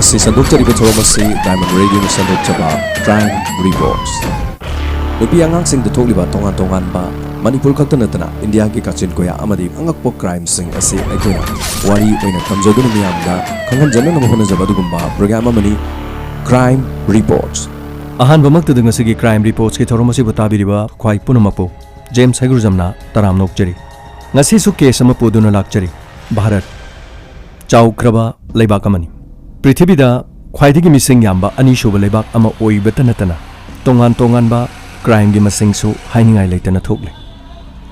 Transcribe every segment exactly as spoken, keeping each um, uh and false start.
ꯑꯁꯤ ꯁꯟꯗꯣꯛꯆꯔꯤꯕ ꯊꯧꯔꯝ ꯑꯁꯤ Diamond Radioꯅ ꯁꯟꯗꯣꯛꯆꯕ Crime Reports꯫ ꯅꯨꯄꯤ ꯑꯉꯥꯡꯁꯤꯡꯗ ꯊꯣꯛꯂꯤꯕ ꯇꯣꯉꯥꯟ ꯇꯣꯉꯥꯟꯕ, ꯃꯅꯤꯄꯨꯔ ꯈꯛꯇ ꯅꯠꯇꯅ ꯏꯟꯗꯤꯌꯥꯒꯤ ꯀꯥꯆꯤꯟ ꯀꯣꯌꯥ ꯑꯃꯗꯤ ꯑꯉꯛꯄ crimeꯁꯤꯡ ꯑꯁꯤ ꯑꯩꯈꯣꯏꯅ ꯋꯥꯔꯤ ꯑꯣꯏꯅ ꯊꯝꯖꯗꯨꯅ ꯃꯤꯌꯥꯝꯗ ꯈꯪꯍꯟꯖꯅꯅꯕ ꯍꯣꯠꯅꯖꯕ ꯑꯗꯨꯒꯨꯝꯕ program ꯑꯃꯅꯤ Crime Reports꯫ ꯑꯍꯥꯟꯕꯃꯛꯇꯗ ꯉꯁꯤꯒꯤ Crime Reportsꯀꯤ ꯊꯧꯔꯝ ꯑꯁꯤꯕꯨ ꯇꯥꯕꯤꯔꯤꯕ ꯈ꯭ꯋꯥꯏ ꯄꯨꯝꯅꯃꯛꯄꯨ ꯖꯦꯝꯁ ꯍꯩꯒ꯭ꯔꯨꯖꯝꯅ ꯇꯔꯥꯝꯅ ꯑꯣꯛꯆꯔꯤ꯫ ꯉꯁꯤꯁꯨ case ꯑꯃ ꯄꯨꯗꯨꯅ ꯂꯥꯛꯆꯔꯤ꯫ ꯚꯥꯔꯠ ꯆꯥꯎꯈ꯭ꯔꯕ ꯂꯩꯕꯥꯛ ꯑꯃꯅꯤ꯫ ꯄ꯭ꯔꯤꯊꯤꯕꯤꯗ ꯈ꯭ꯋꯥꯏꯗꯒꯤ ꯃꯤꯁꯤꯡ ꯌꯥꯝꯕ ꯑꯅꯤꯁꯨꯕ ꯂꯩꯕꯥꯛ ꯑꯃ ꯑꯣꯏꯕꯇ ꯅꯠꯇꯅ ꯇꯣꯉꯥꯟ ꯇꯣꯉꯥꯟꯕ crimeꯒꯤ ꯃꯁꯤꯡꯁꯨ ꯍꯥꯏꯅꯤꯡꯉꯥꯏ ꯂꯩꯇꯅ ꯊꯣꯛꯂꯤ꯫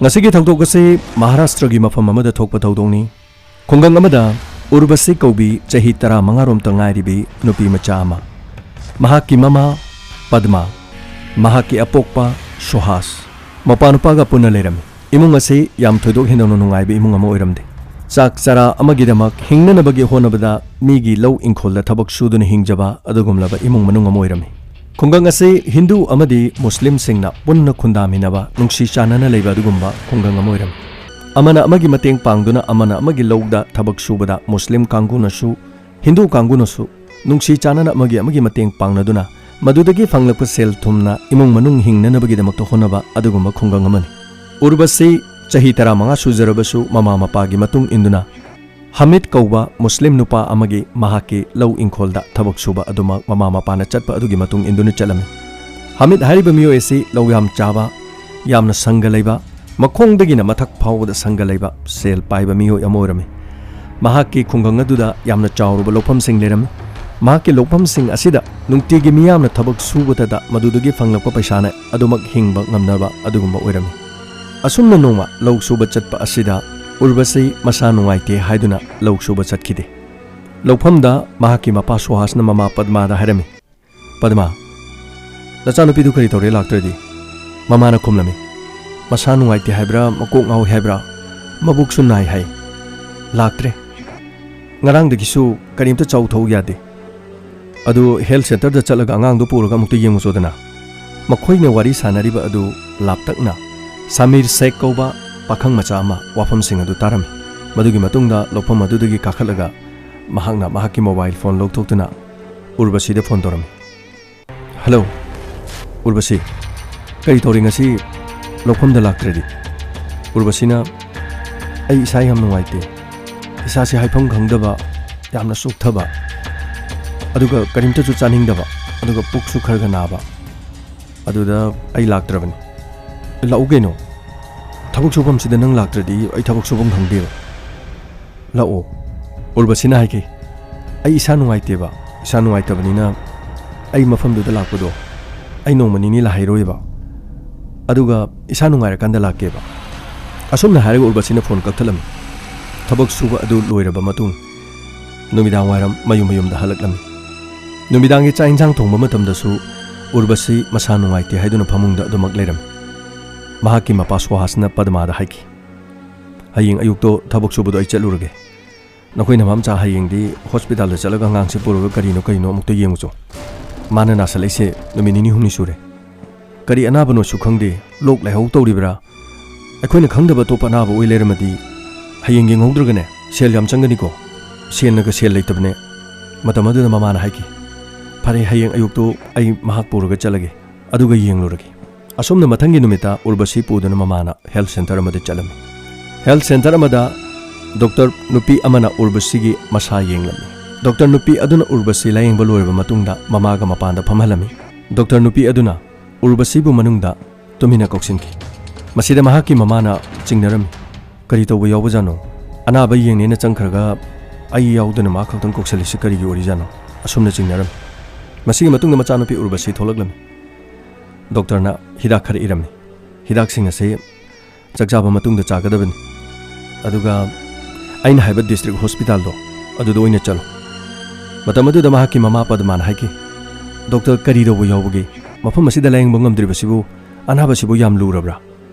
ꯉꯁꯤꯒꯤ ꯊꯧꯗꯣꯛ ꯑꯁꯤ ꯃꯍꯥꯔꯥꯁꯇ꯭ꯔꯒꯤ ꯃꯐꯝ ꯑꯃꯗ ꯊꯣꯛꯄ ꯊꯧꯗꯣꯛꯅꯤ꯫ ꯈꯨꯡꯒꯪ ꯑꯃꯗ ꯎꯔꯕꯁꯤ ꯀꯧꯕꯤ ꯆꯍꯤ ꯇꯔꯥꯃꯉꯥ ꯔꯣꯝꯇ ꯉꯥꯏꯔꯤꯕꯤ ꯅꯨꯄꯤ ꯃꯆꯥ ꯑꯃ, ꯃꯍꯥꯛꯀꯤ ꯃꯃꯥ ꯄꯗꯃꯥ, ꯃꯍꯥꯛꯀꯤ ꯑꯄꯣꯛꯄ ꯁꯨꯍꯥꯁ, ꯃꯄꯥꯅꯨꯄꯥꯒ ꯄꯨꯟꯅ ꯂꯩꯔꯝꯃꯤ꯫ ꯏꯃꯨꯡ ꯑꯁꯤ ꯌꯥꯝ ꯊꯣꯏꯗꯣꯛ ꯍꯦꯟꯗꯣꯛꯅ ꯅꯨꯡꯉꯥꯏꯕ ꯏꯃꯨꯡ ꯑꯃ ꯑꯣꯏꯔꯝꯗꯦ꯫ ꯆꯥꯛ ꯆꯔꯥ ꯑꯃꯒꯤꯗꯃꯛ ꯍꯤꯡꯅꯅꯕꯒꯤ ꯍꯣꯠꯅꯕꯗ ꯃꯤꯒꯤ ꯂꯧ ꯏꯪꯈꯣꯜꯗ ꯊꯕꯛ ꯁꯨꯗꯨꯅ ꯍꯤꯡꯖꯕ ꯑꯗꯨꯒꯨꯝꯂꯕ ꯏꯃꯨꯡ ꯃꯅꯨꯡ ꯑꯃ ꯑꯣꯏꯔꯝꯃꯤ꯫ ꯈꯨꯡꯒꯪ ꯑꯁꯤ ꯍꯤꯟꯗꯨ ꯑꯃꯗꯤ ꯃꯨꯁꯂꯤꯝꯁꯤꯡꯅ ꯄꯨꯟꯅ ꯈꯨꯟꯗꯥꯃꯤꯟꯅꯕ, ꯅꯨꯡꯁꯤ ꯆꯥꯟꯅꯅ ꯂꯩꯕ ꯑꯗꯨꯒꯨꯝꯕ ꯈꯨꯡꯒꯪ ꯑꯃ ꯑꯣꯏꯔꯝꯃꯤ꯫ ꯑꯃꯅ ꯑꯃꯒꯤ ꯃꯇꯦꯡ ꯄꯥꯡꯗꯨꯅ ꯑꯃꯅ ꯑꯃꯒꯤ ꯂꯧꯗ ꯊꯕꯛ ꯁꯨꯕꯗ ꯃꯨꯁꯂꯤꯝ ꯀꯥꯡꯕꯨꯅꯁꯨ, ꯍꯤꯟꯗꯨ ꯀꯥꯡꯕꯨꯅꯁꯨ ꯅꯨꯡꯁꯤ ꯆꯥꯟꯅꯅ ꯑꯃꯒꯤ ꯑꯃꯒꯤ ꯃꯇꯦꯡ ꯄꯥꯡꯅꯗꯨꯅ ꯃꯗꯨꯗꯒꯤ ꯐꯪꯂꯛꯄ ꯁꯦꯜ ꯊꯨꯝꯅ ꯏꯃꯨꯡ ꯃꯅꯨꯡ ꯍꯤꯡꯅꯅꯕꯒꯤꯗꯃꯛꯇ ꯍꯣꯠꯅꯕ ꯑꯗꯨꯒꯨꯝꯕ ꯈꯨꯡꯒꯪ ꯑꯃꯅꯤ꯫ ꯎꯔꯕꯁꯤ ꯆꯍꯤ ꯇꯔꯥꯃꯉꯥ ꯁꯨꯖꯔꯕꯁꯨ ꯃꯃꯥ ꯃꯄꯥꯒꯤ ꯃꯇꯨꯡ ꯏꯟꯗꯨꯅ ꯍꯃꯤꯗ ꯀꯧꯕ ꯃꯨꯁꯂꯤꯝ ꯅꯨꯄꯥ ꯑꯃꯒꯤ ꯃꯍꯥꯛꯀꯤ ꯂꯧ ꯏꯪꯈꯣꯜꯗ ꯊꯕꯛ ꯁꯨꯕ ꯑꯗꯨꯃꯛ ꯃꯃꯥ ꯃꯄꯥꯅ ꯆꯠꯄ ꯑꯗꯨꯒꯤ ꯃꯇꯨꯡ ꯏꯟꯗꯨꯅ ꯆꯠꯂꯝꯃꯤ꯫ ꯍꯃꯤꯗ ꯍꯥꯏꯔꯤꯕ ꯃꯤꯑꯣꯏ ꯑꯁꯤ ꯂꯧ ꯌꯥꯝ ꯆꯥꯕ, ꯌꯥꯝꯅ ꯁꯪꯒ ꯂꯩꯕ, ꯃꯈꯣꯡꯗꯒꯤꯅ ꯃꯊꯛ ꯐꯥꯎꯕꯗ ꯁꯪꯒ ꯂꯩꯕ, ꯁꯦꯜ ꯄꯥꯏꯕ ꯃꯤꯑꯣꯏ ꯑꯃ ꯑꯣꯏꯔꯝꯃꯤ꯫ ꯃꯍꯥꯛꯀꯤ ꯈꯨꯡꯒꯪ ꯑꯗꯨꯗ ꯌꯥꯝꯅ ꯆꯥꯎꯔꯕ ꯂꯧꯐꯝꯁꯤꯡ ꯂꯩꯔꯝꯃꯤ꯫ ꯃꯍꯥꯛꯀꯤ ꯂꯧꯐꯝꯁꯤꯡ ꯑꯁꯤꯗ ꯅꯨꯡꯇꯤꯒꯤ ꯃꯤꯌꯥꯝꯅ ꯊꯕꯛ ꯁꯨꯕꯗꯗ ꯃꯗꯨꯗꯒꯤ ꯐꯪꯂꯛꯄ ꯄꯩꯁꯥꯅ ꯑꯗꯨꯃꯛ ꯍꯤꯡꯕ ꯉꯝꯅꯕ ꯑꯗꯨꯒꯨꯝꯕ ꯑꯣꯏꯔꯝꯃꯤ꯫ ꯑꯁꯨꯝꯅ ꯅꯣꯡꯃ ꯂꯧ ꯁꯨꯕ ꯆꯠꯄ ꯑꯁꯤꯗ ꯎꯔꯕꯁꯤ ꯃꯁꯥ ꯅꯨꯡꯉꯥꯏꯇꯦ ꯍꯥꯏꯗꯨꯅ ꯂꯧ ꯁꯨꯕ ꯆꯠꯈꯤꯗꯦ꯫ ꯂꯧꯐꯝꯗ ꯃꯍꯥꯛꯀꯤ ꯃꯄꯥ ꯁꯨꯍꯥꯁꯅ ꯃꯃꯥ ꯄꯗꯃꯥꯗ ꯍꯥꯏꯔꯝꯃꯤ, "ꯄꯗꯃꯥ, ꯅꯆꯥꯅꯨꯄꯤꯗꯨ ꯀꯔꯤ ꯇꯧꯔꯦ ꯂꯥꯛꯇ꯭ꯔꯗꯤ?" ꯃꯃꯥꯅ ꯈꯨꯝꯂꯝꯃꯤ, "ꯃꯁꯥ ꯅꯨꯡꯉꯥꯏꯇꯦ ꯍꯥꯏꯕ꯭ꯔꯥ, ꯃꯀꯣꯛ ꯉꯥꯎꯏ ꯍꯥꯏꯕ꯭ꯔꯥ, ꯃꯕꯨꯛꯁꯨ ꯅꯥꯏ ꯍꯥꯏ꯫ ꯂꯥꯛꯇ꯭ꯔꯦ꯫ ꯉꯔꯥꯡꯗꯒꯤꯁꯨ ꯀꯔꯤꯝꯇ ꯆꯥꯎ ꯊꯛꯎ ꯌꯥꯗꯦ꯫ ꯑꯗꯨ health centreꯗ ꯆꯠꯂꯒ ꯑꯉꯥꯡꯗꯨ ꯄꯨꯔꯒ ꯑꯃꯨꯛꯇ ꯌꯦꯡꯉꯨꯆꯣꯗꯅ꯫" ꯃꯈꯣꯏꯅ ꯋꯥꯔꯤ ꯁꯥꯟꯅꯔꯤꯕ ꯑꯗꯨ ꯂꯥꯞꯇꯛꯅ ꯁꯃꯤꯔ ꯁꯦꯈ ꯀꯧꯕ ꯄꯥꯈꯪ ꯃꯆꯥ ꯑꯃ ꯋꯥꯐꯝꯁꯤꯡ ꯑꯗꯨ ꯇꯥꯔꯝꯃꯤ꯫ ꯃꯗꯨꯒꯤ ꯃꯇꯨꯡꯗ ꯂꯧꯐꯝ ꯑꯗꯨꯗꯒꯤ ꯀꯥꯈꯠꯂꯒ ꯃꯍꯥꯛꯅ ꯃꯍꯥꯛꯀꯤ ꯃꯣꯕꯥꯏꯜ ꯐꯣꯟ ꯂꯧꯊꯣꯛꯇꯨꯅ ꯎꯔꯕꯁꯤꯗ ꯐꯣꯟ ꯇꯧꯔꯝꯃꯤ꯫ "ꯍꯜꯂꯣ, ꯎꯔꯕꯁꯤ, ꯀꯔꯤ ꯇꯧꯔꯤ ꯉꯁꯤ ꯂꯧꯐꯝꯗ ꯂꯥꯛꯇ꯭ꯔꯗꯤ?" ꯎꯔꯕꯁꯤꯅ, "ꯑꯩ ꯏꯁꯥ ꯌꯥꯝ ꯅꯨꯡꯉꯥꯏꯇꯦ꯫ ꯏꯁꯥꯁꯦ ꯍꯥꯏꯐꯝ ꯈꯪꯗꯕ, ꯌꯥꯝꯅ ꯆꯣꯛꯊꯕ, ꯑꯗꯨꯒ ꯀꯔꯤꯝꯇꯁꯨ ꯆꯥꯅꯤꯡꯗꯕ, ꯑꯗꯨꯒ ꯄꯨꯛꯁꯨ ꯈꯔ ꯈꯔ ꯅꯥꯕ꯫ ꯑꯗꯨꯗ ꯑꯩ ꯂꯥꯛꯇ꯭ꯔꯕꯅꯤ꯫" "ꯂꯥꯛꯎ ꯀꯩꯅꯣ꯫ ꯊꯕꯛ ꯁꯨꯐꯝꯁꯤꯗ ꯅꯪ ꯂꯥꯛꯇ꯭ꯔꯗꯤ ꯑꯩ ꯊꯕꯛ ꯁꯨꯐꯝ ꯈꯪꯗꯦꯕ꯫ ꯂꯥꯛꯑꯣ꯫" ꯎꯔꯕꯁꯤꯅ ꯍꯥꯏꯈꯤ, "ꯑꯩ ꯏꯁꯥ ꯅꯨꯡꯉꯥꯏꯇꯦꯕ꯫ ꯏꯁꯥ ꯅꯨꯡꯉꯥꯏꯇꯕꯅꯤꯅ ꯑꯩ ꯃꯐꯝꯗꯨꯗ ꯂꯥꯛꯄꯗꯣ ꯑꯩ ꯅꯣꯡꯃ ꯅꯤꯅꯤ ꯂꯥꯛꯍꯩꯔꯣꯏꯕ꯫ ꯑꯗꯨꯒ ꯏꯁꯥ ꯅꯨꯡꯉꯥꯏꯔꯀꯥꯟꯗ ꯂꯥꯛꯀꯦꯕ꯫" ꯑꯁꯨꯝꯅ ꯍꯥꯏꯔꯒ ꯎꯔꯕꯁꯤꯅ ꯐꯣꯟ ꯀꯛꯊꯠꯂꯝꯃꯤ꯫ ꯊꯕꯛ ꯁꯨꯕ ꯑꯗꯨ ꯂꯣꯏꯔꯕ ꯃꯇꯨꯡ ꯅꯨꯃꯤꯗꯥꯡ ꯋꯥꯏꯔꯝ ꯃꯌꯨꯝ ꯃꯌꯨꯝꯗ ꯍꯜꯂꯛꯂꯝꯃꯤ꯫ ꯅꯨꯃꯤꯗꯥꯡꯒꯤ ꯆꯥꯛ ꯏꯟꯁꯥꯡ ꯊꯣꯡꯕ ꯃꯇꯝꯗꯁꯨ ꯎꯔꯕꯁꯤ ꯃꯁꯥ ꯅꯨꯡꯉꯥꯏꯇꯦ ꯍꯥꯏꯗꯨꯅ ꯐꯃꯨꯡꯗ ꯑꯗꯨꯃꯛ ꯂꯩꯔꯝꯃꯤ꯫ ꯃꯍꯥꯛꯀꯤ ꯃꯄꯥ ꯁꯨꯍꯥꯁꯅ ꯄꯗꯃꯥꯗ ꯍꯥꯏꯈꯤ, "ꯍꯌꯦꯡ ꯑꯌꯨꯛꯇꯣ ꯊꯕꯛ ꯁꯨꯕꯗꯣ ꯑꯩ ꯆꯠꯂꯨꯔꯒꯦ꯫ ꯅꯈꯣꯏ ꯅꯃꯥꯝꯆꯥ ꯍꯌꯦꯡꯗꯤ ꯍꯣꯁꯄꯤꯇꯥꯜꯗ ꯆꯠꯂꯒ ꯑꯉꯥꯡꯁꯦ ꯄꯨꯔꯒ ꯀꯔꯤꯅꯣ ꯀꯔꯤꯅꯣ ꯑꯃꯨꯛꯇ ꯌꯦꯡꯉꯨꯆꯣ꯫ ꯃꯥꯅ ꯅꯥꯁꯜꯂꯛꯏꯁꯦ ꯅꯨꯃꯤꯠ ꯅꯤꯅꯤ ꯍꯨꯝꯅꯤ ꯁꯨꯔꯦ꯫ ꯀꯔꯤ ꯑꯅꯥꯕꯅꯣꯁꯨ ꯈꯪꯗꯦ, ꯂꯣꯛ ꯂꯥꯏꯍꯧ ꯇꯧꯔꯤꯕ꯭ꯔꯥ? ꯑꯩꯈꯣꯏꯅ ꯈꯪꯗꯕ ꯑꯇꯣꯞꯄ ꯑꯅꯥꯕ ꯑꯣꯏ ꯂꯩꯔꯝꯃꯗꯤ ꯍꯌꯦꯡ ꯌꯦꯡꯍꯧꯗ꯭ꯔꯒꯅꯦ ꯁꯦꯜ ꯌꯥꯝ ꯆꯪꯒꯅꯤꯀꯣ꯫" ꯁꯦꯜꯅꯒ ꯁꯦꯜ ꯂꯩꯇꯕꯅꯦ꯫ ꯃꯇꯝ ꯑꯗꯨꯗ ꯃꯃꯥꯅ ꯍꯥꯏꯈꯤ, "ꯐꯔꯦ, ꯍꯌꯦꯡ ꯑꯌꯨꯛꯇꯨ ꯑꯩ ꯃꯍꯥꯛ ꯄꯨꯔꯒ ꯆꯠꯂꯒꯦ, ꯑꯗꯨꯒ ꯌꯦꯡꯂꯨꯔꯒꯦ꯫" ꯑꯁꯨꯝꯅ ꯃꯊꯪꯒꯤ ꯅꯨꯃꯤꯠꯇ ꯎꯔꯕꯁꯤ ꯄꯨꯗꯨꯅ ꯃꯃꯥꯅ ꯍꯦꯜꯊ ꯁꯦꯟꯇꯔ ꯑꯃꯗ ꯆꯠꯂꯝꯃꯤ꯫ ꯍꯦꯜꯊ ꯁꯦꯟꯇꯔ ꯑꯃꯗ ꯗꯣꯛꯇꯔ ꯅꯨꯄꯤ ꯑꯃꯅ ꯎꯔꯕꯁꯤꯒꯤ ꯃꯁꯥ ꯌꯦꯡꯂꯝꯃꯤ꯫ ꯗꯣꯛꯇꯔ ꯅꯨꯄꯤ ꯑꯗꯨꯅ ꯎꯔꯕꯁꯤ ꯂꯥꯌꯦꯡꯕ ꯂꯣꯏꯔꯕ ꯃꯇꯨꯡꯗ ꯃꯃꯥꯒ ꯃꯄꯥꯟꯗ ꯐꯝꯍꯜꯂꯝꯃꯤ꯫ ꯗꯣꯛꯇꯔ ꯅꯨꯄꯤ ꯑꯗꯨꯅ ꯎꯔꯕꯁꯤꯕꯨ ꯃꯅꯨꯡꯗ ꯇꯨꯃꯤꯟꯅ ꯀꯧꯁꯤꯟꯈꯤ꯫ ꯃꯁꯤꯗ ꯃꯍꯥꯛꯀꯤ ꯃꯃꯥꯅ ꯆꯤꯡꯅꯔꯝꯃꯤ꯫ "ꯀꯔꯤ ꯇꯧꯕ ꯌꯥꯎꯕꯖꯥꯠꯅꯣ? ꯑꯅꯥꯕ ꯌꯦꯡꯅꯦꯅ ꯆꯪꯈ꯭ꯔꯒ ꯑꯩ ꯌꯥꯎꯗꯅ ꯃꯥ ꯈꯛꯇꯪ ꯀꯧꯁꯜꯂꯤꯁꯤ ꯀꯔꯤꯒꯤ ꯑꯣꯏꯔꯤꯖꯥꯠꯅꯣ?" ꯑꯁꯨꯝꯅ ꯆꯤꯡꯅꯔꯝꯃꯤ꯫ ꯃꯁꯤꯒꯤ ꯃꯇꯨꯡꯗ ꯃꯆꯥꯅꯨꯄꯤ ꯎꯔꯕꯁꯤ ꯊꯣꯛꯂꯛꯂꯝꯃꯤ꯫ ꯗꯣꯛꯇꯔꯅ ꯍꯤꯗꯥꯛ ꯈꯔ ꯏꯔꯝꯃꯤ꯫ "ꯍꯤꯗꯥꯛꯁꯤꯡ ꯑꯁꯤ ꯆꯥꯛ ꯆꯥꯕ ꯃꯇꯨꯡꯗ ꯆꯥꯒꯗꯕꯅꯤ꯫ ꯑꯗꯨꯒ ꯑꯩꯅ ꯍꯥꯏꯕ ꯗꯤꯁꯇ꯭ꯔꯤꯛ ꯍꯣꯁꯄꯤꯇꯥꯜꯗꯣ ꯑꯗꯨꯗ ꯑꯣꯏꯅ ꯆꯠꯂꯣ꯫" ꯃꯇꯝ ꯑꯗꯨꯗ ꯃꯍꯥꯛꯀꯤ ꯃꯃꯥ ꯄꯗꯃꯥꯅ ꯍꯥꯏꯈꯤ, "ꯗꯣꯛꯇꯔ, ꯀꯔꯤ ꯇꯧꯕ ꯌꯥꯎꯕꯒꯦ? ꯃꯐꯝ ꯑꯁꯤꯗ ꯂꯥꯌꯦꯡꯕ ꯉꯝꯗ꯭ꯔꯤꯕꯁꯤꯕꯨ ꯑꯅꯥꯕꯁꯤꯕꯨ ꯌꯥꯝ ꯂꯨꯔꯕ꯭ꯔꯥ?"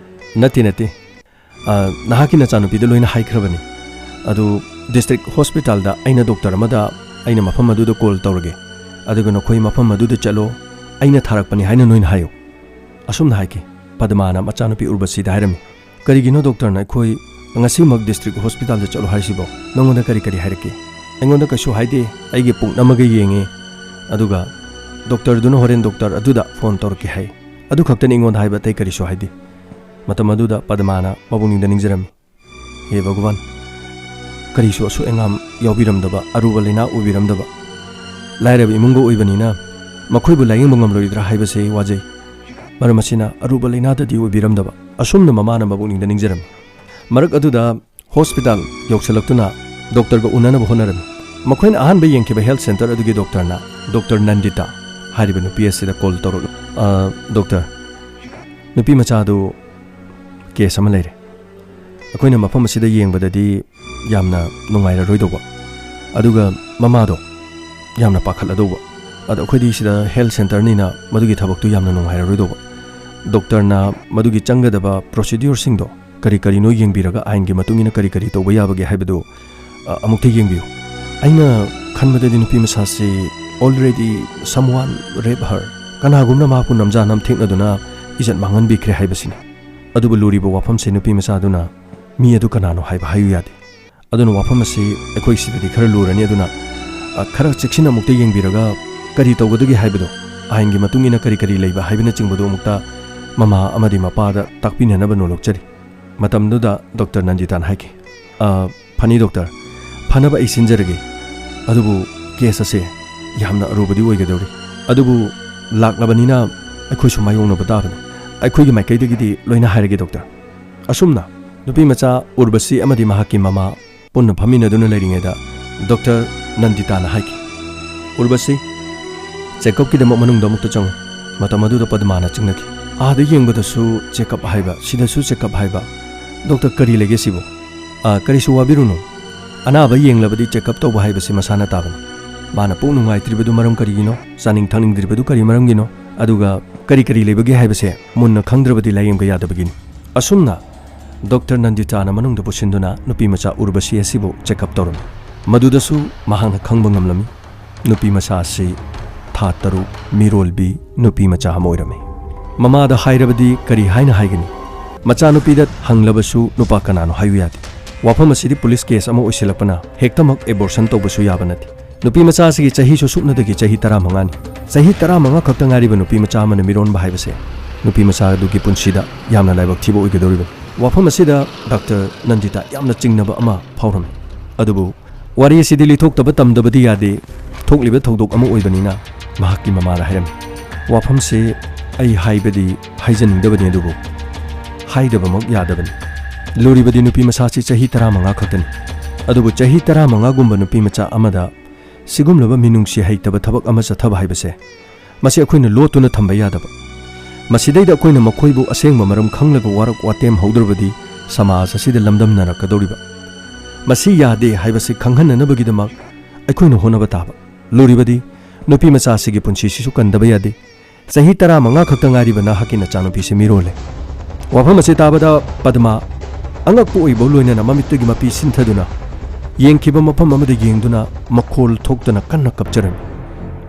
"ꯅꯠꯇꯦ, ꯅꯠꯇꯦ꯫ ꯑ, ꯅꯍꯥꯛꯀꯤ ꯅꯆꯥꯅꯨꯄꯤꯗ ꯂꯣꯏꯅ ꯍꯥꯏꯈ꯭ꯔꯕꯅꯤ꯫ ꯑꯗꯨ ꯗꯤꯁꯇ꯭ꯔꯤꯛ ꯍꯣꯁꯄꯤꯇꯥꯜꯗ ꯑꯩꯅ ꯗꯣꯛꯇꯔ ꯑꯃꯗ ꯑꯩꯅ ꯃꯐꯝ ꯑꯗꯨꯗ ꯀꯣꯜ ꯇꯧꯔꯒꯦ꯫ ꯑꯗꯨꯒ ꯅꯈꯣꯏ ꯃꯐꯝ ꯑꯗꯨꯗ ꯆꯠꯂꯣ꯫ ꯑꯩꯅ ꯊꯥꯔꯛꯄꯅꯤ ꯍꯥꯏꯅ ꯅꯣꯏꯅ ꯍꯥꯏꯌꯨ꯫" ꯑꯁꯨꯝꯅ ꯍꯥꯏꯈꯤ꯫ ꯄꯗꯃꯥꯅ ꯃꯆꯥꯅꯨꯄꯤ ꯎꯔꯕꯁꯤꯗ ꯍꯥꯏꯔꯝꯃꯤ, "ꯀꯔꯤꯒꯤꯅꯣ ꯗꯣꯛꯇꯔꯅ ꯑꯩꯈꯣꯏ ꯉꯁꯤꯃꯛ ꯗꯤꯁꯇ꯭ꯔꯤꯛ ꯍꯣꯁꯄꯤꯇꯥꯜꯗ ꯆꯠꯂꯣ ꯍꯥꯏꯔꯤꯁꯤꯕꯣ? ꯅꯉꯣꯟꯗ ꯀꯔꯤ ꯀꯔꯤ ꯍꯥꯏꯔꯛꯀꯦ?" ꯑꯩꯉꯣꯟꯗ ꯀꯩꯁꯨ ꯍꯥꯏꯗꯦ꯫ ꯑꯩꯒꯤ ꯄꯨꯛ ꯅꯝꯃꯒ ꯌꯦꯡꯉꯤ꯫ ꯑꯗꯨꯒ ꯗꯣꯛꯇꯔꯗꯨꯅ ꯍꯣꯔꯦꯟ ꯗꯣꯛꯇꯔ ꯑꯗꯨꯗ ꯐꯣꯟ ꯇꯧꯔꯛꯀꯦ ꯍꯥꯏ꯫ ꯑꯗꯨ ꯈꯛꯇꯅꯤ ꯑꯩꯉꯣꯟꯗ ꯍꯥꯏꯕ, ꯑꯇꯩ ꯀꯔꯤꯁꯨ ꯍꯥꯏꯗꯦ꯫ ꯃꯇꯝ ꯑꯗꯨꯗ ꯄꯗꯃꯥꯅ ꯃꯕꯨꯛꯅꯤꯡꯗ ꯅꯤꯡꯖꯔꯝꯃꯤ, "ꯍꯦ ꯚꯒꯋꯥꯟ, ꯀꯔꯤꯁꯨ ꯑꯁꯣꯏ ꯑꯉꯥꯝ ꯌꯥꯎꯕꯤꯔꯝꯗꯕ, ꯑꯔꯨꯕ ꯂꯥꯏꯅꯥ ꯑꯣꯏꯕꯤꯔꯝꯗꯕ꯫ ꯂꯥꯏꯔꯕ ꯏꯃꯨꯡꯒ ꯑꯣꯏꯕꯅꯤꯅ ꯃꯈꯣꯏꯕꯨ ꯂꯥꯌꯦꯡꯕ ꯉꯝꯂꯣꯏꯗ꯭ꯔꯥ ꯍꯥꯏꯕꯁꯦ ꯑꯩ ꯋꯥꯖꯩ꯫ ꯃꯔꯝ ꯑꯁꯤꯅ ꯑꯔꯨꯕ ꯂꯥꯏꯅꯥꯗꯗꯤ ꯑꯣꯏꯕꯤꯔꯝꯗꯕ"꯫ ꯑꯁꯨꯝꯅ ꯃꯃꯥꯅ ꯃꯕꯨꯛꯅꯤꯡꯗ ꯅꯤꯡꯖꯔꯝꯃꯤ꯫ ꯃꯔꯛ ꯑꯗꯨꯗ ꯍꯣꯁꯄꯤꯇꯥꯜ ꯌꯧꯁꯤꯜꯂꯛꯇꯨꯅ ꯗꯣꯛꯇꯔꯒ ꯎꯅꯅꯕ ꯍꯣꯠꯅꯔꯝꯃꯤ꯫ ꯃꯈꯣꯏꯅ ꯑꯍꯥꯟꯕ ꯌꯦꯡꯈꯤꯕ ꯍꯦꯜꯊ ꯁꯦꯟꯇꯔ ꯑꯗꯨꯒꯤ ꯗꯣꯛꯇꯔꯅ ꯗꯣꯛꯇꯔ ꯅꯟꯗꯤꯇꯥ ꯍꯥꯏꯔꯤꯕ ꯅꯨꯄꯤ ꯑꯁꯤꯗ ꯀꯣꯜ ꯇꯧꯔꯛꯂꯨ꯫ "ꯑ, ꯗꯣꯛꯇꯔ, ꯅꯨꯄꯤ ꯃꯆꯥꯗꯨ ꯀꯦꯁ ꯑꯃ ꯂꯩꯔꯦ꯫ ꯑꯩꯈꯣꯏꯅ ꯃꯐꯝ ꯑꯁꯤꯗ ꯌꯦꯡꯕꯗꯗꯤ ꯌꯥꯝꯅ ꯅꯨꯡꯉꯥꯏꯔꯔꯣꯏꯗꯧꯕ, ꯑꯗꯨꯒ ꯃꯃꯥꯗꯣ ꯌꯥꯝꯅ ꯄꯥꯈꯠꯂꯗꯧꯕ꯫ ꯑꯗꯣ ꯑꯩꯈꯣꯏꯗꯤ ꯁꯤꯗ ꯍꯦꯜꯊ ꯁꯦꯟꯇꯔꯅꯤꯅ ꯃꯗꯨꯒꯤ ꯊꯕꯛꯇꯨ ꯌꯥꯝꯅ ꯅꯨꯡꯉꯥꯏꯔꯔꯣꯏꯗꯧꯕ꯫ ꯗꯣꯛꯇꯔꯅ ꯃꯗꯨꯒꯤ ꯆꯪꯒꯗꯕ ꯄ꯭ꯔꯣꯁꯤꯗ꯭ꯌꯨꯔꯁꯤꯡꯗꯣ ꯀꯔꯤ ꯀꯔꯤꯅꯣ ꯌꯦꯡꯕꯤꯔꯒ ꯑꯥꯏꯟꯒꯤ ꯃꯇꯨꯡ ꯏꯟꯅ ꯀꯔꯤ ꯀꯔꯤ ꯇꯧꯕ ꯌꯥꯕꯒꯦ ꯍꯥꯏꯕꯗꯨ, ꯑ, ꯑꯃꯨꯛꯇ ꯌꯦꯡꯕꯤꯌꯨ"꯫ ꯑꯩꯅ ꯈꯟꯕꯗꯗꯤ ꯅꯨꯄꯤ ꯃꯆꯥꯁꯤ already someone rape her, ꯀꯅꯥꯒꯨꯝꯅ ꯃꯍꯥꯛꯄꯨ ꯅꯝꯖꯥ ꯅꯝꯊꯦꯛꯅꯗꯨꯅ ꯏꯖꯠ ꯃꯥꯡꯍꯟꯕꯤꯈ꯭ꯔꯦ ꯍꯥꯏꯕꯁꯤꯅꯤ꯫ ꯑꯗꯨꯕꯨ ꯂꯨꯔꯤꯕ ꯋꯥꯐꯝꯁꯦ ꯅꯨꯄꯤ ꯃꯆꯥꯗꯨꯅ ꯃꯤ ꯑꯗꯨ ꯀꯅꯥꯅꯣ ꯍꯥꯏꯕ ꯍꯥꯏꯌꯨ ꯌꯥꯗꯦ꯫ ꯑꯗꯨꯅ ꯋꯥꯐꯝ ꯑꯁꯤ ꯑꯩꯈꯣꯏ ꯁꯤꯗꯗꯤ ꯈꯔ ꯂꯨꯔꯅꯤ꯫ ꯑꯗꯨꯅ, ꯑ, ꯈꯔ ꯆꯦꯛꯁꯤꯟꯅ ꯑꯃꯨꯛꯇ ꯌꯦꯡꯕꯤꯔꯒ ꯀꯔꯤ ꯇꯧꯒꯗꯒꯦ ꯍꯥꯏꯕꯗꯣ ꯑꯥꯏꯟꯒꯤ ꯃꯇꯨꯡ ꯏꯟꯅ ꯀꯔꯤ ꯀꯔꯤ ꯂꯩꯕ ꯍꯥꯏꯕꯅꯆꯤꯡꯕꯗꯨ ꯑꯃꯨꯛꯇ ꯃꯃꯥ ꯑꯃꯗꯤ ꯃꯄꯥꯗ ꯇꯥꯛꯄꯤꯅꯅꯕ ꯅꯣꯜꯂꯨꯛꯆꯔꯤ꯫ ꯃꯇꯝꯗꯨꯗ ꯗꯣꯛꯇꯔ ꯅꯟꯗꯤꯇꯥꯅ ꯍꯥꯏꯈꯤ, "ꯑ, ꯐꯅꯤ ꯗꯣꯛꯇꯔ, ꯐꯅꯕ ꯑꯩ ꯁꯤꯟꯖꯔꯒꯦ꯫ ꯑꯗꯨꯕꯨ ꯀꯦꯁ ꯑꯁꯦ ꯌꯥꯝꯅ ꯑꯔꯨꯕꯗꯤ ꯑꯣꯏꯒꯗꯧꯔꯤ꯫ ꯑꯗꯨꯕꯨ ꯂꯥꯛꯂꯕꯅꯤꯅ ꯑꯩꯈꯣꯏꯁꯨ ꯃꯥꯌꯣꯛꯅꯕ ꯇꯥꯕꯅꯤ꯫ ꯑꯩꯈꯣꯏꯒꯤ ꯃꯥꯏꯀꯩꯗꯒꯤꯗꯤ ꯂꯣꯏꯅ ꯍꯥꯏꯔꯒꯦ ꯗꯣꯛꯇꯔ"꯫ ꯑꯁꯨꯝꯅ ꯅꯨꯄꯤ ꯃꯆꯥ ꯎꯔꯕꯁꯤ ꯑꯃꯗꯤ ꯃꯍꯥꯛꯀꯤ ꯃꯃꯥ ꯄꯨꯟꯅ ꯐꯝꯃꯤꯟꯅꯗꯨꯅ ꯂꯩꯔꯤꯉꯩꯗ ꯗꯣꯛꯇꯔ ꯅꯟꯗꯤꯇꯥꯅ ꯍꯥꯏꯈꯤ, "ꯎꯔꯕꯁꯤ, ꯆꯦꯛꯑꯞꯀꯤꯗꯃꯛ ꯃꯅꯨꯡꯗ ꯑꯃꯨꯛꯇ ꯆꯪꯉꯨ"꯫ ꯃꯇꯝ ꯑꯗꯨꯗ ꯄꯗꯃꯥꯅ ꯆꯤꯡꯅꯈꯤ꯫ "ꯑꯥꯗ ꯌꯦꯡꯕꯗꯁꯨ ꯆꯦꯛꯑꯞ ꯍꯥꯏꯕ, ꯁꯤꯗꯁꯨ ꯆꯦꯛꯑꯞ ꯍꯥꯏꯕ꯫ ꯗꯣꯛꯇꯔ, ꯀꯔꯤ ꯂꯩꯒꯦ ꯁꯤꯕꯨ?" "ꯑ, ꯀꯔꯤꯁꯨ ꯋꯥꯕꯤꯔꯨꯅꯨ꯫ ꯑꯅꯥꯕ ꯌꯦꯡꯂꯕꯗꯤ ꯆꯦꯛꯑꯞ ꯇꯧꯕ ꯍꯥꯏꯕꯁꯤ ꯃꯁꯥꯅ ꯇꯥꯕꯅꯤ꯫ ꯃꯥꯅ ꯄꯨꯛ ꯅꯨꯡꯉꯥꯏꯇ꯭ꯔꯤꯕꯗꯨ ꯃꯔꯝ ꯀꯔꯤꯒꯤꯅꯣ, ꯆꯥꯅꯤꯡ ꯊꯛꯅꯤꯡꯗ꯭ꯔꯤꯕꯗꯨ ꯀꯔꯤ ꯃꯔꯝꯒꯤꯅꯣ, ꯑꯗꯨꯒ ꯀꯔꯤ ꯀꯔꯤ ꯂꯩꯕꯒꯦ ꯍꯥꯏꯕꯁꯦ ꯃꯨꯟꯅ ꯈꯪꯗ꯭ꯔꯕꯗꯤ ꯂꯥꯌꯦꯡꯕ ꯌꯥꯗꯕꯒꯤꯅꯤ"꯫ ꯑꯁꯨꯝꯅ ꯗꯣꯛꯇꯔ ꯅꯟꯗꯤꯇꯥꯅ ꯃꯅꯨꯡꯗ ꯄꯨꯁꯤꯟꯗꯨꯅ ꯅꯨꯄꯤ ꯃꯆꯥ ꯎꯔꯕꯁꯤ ꯑꯁꯤꯕꯨ ꯆꯦꯛꯑꯞ ꯇꯧꯔꯝꯃꯤ꯫ ꯃꯗꯨꯗꯁꯨ ꯃꯍꯥꯛꯅ ꯈꯪꯕ ꯉꯝꯂꯝꯃꯤ, ꯅꯨꯄꯤ ꯃꯆꯥ ꯑꯁꯤ ꯊꯥ ꯇꯔꯨꯛ ꯃꯤꯔꯣꯜꯕꯤ ꯅꯨꯄꯤ ꯃꯆꯥ ꯑꯃ ꯑꯣꯏꯔꯝꯃꯤ꯫ ꯃꯃꯥꯗ ꯍꯥꯏꯔꯕꯗꯤ ꯀꯔꯤ ꯍꯥꯏꯅ ꯍꯥꯏꯒꯅꯤ? ꯃꯆꯥꯅꯨꯄꯤꯗ ꯍꯪꯂꯕꯁꯨ ꯅꯨꯄꯥ ꯀꯅꯥꯅꯣ ꯍꯥꯏꯌꯨ ꯌꯥꯗꯦ꯫ ꯋꯥꯐꯝ ꯑꯁꯤꯗꯤ ꯄꯨꯂꯤꯁ ꯀꯦꯁ ꯑꯃ ꯑꯣꯏꯁꯤꯜꯂꯛꯄꯅ ꯍꯦꯛꯇꯃꯛ ꯑꯦꯕꯣꯔꯁꯟ ꯇꯧꯕꯁꯨ ꯌꯥꯕ ꯅꯠꯇꯦ꯫ ꯅꯨꯄꯤ ꯃꯆꯥ ꯑꯁꯤꯒꯤ ꯆꯍꯤꯁꯨ ꯁꯨꯞꯅꯗꯒꯤ ꯆꯍꯤ ꯇꯔꯥꯃꯉꯥꯅꯤ꯫ ꯆꯍꯤ ꯇꯔꯥꯃꯉꯥ ꯈꯛꯇ ꯉꯥꯏꯔꯤꯕ ꯅꯨꯄꯤ ꯃꯆꯥ ꯑꯃꯅ ꯃꯤꯔꯣꯟꯕ ꯍꯥꯏꯕꯁꯦ ꯅꯨꯄꯤ ꯃꯆꯥ ꯑꯗꯨꯒꯤ ꯄꯨꯟꯁꯤꯗ ꯌꯥꯝꯅ ꯂꯥꯏꯕꯛ ꯊꯤꯕ ꯑꯣꯏꯒꯗꯧꯔꯤꯕꯅꯤ꯫ ꯋꯥꯐꯝ ꯑꯁꯤꯗ ꯗꯥꯛꯇꯔ ꯅꯟꯗꯤꯇꯥ ꯌꯥꯝꯅ ꯆꯤꯡꯅꯕ ꯑꯃ ꯐꯥꯎꯔꯝꯃꯤ꯫ ꯑꯗꯨꯕꯨ ꯋꯥꯔꯤ ꯑꯁꯤꯗꯤ ꯂꯤꯊꯣꯛꯇꯕ ꯇꯝꯗꯕꯗꯤ ꯌꯥꯗꯦ꯫ ꯊꯣꯛꯂꯤꯕ ꯊꯧꯗꯣꯛ ꯑꯃ ꯑꯣꯏꯕꯅꯤꯅ ꯃꯍꯥꯛꯀꯤ ꯃꯃꯥꯗ ꯍꯥꯏꯔꯝꯃꯤ꯫ ꯋꯥꯐꯝꯁꯦ ꯑꯩ ꯍꯥꯏꯕꯗꯤ ꯍꯥꯏꯖꯅꯤꯡꯗꯕꯅꯤ, ꯑꯗꯨꯕꯨ ꯍꯥꯏꯗꯕꯃꯛ ꯌꯥꯗꯕꯅꯤ꯫ ꯂꯨꯔꯤꯕꯗꯤ ꯅꯨꯄꯤ ꯃꯆꯥꯁꯤ ꯆꯍꯤ ꯇꯔꯥꯃꯉꯥ ꯈꯛꯇꯅꯤ꯫ ꯑꯗꯨꯕꯨ ꯆꯍꯤ ꯇꯔꯥꯃꯉꯥꯒꯨꯝꯕ ꯅꯨꯄꯤ ꯃꯆꯥ ꯑꯃꯗ ꯁꯤꯒꯨꯝꯂꯕ ꯃꯤꯅꯨꯡꯁꯤ ꯍꯩꯇꯕ ꯊꯕꯛ ꯑꯃ ꯆꯠꯊꯕ ꯍꯥꯏꯕꯁꯦ, ꯃꯁꯤ ꯑꯩꯈꯣꯏꯅ ꯂꯣꯠꯇꯨꯅ ꯊꯝꯕ ꯌꯥꯗꯕ꯫ ꯃꯁꯤꯗꯩꯗ ꯑꯩꯈꯣꯏꯅ ꯃꯈꯣꯏꯕꯨ ꯑꯁꯦꯡꯕ ꯃꯔꯝ ꯈꯪꯂꯒ ꯋꯥꯔꯛ ꯋꯥꯇꯦꯝ ꯍꯧꯗ꯭ꯔꯕꯗꯤ ꯁꯃꯥꯖ ꯑꯁꯤꯗ ꯂꯝꯗꯝꯅꯔꯛꯀꯗꯧꯔꯤꯕ꯫ ꯃꯁꯤ ꯌꯥꯗꯦ ꯍꯥꯏꯕꯁꯤ ꯈꯪꯍꯟꯅꯅꯕꯒꯤꯗꯃꯛ ꯑꯩꯈꯣꯏꯅ ꯍꯣꯠꯅꯕ ꯇꯥꯕ꯫ ꯂꯨꯔꯤꯕꯗꯤ ꯅꯨꯄꯤ ꯃꯆꯥ ꯑꯁꯤꯒꯤ ꯄꯨꯟꯁꯤꯁꯤꯁꯨ ꯀꯟꯗꯕ ꯌꯥꯗꯦ꯫ ꯆꯍꯤ ꯇꯔꯥꯃꯉꯥ ꯈꯛꯇ ꯉꯥꯏꯔꯤꯕ ꯅꯍꯥꯛꯀꯤ ꯅꯆꯥꯅꯨꯄꯤꯁꯤ ꯃꯤꯔꯣꯜꯂꯦ꯫ ꯋꯥꯐꯝ ꯑꯁꯤ ꯇꯥꯕꯗ ꯄꯗꯃꯥ ꯑꯉꯛꯄ ꯑꯣꯏꯕ ꯂꯣꯏꯅꯅ ꯃꯃꯤꯠꯇꯒꯤ ꯃꯄꯤ ꯁꯤꯟꯊꯗꯨꯅ ꯌꯦꯡꯈꯤꯕ ꯃꯐꯝ ꯑꯃꯗ ꯌꯦꯡꯗꯨꯅ ꯃꯈꯣꯜ ꯊꯣꯛꯇꯅ ꯀꯟꯅ ꯀꯞꯆꯔꯝꯃꯤ꯫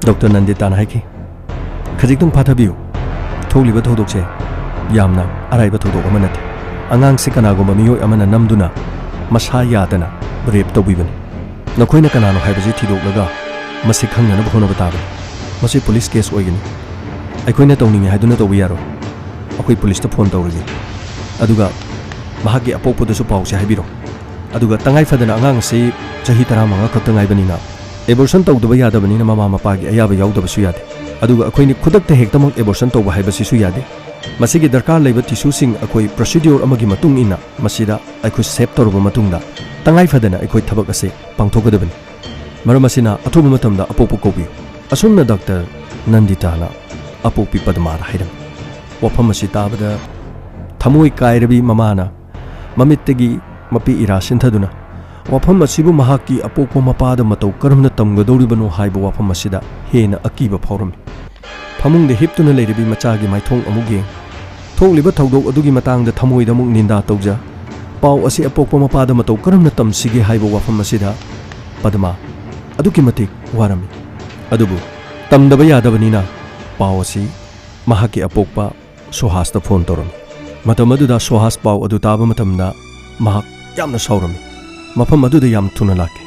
ꯗꯣꯛꯇꯔ ꯅꯟꯗꯤꯇꯥꯅ ꯍꯥꯏꯈꯤ, "ꯈꯖꯤꯛꯇꯪ ꯐꯥꯊꯕꯤꯌꯨ꯫ ꯊꯣꯛꯂꯤꯕ ꯊꯧꯗꯣꯛꯁꯦ ꯌꯥꯝꯅ ꯑꯔꯥꯏꯕ ꯊꯧꯗꯣꯛ ꯑꯃ ꯅꯠꯇꯦ꯫ ꯑꯉꯥꯡꯁꯦ ꯀꯅꯥꯒꯨꯝꯕ ꯃꯤꯑꯣꯏ ꯑꯃꯅ ꯅꯝꯗꯨꯅ ꯃꯁꯥ ꯌꯥꯗꯅ ꯔꯦꯞ ꯇꯧꯕꯤꯕꯅꯤ꯫ ꯅꯈꯣꯏꯅ ꯀꯅꯥꯅꯣ ꯍꯥꯏꯕꯁꯤ ꯊꯤꯗꯣꯛꯂꯒ ꯃꯁꯤ ꯈꯪꯅꯅꯕ ꯍꯣꯠꯅꯕ ꯇꯥꯕꯅꯤ꯫ ꯃꯁꯤ ꯄꯨꯂꯤꯁ ꯀꯦꯁ ꯑꯣꯏꯒꯅꯤ꯫ ꯑꯩꯈꯣꯏꯅ ꯇꯧꯅꯤꯡꯉꯤ ꯍꯥꯏꯗꯨꯅ ꯇꯧꯕ ꯌꯥꯔꯣꯏ꯫ ꯑꯩꯈꯣꯏ ꯄꯨꯂꯤꯁꯇ ꯐꯣꯟ ꯇꯧꯔꯒꯦ꯫ ꯑꯗꯨꯒ ꯃꯍꯥꯛꯀꯤ ꯑꯄꯣꯛꯄꯗꯁꯨ ꯄꯥꯎꯁꯦ ꯍꯥꯏꯕꯤꯔꯣ꯫ ꯑꯗꯨꯒ ꯇꯉꯥꯏ ꯐꯗꯅ ꯑꯉꯥꯡ ꯑꯁꯤ ꯆꯍꯤ ꯇꯔꯥꯃꯉꯥ ꯈꯛꯇ ꯉꯥꯏꯕꯅꯤꯅ ꯑꯦꯕꯣꯔꯁꯟ ꯇꯧꯗꯕ ꯌꯥꯗꯕꯅꯤꯅ ꯃꯃꯥ ꯃꯄꯥꯒꯤ ꯑꯌꯥꯕ ꯌꯥꯎꯗꯕꯁꯨ ꯌꯥꯗꯦ꯫ ꯑꯗꯨꯒ ꯑꯩꯈꯣꯏꯅ ꯈꯨꯗꯛꯇ ꯍꯦꯛꯇꯃꯛ ꯑꯦꯕꯣꯔꯁꯟ ꯇꯧꯕ ꯍꯥꯏꯕꯁꯤꯁꯨ ꯌꯥꯗꯦ꯫ ꯃꯁꯤꯒꯤ ꯗꯔꯀꯥꯔ ꯂꯩꯕ ꯇꯤꯁꯨꯁꯤꯡ ꯑꯩꯈꯣꯏ ꯄ꯭ꯔꯣꯁꯤꯗ꯭ꯌꯣꯔ ꯑꯃꯒꯤ ꯃꯇꯨꯡ ꯏꯟꯅ ꯃꯁꯤꯗ ꯑꯩꯈꯣꯏ ꯁꯦꯞ ꯇꯧꯔꯕ ꯃꯇꯨꯡꯗ ꯇꯉꯥꯏ ꯐꯗꯅ ꯑꯩꯈꯣꯏ ꯊꯕꯛ ꯑꯁꯦ ꯄꯥꯡꯊꯣꯛꯀꯗꯕꯅꯤ꯫ ꯃꯔꯝ ꯑꯁꯤꯅ ꯑꯊꯨꯕ ꯃꯇꯝꯗ ꯑꯄꯣꯛꯄ ꯀꯧꯕꯤꯌꯨ꯫" ꯑꯁꯨꯝꯅ ꯗꯥꯛꯇꯔ ꯅꯟꯗꯤꯇꯥꯅ ꯑꯄꯣꯛꯄꯤ ꯄꯗꯃꯥꯗ ꯍꯥꯏꯔꯝꯃꯤ꯫ ꯋꯥꯐꯝ ꯑꯁꯤ ꯇꯥꯕꯗ ꯊꯃꯣꯏ ꯀꯥꯏꯔꯕꯤ ꯃꯃꯥꯅ ꯃꯃꯤꯠꯇꯒꯤ ꯃꯄꯤ ꯏꯔꯥ ꯁꯤꯟꯊꯗꯨꯅ ꯋꯥꯐꯝ ꯑꯁꯤꯕꯨ ꯃꯍꯥꯛꯀꯤ ꯑꯄꯣꯛꯄ ꯃꯄꯥꯗ ꯃꯇꯧ ꯀꯔꯝꯅ ꯇꯝꯒꯗꯧꯔꯤꯕꯅꯣ ꯍꯥꯏꯕ ꯋꯥꯐꯝ ꯑꯁꯤꯗ ꯍꯦꯟꯅ ꯑꯀꯤꯕ ꯐꯥꯎꯔꯝꯃꯤ꯫ ꯐꯃꯨꯡꯗ ꯍꯤꯞꯇꯨꯅ ꯂꯩꯔꯤꯕꯤ ꯃꯆꯥꯒꯤ ꯃꯥꯏꯊꯣꯡ ꯑꯃꯨꯛ ꯌꯦꯡ, ꯊꯣꯛꯂꯤꯕ ꯊꯧꯗꯣꯛ ꯑꯗꯨꯒꯤ ꯃꯇꯥꯡꯗ ꯊꯃꯣꯏꯗ ꯑꯃꯨꯛ ꯅꯤꯟꯗꯥ ꯇꯧꯖ, ꯄꯥꯎ ꯑꯁꯤ ꯑꯄꯣꯛꯄ ꯃꯄꯥꯗ ꯃꯇꯧ ꯀꯔꯝꯅ ꯇꯝꯁꯤꯒꯦ ꯍꯥꯏꯕ ꯋꯥꯐꯝ ꯑꯁꯤꯗ ꯄꯗꯃꯥ ꯑꯗꯨꯛꯀꯤ ꯃꯇꯤꯛ ꯋꯥꯔꯝꯃꯤ꯫ ꯑꯗꯨꯕꯨ ꯇꯝꯗꯕ ꯌꯥꯗꯕꯅꯤꯅ ꯄꯥꯎ ꯑꯁꯤ ꯃꯍꯥꯛꯀꯤ ꯑꯄꯣꯛꯄ ꯁꯨꯍꯥꯁꯇ ꯐꯣꯟ ꯇꯧꯔꯝꯃꯤ꯫ ꯃꯇꯝ ꯑꯗꯨꯗ ꯁꯨꯍꯥꯁ ꯄꯥꯎ ꯑꯗꯨ ꯇꯥꯕ ꯃꯇꯝꯗ ꯃꯍꯥꯛ ꯌꯥꯝꯅ ꯁꯥꯎꯔꯝꯃꯤ꯫ ꯃꯐꯝ ꯑꯗꯨꯗ ꯌꯥꯝ ꯊꯨꯅ ꯂꯥꯛꯈꯤ꯫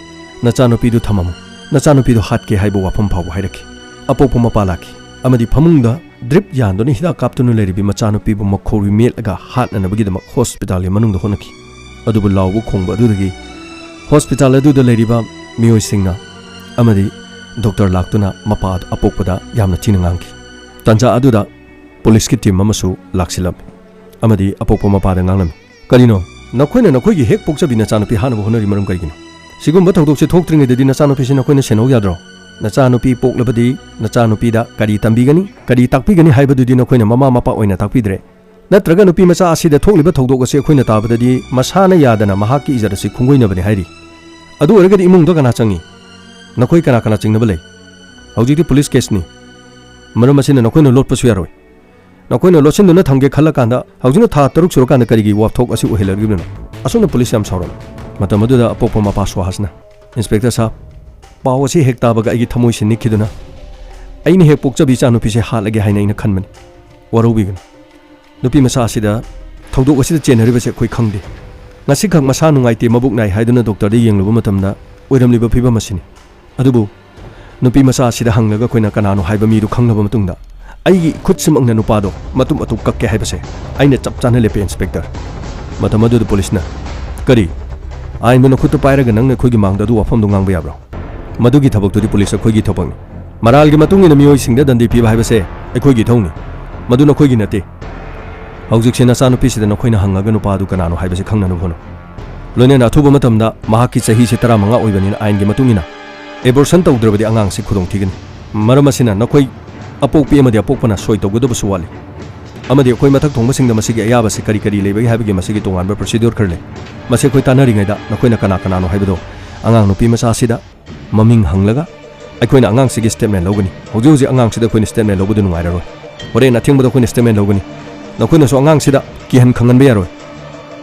"ꯅꯆꯥꯅꯨꯄꯤꯗꯨ ꯊꯝꯃꯝꯃꯨ, ꯅꯆꯥꯅꯨꯄꯤꯗꯨ ꯍꯥꯠꯀꯦ" ꯍꯥꯏꯕ ꯋꯥꯐꯝ ꯐꯥꯎꯕ ꯍꯥꯏꯔꯛꯈꯤ꯫ ꯑꯄꯣꯛꯄ ꯃꯄꯥ ꯂꯥꯛꯈꯤ ꯑꯃꯗꯤ ꯐꯃꯨꯡꯗ ꯗ꯭ꯔꯤꯞ ꯌꯥꯟꯗꯨꯅ ꯍꯤꯗꯥꯛ ꯀꯥꯞꯇꯨꯅ ꯂꯩꯔꯤꯕꯤ ꯃꯆꯥꯅꯨꯄꯤꯕꯨ ꯃꯈꯧꯔꯤ ꯃꯦꯠꯂꯒ ꯍꯥꯠꯅꯅꯕꯒꯤꯗꯃꯛ ꯍꯣꯁꯄꯤꯇꯥꯜꯒꯤ ꯃꯅꯨꯡꯗ ꯍꯣꯠꯅꯈꯤ꯫ ꯑꯗꯨꯕꯨ ꯂꯥꯎꯕ ꯈꯣꯡꯕ ꯑꯗꯨꯗꯒꯤ ꯍꯣꯁꯄꯤꯇꯥꯜ ꯑꯗꯨꯗ ꯂꯩꯔꯤꯕ ꯃꯤꯑꯣꯏꯁꯤꯡꯅ ꯑꯃꯗꯤ ꯗꯣꯛꯇꯔ ꯂꯥꯛꯇꯨꯅ ꯃꯄꯥ ꯑꯄꯣꯛꯄꯗ ꯌꯥꯝꯅ ꯊꯤꯅ ꯉꯥꯡꯈꯤ꯫ ꯇꯥꯟꯖꯥ ꯑꯗꯨꯗ ꯄꯨꯂꯤꯁꯀꯤ ꯇꯤꯝ ꯑꯃꯁꯨ ꯂꯥꯛꯁꯤꯜꯂꯝꯃꯤ ꯑꯃꯗꯤ ꯑꯄꯣꯛꯄ ꯃꯄꯥꯗ ꯉꯥꯡꯂꯝꯃꯤ, "ꯀꯔꯤꯅꯣ? ꯅꯈꯣꯏꯅ ꯅꯈꯣꯏꯒꯤ ꯍꯦꯛ ꯄꯣꯛꯆꯕꯤ ꯅꯆꯥꯅꯨꯄꯤ ꯍꯥꯠꯅꯕ ꯍꯣꯠꯅꯔꯤ ꯃꯔꯝ ꯀꯔꯤꯒꯤꯅꯣ? ꯁꯤꯒꯨꯝꯕ ꯊꯧꯗꯣꯛꯁꯦ ꯊꯣꯛꯇ꯭ꯔꯤꯉꯩꯗꯗꯤ ꯅꯆꯥꯅꯨꯄꯤꯁꯤ ꯅꯈꯣꯏꯅ ꯁꯦꯟꯅꯍꯧ ꯌꯥꯗ꯭ꯔꯣ? ꯅꯆꯥꯅꯨꯄꯤ ꯄꯣꯛꯂꯕꯗꯤ ꯅꯆꯥꯅꯨꯄꯤꯗ ꯀꯔꯤ ꯇꯝꯕꯤꯒꯅꯤ, ꯀꯔꯤ ꯇꯥꯛꯄꯤꯒꯅꯤ ꯍꯥꯏꯕꯗꯨꯗꯤ ꯅꯈꯣꯏꯅ ꯃꯃꯥ ꯃꯄꯥ ꯑꯣꯏꯅ ꯇꯥꯛꯄꯤꯗ꯭ꯔꯦ꯫ ꯅꯠꯇ꯭ꯔꯒ ꯅꯨꯄꯤ ꯃꯆꯥ ꯑꯁꯤꯗ ꯊꯣꯛꯂꯤꯕ ꯊꯧꯗꯣꯛ ꯑꯁꯤ ꯑꯩꯈꯣꯏꯅ ꯇꯥꯕꯗꯗꯤ ꯃꯁꯥꯅ ꯌꯥꯗꯅ ꯃꯍꯥꯛꯀꯤ ꯏꯖꯠ ꯑꯁꯤ ꯈꯨꯡꯒꯣꯏꯅꯕꯅꯤ ꯍꯥꯏꯔꯤ꯫ ꯑꯗꯨ ꯑꯣꯏꯔꯒꯗꯤ ꯏꯃꯨꯡꯗ ꯀꯅꯥ ꯆꯪꯉꯤ? ꯅꯈꯣꯏ ꯀꯅꯥ ꯀꯅꯥ ꯆꯤꯡꯅꯕ ꯂꯩ? ꯍꯧꯖꯤꯛꯇꯤ ꯄꯨꯂꯤꯁ ꯀꯦꯁꯅꯤ꯫ ꯃꯔꯝ ꯑꯁꯤꯅ ꯅꯈꯣꯏꯅ ꯂꯣꯠꯄꯁꯨ ꯌꯥꯔꯣꯏ꯫ ꯅꯈꯣꯏꯅ ꯂꯣꯠꯁꯤꯟꯗꯨꯅ ꯊꯝꯒꯦ ꯈꯜꯂꯀꯥꯟꯗ ꯍꯧꯖꯤꯛꯅ ꯊꯥ ꯇꯔꯨꯛ ꯁꯨꯔꯀꯥꯟꯗ ꯀꯔꯤꯒꯤ ꯋꯥꯊꯣꯛ ꯑꯁꯤ ꯑꯣꯏꯍꯜꯂꯛꯂꯤꯕꯅꯣ?" ꯑꯁꯨꯝꯅ ꯄꯨꯂꯤꯁ ꯌꯥꯝ ꯁꯥꯎꯔꯝꯃꯤ꯫ ꯃꯇꯝ ꯑꯗꯨꯗ ꯑꯄꯣꯛꯄ ꯃꯄꯥ ꯁꯨꯍꯥꯁꯅ, "ꯏꯟꯁꯄꯦꯛꯇꯔ ꯁꯥꯍꯕ, ꯄꯥꯎ ꯑꯁꯤ ꯍꯦꯛ ꯇꯥꯕꯒ ꯑꯩꯒꯤ ꯊꯃꯣꯏꯁꯤ ꯅꯤꯛꯈꯤꯗꯨꯅ ꯑꯩꯅ ꯍꯦꯛ ꯄꯣꯛꯆꯕꯤ ꯏꯆꯥꯅꯨꯄꯤꯁꯦ ꯍꯥꯠꯂꯒꯦ ꯍꯥꯏꯅ ꯑꯩꯅ ꯈꯟꯕꯅꯤ꯫ ꯋꯥꯔꯧꯕꯤꯒꯅꯨ꯫ ꯅꯨꯄꯤ ꯃꯆꯥ ꯑꯁꯤꯗ ꯊꯧꯗꯣꯛ ꯑꯁꯤꯗ ꯆꯦꯟꯅꯔꯤꯕꯁꯦ ꯑꯩꯈꯣꯏ ꯈꯪꯗꯦ꯫ ꯉꯁꯤꯈꯛ ꯃꯁꯥ ꯅꯨꯡꯉꯥꯏꯇꯦ, ꯃꯕꯨꯛ ꯅꯥꯏ ꯍꯥꯏꯗꯨꯅ ꯗꯣꯛꯇꯔꯗ ꯌꯦꯡꯂꯨꯕ ꯃꯇꯝꯗ ꯑꯣꯏꯔꯝꯂꯤꯕ ꯐꯤꯕꯝ ꯑꯁꯤꯅꯤ꯫ ꯑꯗꯨꯕꯨ ꯅꯨꯄꯤ ꯃꯆꯥ ꯑꯁꯤꯗ ꯍꯪꯂꯒ ꯑꯩꯈꯣꯏꯅ ꯀꯅꯥꯅꯣ ꯍꯥꯏꯕ ꯃꯤꯗꯨ ꯈꯪꯂꯕ ꯃꯇꯨꯡꯗ ꯑꯩꯒꯤ ꯈꯨꯠꯁꯤꯃꯛꯅ ꯅꯨꯄꯥꯗꯣ ꯃꯇꯨꯝ ꯑꯇꯨꯝ ꯀꯛꯀꯦ ꯍꯥꯏꯕꯁꯦ ꯑꯩꯅ ꯆꯞ ꯆꯥꯅ ꯂꯦꯞꯄꯦ, ꯏꯟꯁꯄꯦꯛꯇꯔ꯫" ꯃꯇꯝ ꯑꯗꯨꯗ ꯄꯨꯂꯤꯁꯅ, "ꯀꯔꯤ? ꯑꯥꯏꯟꯕꯨ ꯅꯈꯨꯠꯇ ꯄꯥꯏꯔꯒ ꯅꯪꯅ ꯑꯩꯈꯣꯏꯒꯤ ꯃꯥꯡꯗ ꯑꯗꯨ ꯋꯥꯐꯝꯗꯨ ꯉꯥꯡꯕ ꯌꯥꯕ꯭ꯔꯣ? ꯃꯗꯨꯒꯤ ꯊꯕꯛꯇꯨꯗꯤ ꯄꯨꯂꯤꯁ ꯑꯩꯈꯣꯏꯒꯤ ꯊꯕꯛꯅꯤ꯫ ꯃꯔꯥꯜꯒꯤ ꯃꯇꯨꯡ ꯏꯟꯅ ꯃꯤꯑꯣꯏꯁꯤꯡꯗ ꯗꯟꯗꯤ ꯄꯤꯕ ꯍꯥꯏꯕꯁꯦ ꯑꯩꯈꯣꯏꯒꯤ ꯏꯊꯧꯅꯤ꯫ ꯃꯗꯨ ꯅꯈꯣꯏꯒꯤ ꯅꯠꯇꯦ꯫ ꯍꯧꯖꯤꯛꯁꯦ ꯅꯆꯥꯅꯨꯄꯤꯁꯤꯗ ꯅꯈꯣꯏꯅ ꯍꯪꯉꯒ ꯅꯨꯄꯥꯗꯨ ꯀꯅꯥꯅꯣ ꯍꯥꯏꯕꯁꯤ ꯈꯪꯅꯅꯕ ꯍꯣꯠꯅꯧ꯫ ꯂꯣꯏꯅꯅ ꯑꯊꯨꯕ ꯃꯇꯝꯗ ꯃꯍꯥꯛꯀꯤ ꯆꯍꯤꯁꯤ ꯇꯔꯥꯃꯉꯥ ꯑꯣꯏꯕꯅꯤꯅ ꯑꯥꯏꯟꯒꯤ ꯃꯇꯨꯡ ꯏꯟꯅ ꯑꯦꯕꯣꯔꯁꯟ ꯇꯧꯗ꯭ꯔꯕꯗꯤ ꯑꯉꯥꯡꯁꯤ ꯈꯨꯗꯣꯡ ꯊꯤꯒꯅꯤ꯫ ꯃꯔꯝ ꯑꯁꯤꯅ ꯅꯈꯣꯏ ꯑꯄꯣꯛꯄꯤ ꯑꯃꯗꯤ ꯑꯄꯣꯛꯄꯅ ꯁꯣꯏ ꯇꯧꯒꯗꯕꯁꯨ ꯋꯥꯠꯂꯤ꯫ ꯑꯃꯗꯤ ꯑꯩꯈꯣꯏ ꯃꯊꯛ ꯊꯣꯡꯕꯁꯤꯡꯗ ꯃꯁꯤꯒꯤ ꯑꯌꯥꯕꯁꯤ ꯀꯔꯤ ꯀꯔꯤ ꯂꯩꯕꯒꯦ ꯍꯥꯏꯕꯒꯤ ꯃꯁꯤꯒꯤ ꯇꯣꯉꯥꯟꯕ ꯄ꯭ꯔꯣꯁꯤꯗ꯭ꯌꯨꯔ ꯈꯔ ꯂꯩ꯫ ꯃꯁꯤ ꯑꯩꯈꯣꯏ ꯇꯥꯟꯅꯔꯤꯉꯩꯗ ꯅꯈꯣꯏꯅ ꯀꯅꯥ ꯀꯅꯥꯅꯣ ꯍꯥꯏꯕꯗꯣ ꯑꯉꯥꯡ ꯅꯨꯄꯤ ꯃꯆꯥ ꯑꯁꯤꯗ ꯃꯃꯤꯡ ꯍꯪꯂꯒ ꯑꯩꯈꯣꯏꯅ ꯑꯉꯥꯡꯁꯤꯒꯤ ꯁ꯭ꯇꯦꯠꯃꯦꯟ ꯂꯧꯒꯅꯤ꯫ ꯍꯧꯖꯤꯛ ꯍꯧꯖꯤꯛ ꯑꯉꯥꯡꯁꯤꯗ ꯑꯩꯈꯣꯏꯅ ꯁ꯭ꯇꯦꯠꯃꯦꯟ ꯂꯧꯕꯗꯨ ꯅꯨꯡꯉꯥꯏꯔꯔꯣꯏ꯫ ꯍꯣꯔꯦꯟ ꯑꯊꯦꯡꯕꯗ ꯑꯩꯈꯣꯏꯅ ꯁ꯭ꯇꯦꯠꯃꯦꯟ ꯂꯧꯒꯅꯤ꯫ ꯅꯈꯣꯏꯅꯁꯨ ꯑꯉꯥꯡꯁꯤꯗ ꯀꯤꯍꯟ ꯈꯪꯍꯟꯕ ꯌꯥꯔꯣꯏ꯫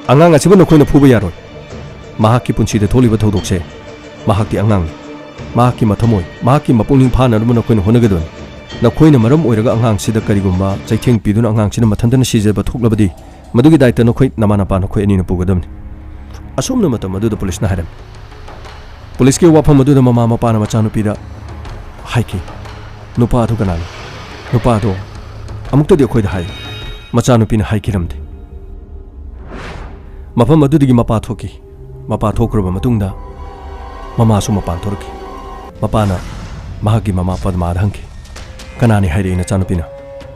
ꯑꯉꯥꯡ ꯑꯁꯤꯕꯨ ꯅꯈꯣꯏꯅ ꯐꯨꯕ ꯌꯥꯔꯣꯏ꯫ ꯃꯍꯥꯛꯀꯤ ꯄꯨꯟꯁꯤꯗ ꯊꯣꯛꯂꯤꯕ ꯊꯧꯗꯣꯛꯁꯦ, ꯃꯍꯥꯛꯇꯤ ꯑꯉꯥꯡꯅꯤ꯫ ꯃꯍꯥꯛꯀꯤ ꯃꯊꯃꯣꯏ, ꯃꯍꯥꯛꯀꯤ ꯃꯄꯨꯛꯅꯤꯡ ꯐꯥꯅꯅꯕ ꯅꯈꯣꯏꯅ ꯍꯣꯠꯅꯒꯗꯕꯅꯤ꯫ ꯅꯈꯣꯏꯅ ꯃꯔꯝ ꯑꯣꯏꯔꯒ ꯑꯉꯥꯡꯁꯤꯗ ꯀꯔꯤꯒꯨꯝꯕ ꯆꯩꯊꯦꯡ ꯄꯤꯗꯨꯅ ꯑꯉꯥꯡꯁꯤꯅ ꯃꯊꯟꯇꯅ ꯁꯤꯖꯕ ꯊꯣꯛꯂꯕꯗꯤ, ꯃꯗꯨꯒꯤ ꯗꯥꯏꯇ ꯅꯈꯣꯏ ꯅꯃꯥ ꯅꯄꯥ ꯅꯈꯣꯏ ꯑꯅꯤꯅ ꯄꯨꯒꯗꯕꯅꯤ꯫ ꯑꯁꯨꯝꯅ ꯃꯇꯝ ꯑꯗꯨꯗ ꯄꯨꯂꯤꯁꯅ ꯍꯥꯏꯔꯝꯃꯤ꯫ ꯄꯨꯂꯤꯁꯀꯤ ꯋꯥꯐꯝ ꯑꯗꯨꯗ ꯃꯃꯥ ꯃꯄꯥꯅ ꯃꯆꯥꯅꯨꯄꯤꯗ ꯍꯥꯏꯈꯤ, "ꯅꯨꯄꯥ ꯑꯗꯨ ꯀꯅꯥꯅꯣ? ꯅꯨꯄꯥ ꯑꯗꯣ ꯑꯃꯨꯛꯇꯗꯤ ꯑꯩꯈꯣꯏꯗ ꯍꯥꯏꯌꯨ꯫" ꯃꯆꯥꯅꯨꯄꯤꯅ ꯍꯥꯏꯈꯤꯔꯝꯗꯦ꯫ ꯃꯐꯝ ꯑꯗꯨꯗꯒꯤ ꯃꯄꯥ ꯊꯣꯛꯈꯤ꯫ ꯃꯄꯥ ꯊꯣꯛꯈ꯭ꯔꯕ ꯃꯇꯨꯡꯗ ꯃꯃꯥꯁꯨ ꯃꯄꯥꯟ ꯊꯣꯔꯛꯈꯤ꯫ ꯃꯄꯥꯅ ꯃꯍꯥꯛꯀꯤ ꯃꯃꯥ ꯄꯗꯃꯥꯗ ꯍꯪꯈꯤ, "ꯀꯅꯥꯅꯤ ꯍꯥꯏꯔꯛꯏ ꯅꯆꯥꯅꯨꯄꯤꯅ?"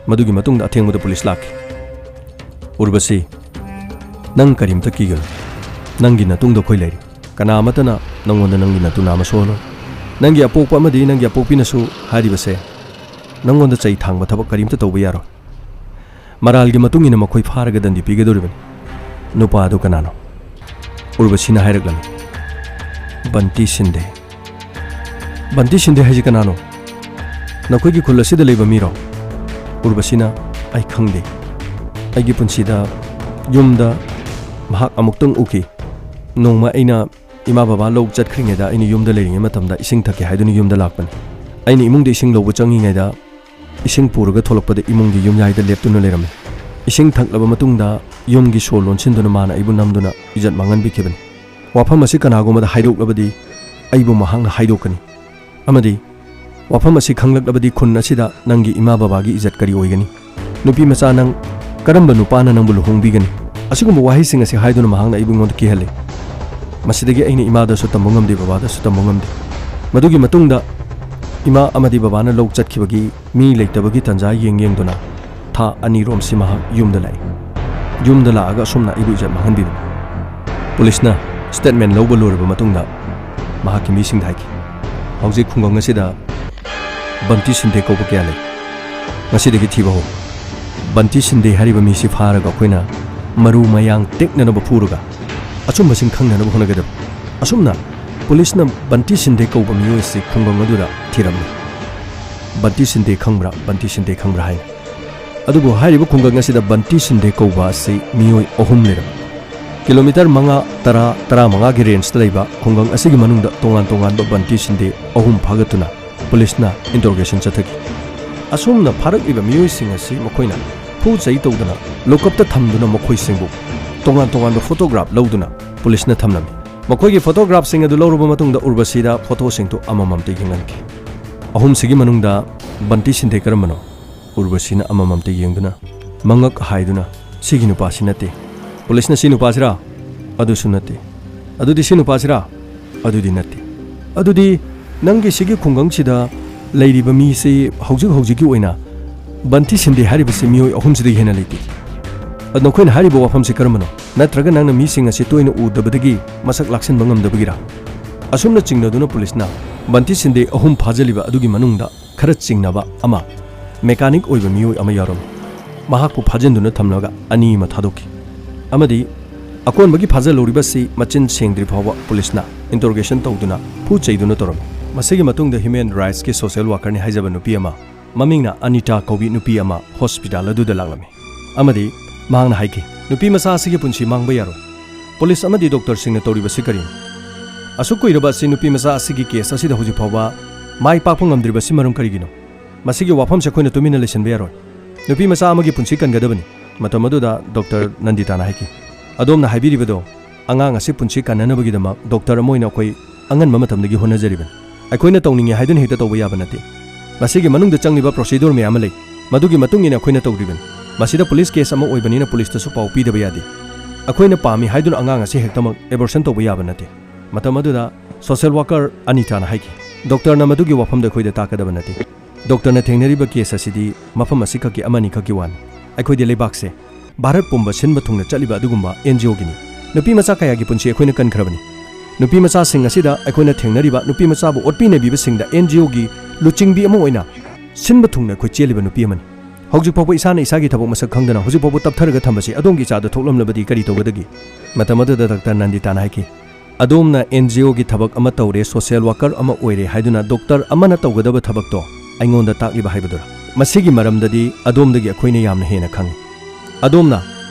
ꯃꯗꯨꯒꯤ ꯃꯇꯨꯡꯗ ꯑꯊꯦꯡꯕꯗ ꯄꯨꯂꯤꯁ ꯂꯥꯛꯈꯤ꯫ "ꯎꯔꯕꯁꯤ, ꯅꯪ ꯀꯔꯤꯝꯇ ꯀꯤꯒꯅꯨ꯫ ꯅꯪꯒꯤ ꯅꯇꯨꯡꯗ ꯑꯩꯈꯣꯏ ꯂꯩꯔꯤ꯫ ꯀꯅꯥ ꯑꯃꯠꯇꯅ ꯅꯪꯉꯣꯟꯗ ꯅꯪꯒꯤ ꯅꯇꯨ ꯅꯥ ꯑꯃ ꯁꯣꯛꯍꯜꯂꯣꯏ꯫ ꯅꯪꯒꯤ ꯑꯄꯣꯛꯄ ꯑꯃꯗꯤ ꯅꯪꯒꯤ ꯑꯄꯣꯛꯄꯤꯅꯁꯨ ꯍꯥꯏꯔꯤꯕꯁꯦ ꯅꯪꯉꯣꯟꯗ ꯆꯩ ꯊꯥꯡꯕ ꯊꯕꯛ ꯀꯔꯤꯝꯇ ꯇꯧꯕ ꯌꯥꯔꯣꯏ꯫" ꯃꯔꯥꯜꯒꯤ ꯃꯇꯨꯡ ꯏꯟꯅ ꯃꯈꯣꯏ ꯐꯥꯔꯒ ꯗꯟꯗꯤ ꯄꯤꯒꯗꯧꯔꯤꯕꯅꯤ꯫ "ꯅꯨꯄꯥ ꯑꯗꯨ ꯀꯅꯥꯅꯣ?" ꯎꯔꯕꯁꯤꯅ ꯍꯥꯏꯔꯛꯂꯝꯃꯤ, "ꯕꯟꯇꯤ ꯁꯤꯟꯗꯦ꯫" "ꯕꯟꯇꯤ ꯁꯤꯟꯗꯦ ꯍꯥꯏꯁꯤ ꯀꯅꯥꯅꯣ? ꯅꯈꯣꯏꯒꯤ ꯈꯨꯜ ꯑꯁꯤꯗ ꯂꯩꯕ ꯃꯤꯔꯣ?" ꯎꯔꯕꯁꯤꯅ, "ꯑꯩ ꯈꯪꯗꯦ꯫ ꯑꯩꯒꯤ ꯄꯨꯟꯁꯤꯗ ꯌꯨꯝꯗ ꯃꯍꯥꯛ ꯑꯃꯨꯛꯇꯪ ꯎꯈꯤ꯫ ꯅꯣꯡꯃ ꯑꯩꯅ ꯏꯃꯥ ꯕꯕꯥ ꯂꯧ ꯆꯠꯈ꯭ꯔꯤꯉꯩꯗ ꯑꯩꯅ ꯌꯨꯝꯗ ꯂꯩꯔꯤꯉꯩ ꯃꯇꯝꯗ ꯏꯁꯤꯡ ꯊꯛꯀꯦ ꯍꯥꯏꯗꯨꯅ ꯌꯨꯝꯗ ꯂꯥꯛꯄꯅꯤ꯫ ꯑꯩꯅ ꯏꯃꯨꯡꯗ ꯏꯁꯤꯡ ꯂꯧꯕ ꯆꯪꯉꯤꯉꯩꯗ ꯏꯁꯤꯡ ꯄꯨꯔꯒ ꯊꯣꯛꯂꯛꯄꯗ ꯏꯃꯨꯡꯒꯤ ꯌꯨꯝꯌꯥꯏꯗ ꯂꯦꯞꯇꯨꯅ ꯂꯩꯔꯝꯃꯤ꯫ ꯏꯁꯤꯡ ꯊꯛꯂꯕ ꯃꯇꯨꯡꯗ ꯌꯨꯝꯒꯤ ꯁꯣ ꯂꯣꯟꯁꯤꯟꯗꯨꯅ ꯃꯥꯅ ꯑꯩꯕꯨ ꯅꯝꯗꯨꯅ ꯏꯖꯠ ꯃꯥꯡꯍꯟꯕꯤꯈꯤꯕꯅꯤ꯫ ꯋꯥꯐꯝ ꯑꯁꯤ ꯀꯅꯥꯒꯨꯝꯕꯗ ꯍꯥꯏꯗꯣꯛꯂꯕꯗꯤ ꯑꯩꯕꯨ ꯃꯍꯥꯛꯅ ꯍꯥꯏꯗꯣꯛꯀꯅꯤ ꯑꯃꯗꯤ ꯋꯥꯐꯝ ꯑꯁꯤ ꯈꯪꯂꯛꯂꯕꯗꯤ ꯈꯨꯟ ꯑꯁꯤꯗ ꯅꯪꯒꯤ ꯏꯃꯥ ꯕꯕꯥꯒꯤ ꯏꯖꯠ ꯀꯔꯤ ꯑꯣꯏꯒꯅꯤ? ꯅꯨꯄꯤ ꯃꯆꯥ ꯅꯪ, ꯀꯔꯝꯕ ꯅꯨꯄꯥꯅ ꯅꯪꯕꯨ ꯂꯨꯍꯣꯡꯕꯤꯒꯅꯤ?" ꯑꯁꯤꯒꯨꯝꯕ ꯋꯥꯍꯩꯁꯤꯡ ꯑꯁꯤ ꯍꯥꯏꯗꯨꯅ ꯃꯍꯥꯛꯅ ꯑꯩꯕꯨ ꯑꯩꯉꯣꯟꯗ ꯀꯤꯍꯜꯂꯤ꯫ ꯃꯁꯤꯗꯒꯤ ꯑꯩꯅ ꯏꯃꯥꯗꯁꯨ ꯇꯝꯕ ꯉꯝꯗꯦ, ꯕꯕꯥꯗꯁꯨ ꯇꯝꯕ ꯉꯝꯗꯦ꯫ ꯃꯗꯨꯒꯤ ꯃꯇꯨꯡꯗ ꯏꯃꯥ ꯑꯃꯗꯤ ꯕꯕꯥꯅ ꯂꯧ ꯆꯠꯈꯤꯕꯒꯤ ꯃꯤ ꯂꯩꯇꯕꯒꯤ ꯇꯟꯖꯥ ꯌꯦꯡ ꯌꯦꯡꯗꯨꯅ ꯊꯥ ꯑꯅꯤꯔꯣꯝꯁꯤ ꯃꯍꯥꯛ ꯌꯨꯝꯗ ꯂꯥꯛꯏ꯫ ꯌꯨꯝꯗ ꯂꯥꯛꯑꯒ ꯑꯁꯨꯝꯅ ꯑꯩꯕꯨ ꯏꯖꯠ ꯃꯥꯡꯍꯟꯕꯤꯕꯅꯤ꯫ ꯄꯨꯂꯤꯁꯅ ꯁ꯭ꯇꯦꯠꯃꯦꯟ ꯂꯧꯕ ꯂꯣꯏꯔꯕ ꯃꯇꯨꯡꯗ ꯃꯍꯥꯛꯀꯤ ꯃꯤꯁꯤꯡꯗ ꯍꯥꯏꯈꯤ, "ꯍꯧꯖꯤꯛ ꯈꯨꯡꯒꯪ ꯑꯁꯤꯗ ꯕꯟꯇꯤ ꯁꯤꯟꯗꯦ ꯀꯧꯕ ꯀꯌꯥ ꯂꯩ꯫ ꯉꯁꯤꯗꯒꯤ ꯊꯤꯕ ꯍꯧ꯫ ꯕꯟꯇꯤ ꯁꯤꯟꯗꯦ ꯍꯥꯏꯔꯤꯕ ꯃꯤꯁꯤ ꯐꯥꯔꯒ ꯑꯩꯈꯣꯏꯅ ꯃꯔꯨ ꯃꯌꯥꯡ ꯇꯦꯛꯅꯅꯕ ꯐꯨꯔꯒ ꯑꯆꯨꯝꯕꯁꯤꯡ ꯈꯪꯅꯅꯕ ꯍꯣꯠꯅꯒꯗꯕꯅꯤ꯫" ꯑꯁꯨꯝꯅ ꯄꯨꯂꯤꯁꯅ ꯕꯟꯇꯤ ꯁꯤꯟꯗꯦ ꯀꯧꯕ ꯃꯤꯑꯣꯏꯁꯤ ꯈꯨꯡꯒꯪ ꯑꯗꯨꯗ ꯊꯤꯔꯝꯃꯤ꯫ "ꯕꯟꯇꯤ ꯁꯤꯟꯗꯦ ꯈꯪꯕ꯭ꯔꯥ? ꯕꯟꯇꯤ ꯁꯤꯟꯗꯦ ꯈꯪꯕ꯭ꯔꯥ?" ꯍꯥꯏꯅ꯫ ꯑꯗꯨꯕꯨ ꯍꯥꯏꯔꯤꯕ ꯈꯨꯡꯒꯪ ꯑꯁꯤꯗ ꯕꯟꯇꯤ ꯁꯤꯟꯗꯦ ꯀꯧꯕ ꯑꯁꯤ ꯃꯤꯑꯣꯏ ꯑꯍꯨꯝ ꯂꯩꯔꯝꯃꯤ꯫ ꯀꯤꯂꯣꯃꯤꯇꯔ ꯃꯉꯥ, ꯇꯔꯥ, ꯇꯔꯥꯃꯉꯥꯒꯤ ꯔꯦꯟꯖꯇ ꯂꯩꯕ ꯈꯨꯡꯒꯪ ꯑꯁꯤꯒꯤ ꯃꯅꯨꯡꯗ ꯇꯣꯉꯥꯟ ꯇꯣꯉꯥꯟꯕ ꯕꯟꯇꯤ ꯁꯤꯟꯗꯦ ꯑꯍꯨꯝ ꯐꯥꯒꯠꯇꯨꯅ ꯄꯨꯂꯤꯁꯅ ꯏꯟꯇꯔꯣꯒꯦꯁꯟ ꯆꯠꯊꯈꯤ꯫ ꯑꯁꯨꯝꯅ ꯐꯥꯔꯛꯂꯤꯕ ꯃꯤꯑꯣꯏꯁꯤꯡ ꯑꯁꯤ ꯃꯈꯣꯏꯅ ꯐꯨ ꯆꯩ ꯇꯧꯗꯨꯅ ꯂꯣꯀꯞꯇ ꯊꯝꯗꯨꯅ ꯃꯈꯣꯏꯁꯤꯡꯕꯨ ꯇꯣꯉꯥꯟ ꯇꯣꯉꯥꯟꯕ ꯐꯣꯇꯣꯒ꯭ꯔꯥꯐ ꯂꯧꯗꯨꯅ ꯄꯨꯂꯤꯁꯅ ꯊꯝꯂꯝꯃꯤ꯫ ꯃꯈꯣꯏꯒꯤ ꯐꯣꯇꯣꯒ꯭ꯔꯥꯐꯁꯤꯡ ꯑꯗꯨ ꯂꯧꯔꯕ ꯃꯇꯨꯡꯗ ꯎꯔꯕꯁꯤꯗ ꯐꯣꯇꯣꯁꯤꯡꯗꯨ ꯑꯃꯃꯝꯇ ꯌꯦꯡꯍꯟꯈꯤ꯫ ꯑꯍꯨꯝꯁꯤꯒꯤ ꯃꯅꯨꯡꯗ ꯕꯟꯇꯤ ꯁꯤꯟꯗꯦ ꯀꯔꯝꯕꯅꯣ? ꯎꯔꯕꯁꯤꯅ ꯑꯃꯃꯝꯇ ꯌꯦꯡꯗꯨꯅ ꯃꯉꯛ ꯍꯥꯏꯗꯨꯅ, "ꯁꯤꯒꯤ ꯅꯨꯄꯥꯁꯤ ꯅꯠꯇꯦ"꯫ ꯄꯨꯂꯤꯁꯅ, "ꯁꯤ ꯅꯨꯄꯥꯁꯤꯔꯥ?" "ꯑꯗꯨꯁꯨ ꯅꯠꯇꯦ"꯫ "ꯑꯗꯨꯗꯤ ꯁꯤ ꯅꯨꯄꯥꯁꯤꯔꯥ?" "ꯑꯗꯨꯗꯤ ꯅꯠꯇꯦ"꯫ "ꯑꯗꯨꯗꯤ ꯅꯪꯒꯤ ꯁꯤꯒꯤ ꯈꯨꯡꯒꯪꯁꯤꯗ ꯂꯩꯔꯤꯕ ꯃꯤꯁꯤ ꯍꯧꯖꯤꯛ ꯍꯧꯖꯤꯛꯀꯤ ꯑꯣꯏꯅ ꯕꯟꯇꯤ ꯁꯤꯟꯗꯦ ꯍꯥꯏꯔꯤꯕꯁꯤ ꯃꯤꯑꯣꯏ ꯑꯍꯨꯝꯁꯤꯗꯒꯤ ꯍꯦꯟꯅ ꯂꯩꯇꯦ꯫ ꯑꯗꯨ ꯅꯈꯣꯏꯅ ꯍꯥꯏꯔꯤꯕ ꯋꯥꯐꯝꯁꯤ ꯀꯔꯝꯕꯅꯣ? ꯅꯠꯇ꯭ꯔꯒ ꯅꯪꯅ ꯃꯤꯁꯤꯡ ꯑꯁꯤ ꯇꯣꯏꯅ ꯎꯗꯕꯗꯒꯤ ꯃꯁꯛ ꯂꯥꯛꯁꯤꯟꯕ ꯉꯝꯗꯕꯒꯤꯔꯥ?" ꯑꯁꯨꯝꯅ ꯆꯤꯡꯅꯗꯨꯅ ꯄꯨꯂꯤꯁꯅ ꯕꯟꯇꯤ ꯁꯤꯟꯗꯦ ꯑꯍꯨꯝ ꯐꯥꯖꯤꯜꯂꯤꯕ ꯑꯗꯨꯒꯤ ꯃꯅꯨꯡꯗ ꯈꯔ ꯆꯤꯡꯅꯕ ꯑꯃ, ꯃꯦꯀꯥꯅꯤꯛ ꯑꯣꯏꯕ ꯃꯤꯑꯣꯏ ꯑꯃ ꯌꯥꯎꯔꯝꯃꯤ꯫ ꯃꯍꯥꯛꯄꯨ ꯐꯥꯖꯤꯟꯗꯨꯅ ꯊꯝꯂꯒ ꯑꯅꯤ ꯑꯃ ꯊꯥꯗꯣꯛꯈꯤ꯫ ꯑꯃꯗꯤ ꯑꯀꯣꯟꯕꯒꯤ ꯐꯥꯖꯤꯜꯍꯧꯔꯤꯕꯁꯤ ꯃꯆꯤꯟ ꯁꯦꯡꯗ꯭ꯔꯤ ꯐꯥꯎꯕ ꯄꯨꯂꯤꯁꯅ ꯏꯟꯇꯔꯣꯒꯦꯁꯟ ꯇꯧꯗꯨꯅ, ꯐꯨ ꯆꯩꯗꯨꯅ ꯇꯧꯔꯝꯃꯤ꯫ ꯃꯁꯤꯒꯤ ꯃꯇꯨꯡꯗ ꯍ꯭ꯌꯨꯃꯦꯟ ꯔꯥꯏꯠꯁꯀꯤ ꯁꯣꯁꯤꯌꯦꯜ ꯋꯥꯀꯔꯅꯤ ꯍꯥꯏꯖꯕ ꯅꯨꯄꯤ ꯑꯃ, ꯃꯃꯤꯡꯅ ꯑꯅꯤꯇꯥ ꯀꯧꯕꯤ ꯅꯨꯄꯤ ꯑꯃ ꯍꯣꯁꯄꯤꯇꯥꯜ ꯑꯗꯨꯗ ꯂꯥꯛꯂꯝꯃꯤ꯫ ꯑꯃꯗꯤ ꯃꯍꯥꯛꯅ ꯍꯥꯏꯈꯤ, "ꯅꯨꯄꯤ ꯃꯆꯥ ꯑꯁꯤꯒꯤ ꯄꯨꯟꯁꯤ ꯃꯥꯡꯕ ꯌꯥꯔꯣꯏ꯫ ꯄꯨꯂꯤꯁ ꯑꯃꯗꯤ ꯗꯣꯛꯇꯔꯁꯤꯡꯅ ꯇꯧꯔꯤꯕꯁꯤ ꯀꯔꯤꯅꯣ? ꯑꯁꯨꯛ ꯀꯨꯏꯔꯕ ꯑꯁꯤ ꯅꯨꯄꯤ ꯃꯆꯥ ꯑꯁꯤꯒꯤ ꯀꯦꯁ ꯑꯁꯤꯗ ꯍꯧꯖꯤꯛ ꯐꯥꯎꯕ ꯃꯥꯏ ꯄꯥꯛꯄ ꯉꯝꯗ꯭ꯔꯤꯕꯁꯤ ꯃꯔꯝ ꯀꯔꯤꯒꯤꯅꯣ? ꯃꯁꯤꯒꯤ ꯋꯥꯐꯝꯁꯦ ꯑꯩꯈꯣꯏꯅ ꯇꯨꯃꯤꯟꯅ ꯂꯩꯁꯤꯟꯕ ꯌꯥꯔꯣꯏ꯫ ꯅꯨꯄꯤ ꯃꯆꯥ ꯑꯃꯒꯤ ꯄꯨꯟꯁꯤ ꯀꯟꯒꯗꯕꯅꯤ"꯫ ꯃꯇꯝ ꯑꯗꯨꯗ ꯗꯣꯛꯇꯔ ꯅꯟꯗꯤꯇꯥꯅ ꯍꯥꯏꯈꯤ, "ꯑꯗꯣꯝꯅ ꯍꯥꯏꯕꯤꯔꯤꯕꯗꯣ, ꯑꯉꯥꯡ ꯑꯁꯤ ꯄꯨꯟꯁꯤ ꯀꯟꯅꯅꯕꯒꯤꯗꯃꯛ ꯗꯣꯛꯇꯔ ꯑꯃ ꯑꯣꯏꯅ ꯑꯩꯈꯣꯏ ꯑꯉꯟꯕ ꯃꯇꯝꯗꯒꯤ ꯍꯣꯠꯅꯖꯔꯤꯕꯅꯤ꯫ ꯑꯩꯈꯣꯏꯅ ꯇꯧꯅꯤꯡꯉꯤ ꯍꯥꯏꯗꯨꯅ ꯍꯦꯛꯇ ꯇꯧꯕ ꯌꯥꯕ ꯅꯠꯇꯦ꯫ ꯃꯁꯤꯒꯤ ꯃꯅꯨꯡꯗ ꯆꯪꯂꯤꯕ ꯄ꯭ꯔꯣꯁꯤꯗꯨꯔ ꯃꯌꯥꯝ ꯑꯃ ꯂꯩ꯫ ꯃꯗꯨꯒꯤ ꯃꯇꯨꯡ ꯏꯟꯅ ꯑꯩꯈꯣꯏꯅ ꯇꯧꯔꯤꯕꯅꯤ꯫ ꯃꯁꯤꯗ ꯄꯨꯂꯤꯁ ꯀꯦꯁ ꯑꯃ ꯑꯣꯏꯕꯅꯤꯅ ꯄꯨꯂꯤꯁꯇꯁꯨ ꯄꯥꯎ ꯄꯤꯗꯕ ꯌꯥꯗꯦ꯫ ꯑꯩꯈꯣꯏꯅ ꯄꯥꯝꯃꯤ ꯍꯥꯏꯗꯨꯅ ꯑꯉꯥꯡ ꯑꯁꯤ ꯍꯦꯛꯇꯃꯛ ꯑꯦꯕꯣꯔꯁꯟ ꯇꯧꯕ ꯌꯥꯕ ꯅꯠꯇꯦ"꯫ ꯃꯇꯝ ꯑꯗꯨꯗ ꯁꯣꯁꯤꯌꯦꯜ ꯋꯥꯀꯔ ꯑꯅꯤꯇꯥꯅ ꯍꯥꯏꯈꯤ, "ꯗꯣꯛꯇꯔꯅ ꯃꯗꯨꯒꯤ ꯋꯥꯐꯝꯗ ꯑꯩꯈꯣꯏꯗ ꯇꯥꯛꯀꯗꯕ ꯅꯠꯇꯦ꯫ ꯗꯣꯛꯇꯔꯅ ꯊꯦꯡꯅꯔꯤꯕ ꯀꯦꯁ ꯑꯁꯤꯗꯤ ꯃꯐꯝ ꯑꯁꯤꯈꯛꯀꯤ ꯑꯃꯅꯤꯈꯛꯀꯤ ꯋꯥꯅꯤ꯫ ꯑꯩꯈꯣꯏꯗꯤ ꯂꯩꯕꯥꯛꯁꯦ, ꯚꯥꯔꯠ ꯄꯨꯝꯕ ꯁꯤꯟꯕ ꯊꯨꯡꯅ ꯆꯠꯂꯤꯕ ꯑꯗꯨꯒꯨꯝꯕ ꯑꯦꯟ ꯖꯤ ꯑꯣꯒꯤꯅꯤ꯫ ꯅꯨꯄꯤ ꯃꯆꯥ ꯀꯌꯥꯒꯤ ꯄꯨꯟꯁꯤ ꯑꯩꯈꯣꯏꯅ ꯀꯟꯈ꯭ꯔꯕꯅꯤ꯫ ꯅꯨꯄꯤ ꯃꯆꯥꯁꯤꯡ ꯑꯁꯤꯗ ꯑꯩꯈꯣꯏꯅ ꯊꯦꯡꯅꯔꯤꯕ ꯅꯨꯄꯤ ꯃꯆꯥꯕꯨ ꯑꯣꯠꯄꯤ ꯅꯩꯕꯤꯕꯁꯤꯡꯗ ꯑꯦꯟ ꯖꯤ ꯑꯣꯒꯤ ꯂꯨꯆꯤꯡꯕꯤ ꯑꯃ ꯑꯣꯏꯅ ꯁꯤꯟꯕ ꯊꯨꯡꯅ ꯑꯩꯈꯣꯏ ꯆꯦꯜꯂꯤꯕ ꯅꯨꯄꯤ ꯑꯃꯅꯤ꯫ ꯍꯧꯖꯤꯛ ꯐꯥꯎꯕ ꯏꯁꯥꯅ ꯏꯁꯥꯒꯤ ꯊꯕꯛ ꯃꯁꯛ ꯈꯪꯗꯅ ꯍꯧꯖꯤꯛ ꯐꯥꯎꯕ ꯇꯞꯊꯔꯒ ꯊꯝꯕꯁꯤ ꯑꯗꯣꯝꯒꯤ ꯏꯆꯥꯗ ꯊꯣꯛꯂꯝꯂꯕꯗꯤ ꯀꯔꯤ ꯇꯧꯒꯗꯒꯦ?" ꯃꯇꯝ ꯑꯗꯨꯗ ꯗꯥꯛꯇꯔ ꯅꯟꯗꯤꯇꯥꯅ ꯍꯥꯏꯈꯤ, "ꯑꯗꯣꯝꯅ ꯑꯦꯟ ꯖꯤ ꯑꯣꯒꯤ ꯊꯕꯛ ꯑꯃ ꯇꯧꯔꯦ, ꯁꯣꯁꯤꯌꯦꯜ ꯋꯥꯀꯔ ꯑꯃ ꯑꯣꯏꯔꯦ ꯍꯥꯏꯗꯨꯅ ꯗꯣꯛꯇꯔ ꯑꯃꯅ ꯇꯧꯒꯗꯕ ꯊꯕꯛꯇꯣ ꯑꯩꯉꯣꯟꯗ ꯇꯥꯛꯂꯤꯕ ꯍꯥꯏꯕꯗꯨꯔꯥ? ꯃꯁꯤꯒꯤ ꯃꯔꯝꯗꯗꯤ ꯑꯗꯣꯝꯗꯒꯤ ꯑꯩꯈꯣꯏꯅ ꯌꯥꯝꯅ ꯍꯦꯟꯅ ꯈꯪꯏ꯫ ꯑꯗꯣꯝꯅ